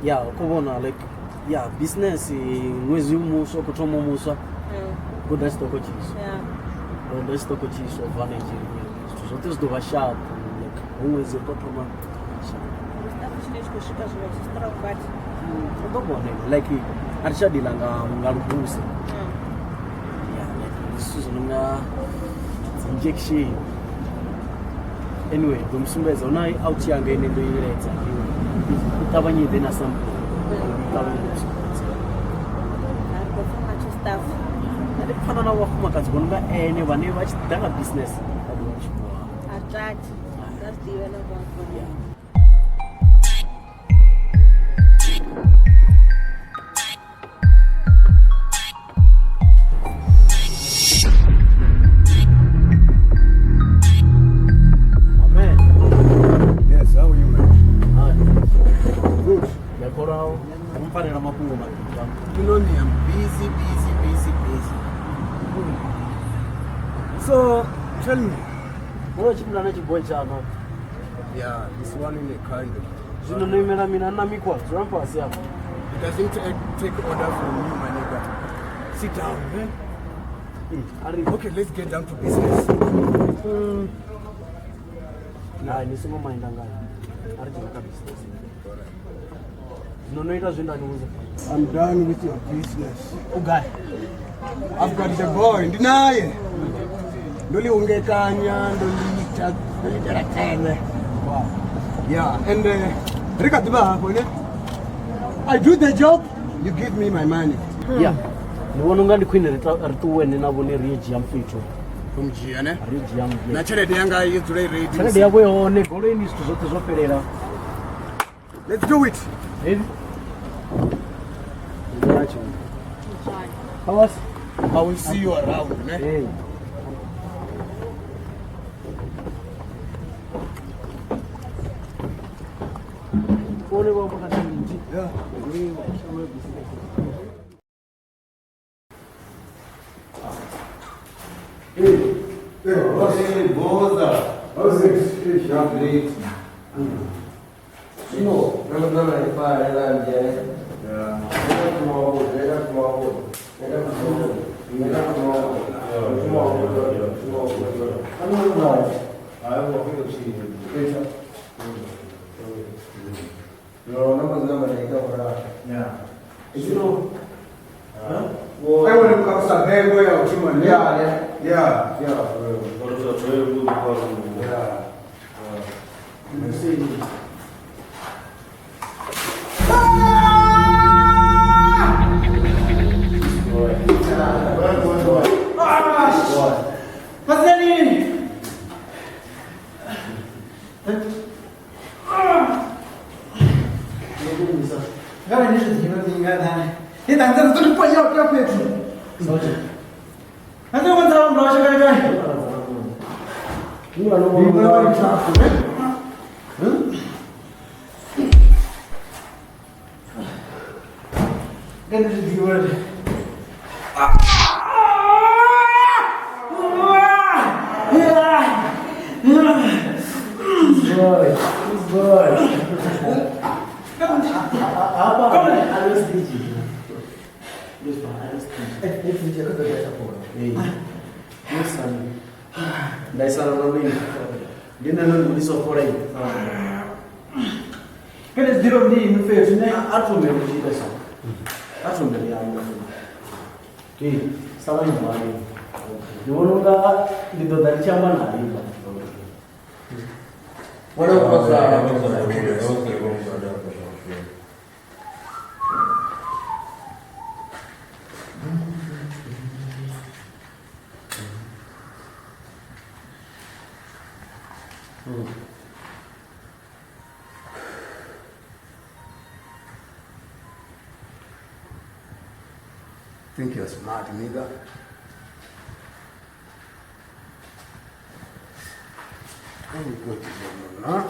S7: Ya ukubona like ya business mwezi muswa kuthoma muswa kuda xitoko tshiswa ndo xitoko tshiswa bva Nigeria zwithu zwoṱhe zwi ḓo vha sharp like hu ṅwedzi ri tou thoma u ḓo vhona like A thi tsha dila nga nga lubuse. Ya, like ndi zwithu zwo no nga dzi injection. Anyway, ndo musumbedza hu na out yanga ine ndo iledza iwe. I ṱavhanye i ḓe na sample. I ṱavhanye i musumbedza.
S3: Staff.
S7: Nṋe ndi pfana na vhafumakadzi vho no nga ene vhane vha tshi ḓa nga business vha ḓovha vha tshi khou wana.
S3: A tati. Nda zwi ḓivha na vha.
S7: Amen.
S15: Yes, how are you, man?
S7: Hi.
S15: Good.
S7: Ndakora umfanela mafhungo maḓifha.
S6: You know me, I'm busy, busy, busy, busy.
S15: So, tell me.
S7: Wo tshimbila na tshiboy tshaṋu.
S15: Yeah, this one in a kind of.
S7: Zwino no imela mina na mikwa dzula fhasi afha.
S15: It doesn't take order from you, my nigga. Sit down, man. Okay, let's get down to business.
S7: Hai, ni songo mainda ngayo. A ri dzhena kha business. Zwino no ita zwe nda ni vhudza.
S15: I'm done with your business.
S7: U gai?
S15: I've got the boy. Ndi naye. Ndo li ungekanya, ndo li ita, ndo li itela tene. Yeah, and ri kha ḓivha hafho ne? I do the job, you give me my money.
S7: Yeah. Ndi vhona unga ndi khwine ri ṱuwe nṋe na vhone ri ye dzhia mfitho.
S15: U mu dzhia ne?
S7: Ri dzhia mfitho.
S15: Na tshelede yanga i dzule i ready.
S7: Tshelede yavho i hone, goloini zwithu zwoṱhe zwo fhelela.
S15: Let's do it.
S7: Ready? How
S15: I will see you around, ne?
S7: Hey. Vhone vha amba kha tshinzhi.
S15: Yeah.
S9: Hey, Boza.
S15: How's it?
S9: Great. No, no, no,
S15: I want to come to bed where I'm Yeah, yeah, yeah. Think you're smart, nigga. Let me go to the huh?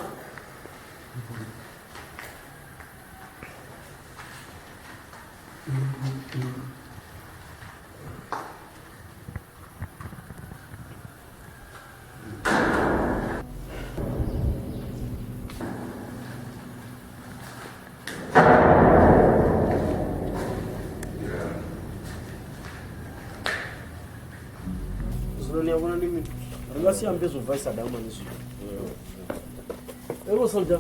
S7: Si ambe zwo bvaisa damani zwino ero soldier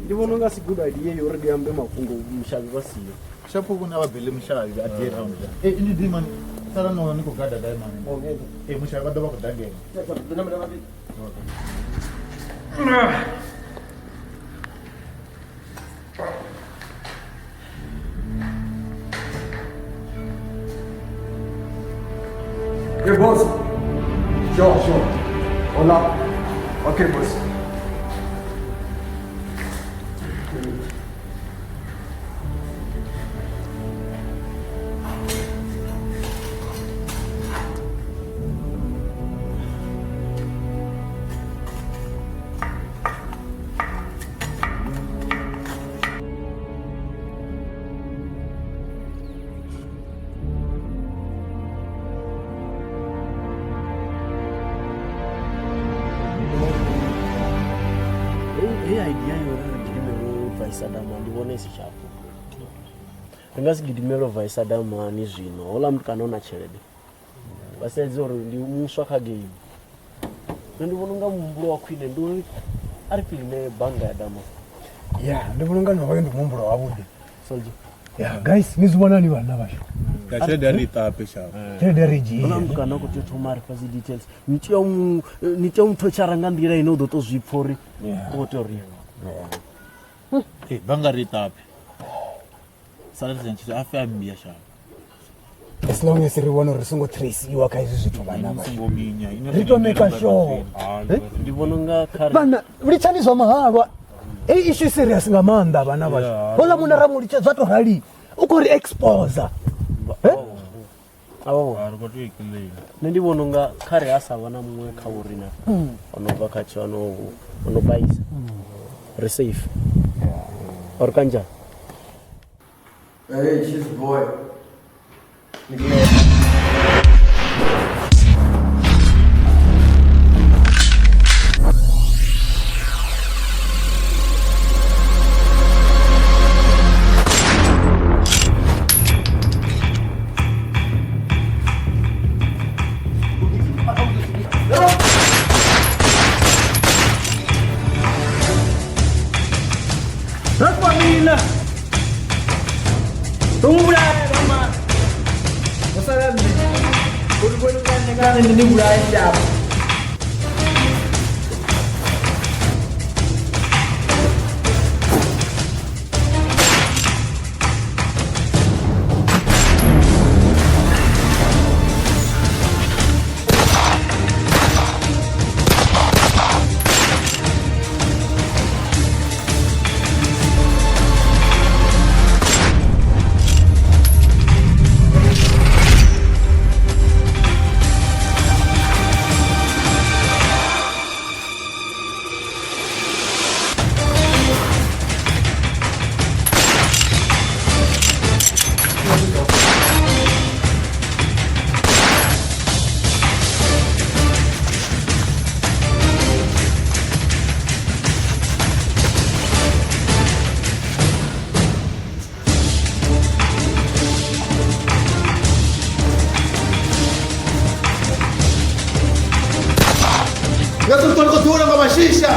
S7: ndi vhona unga si good idea yo uri ndi ambe mafhungo mushavhi vha siho.
S8: Shapo kuna va bele mushavi a die round. Eh ini di man sala no ni ko gada dai man. Eh mushavi va ḓo vha khou ḓa ngeno.
S9: Hey, boss. Sure, sure. Hola. Okay, boss.
S7: Heyi idea yo ri gidimele u bvaisa dama ndi vhona i si tshapo. Ri nga si gidimele u bvaisa damani zwino houḽa mutukana u na tshelede vha sedze uri ndi muswa kha game. Nṋe ndi vhona unga muhumbulo wa khwine ndi uri a ri piline bannga ya dama.
S12: Ya, ndi vhona unga hoyo ndi muhumbulo wavhuḓi.
S7: Soldier.
S12: Ya, guys, ni zwi vhonani vhanna vhashu?
S8: Nga tshelede a ri i ṱape sharp.
S12: Tshelede ri dzhie.
S7: Houḽa mutukana u khou tea u thoma a ri fha dzi details. Ni tea u mu ni tea u mu thotshara nga nḓila ine u ḓo tou zwi pfha uri u khou tea uri
S8: Eh bannga ri i ṱape. Sala ri tshi a fe a mmbia sharp.
S12: As long as ri vhona uri ri songo traciwa kha hezwi zwithu vhana vhashu.
S8: Songo minya. Ine
S12: Ri to make sure.
S7: Ndi vhona unga kha ri
S12: Vhana, litshani zwa mahalwa. Heyi issue serious nga maanḓa vhana vhashu. Houḽa munna ra mu litsha zwa to rali u khou ri exposer.
S7: Awo.
S8: Ri khou tea u i clean.
S7: Nṋe ndi vhona unga kha ri ha sa vha na muṅwe kha vho rina ono bva kha tsho ono baisa ri safe or kanjani.
S9: Hey, cheese boy.
S5: Rafamina. Tumvulaya mama. Usala nne. Ulibona ngane ngane ndibulaya shaba.
S8: Nga ṱuṱuwa nga mashisha.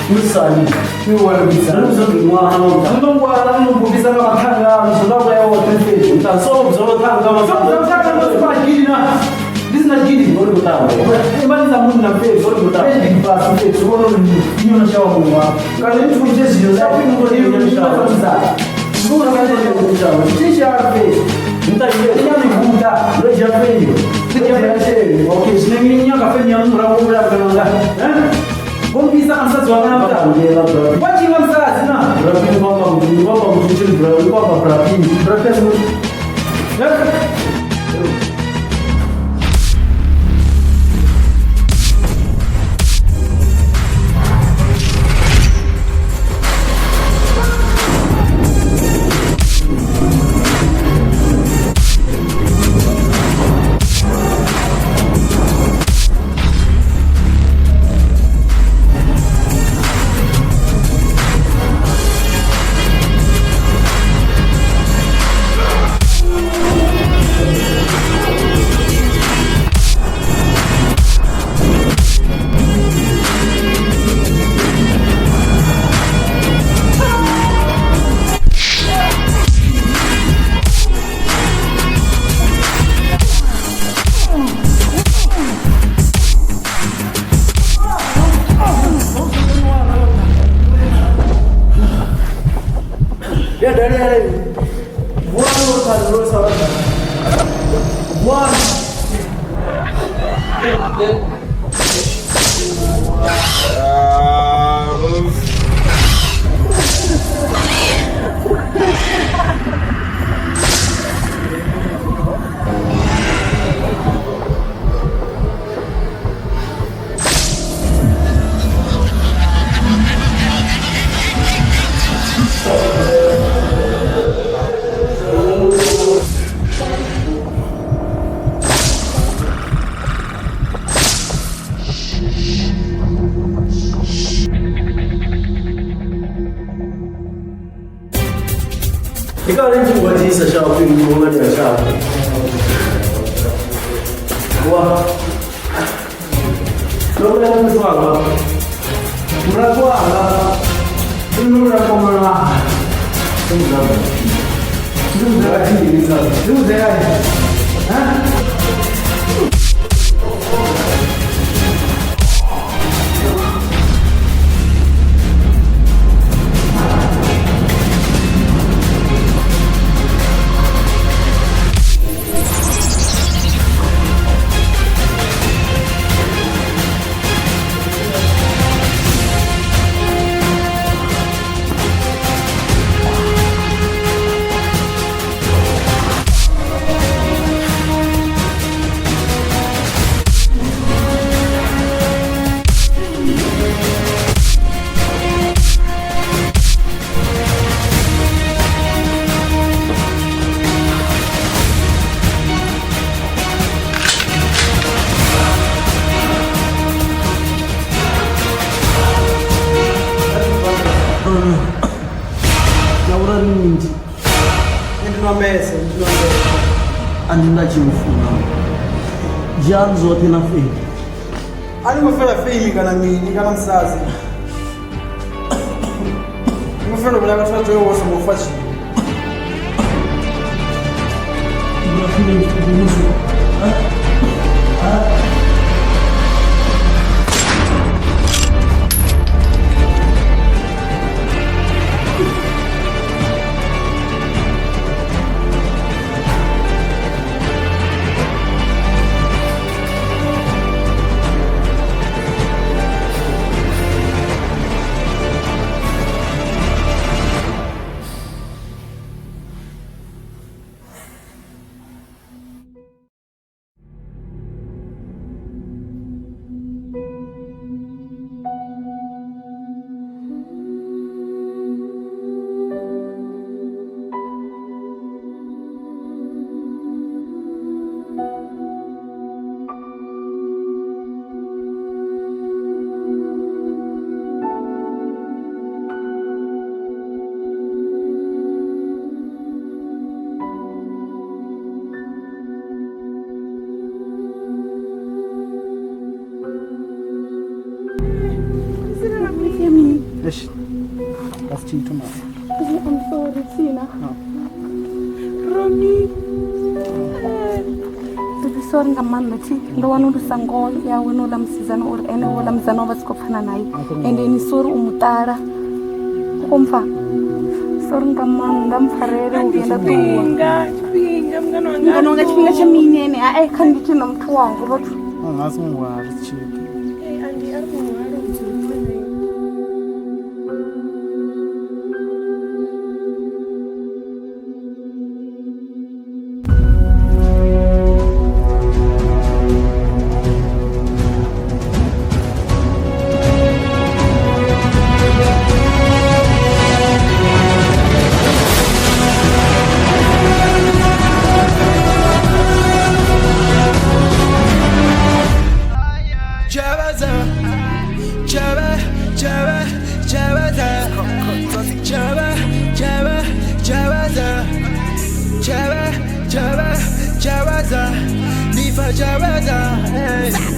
S7: Musani. Ni wala bisa. Ni zo ngwana no. Ndo ngwana no mbubisa nga mathanga zo la ya wote fethu. Nta so zo thanga ma.
S5: So zo thanga no sipagili na. Ndisina chili
S7: uri kutamba.
S5: Imani za munhu na mfethu
S7: uri kutamba.
S5: Ndi pasi mfethu uno ni no shawa munhu wako. Kana ndi kuti zvinhu zako ino shawa. Ndura kana ndi shawa. Chicha mfethu.
S7: Nta
S5: Ndinyaniguta.
S7: Ndoja fenyo.
S5: Ndinyaniguta. Okay, sinenginyanga fenyo nura ngura kana nga. Eh? Gombisa amsadzi wanga
S7: namta.
S5: Wachinga msadzi na.
S7: Brapini kwamba mtu kwamba mtu chini brapini kwamba brapini. Brapini.
S5: Eish. A si tshithu mara.
S3: I'm sorry, Tina.
S13: Romi.
S3: Ndi sorry nga maanḓa thi ndo wanulusa ngoho yawe no ḽa musidzana uri ene wo ḽa musidzana o vha si khou pfana naye ende ni sorry u muṱala u khou mpfa sorry nga maanḓa mpfarele u vhuya nda ṱuwa
S13: Tshifhinga, tshifhinga mungana wanga.
S3: mungana wanga tshifhinga tsha mini ene ae kha ndi thi na muthu wanga vhathu
S5: A si muhwalo si tshithu.
S13: Eh, Andi a ri muhwalo u dzula naye.
S11: Chaveza, Chava, Chava, Chaveza, Chava, Chava, Chaveza, Chava, Chava, Chaveza, Nifa Chaveza, hey.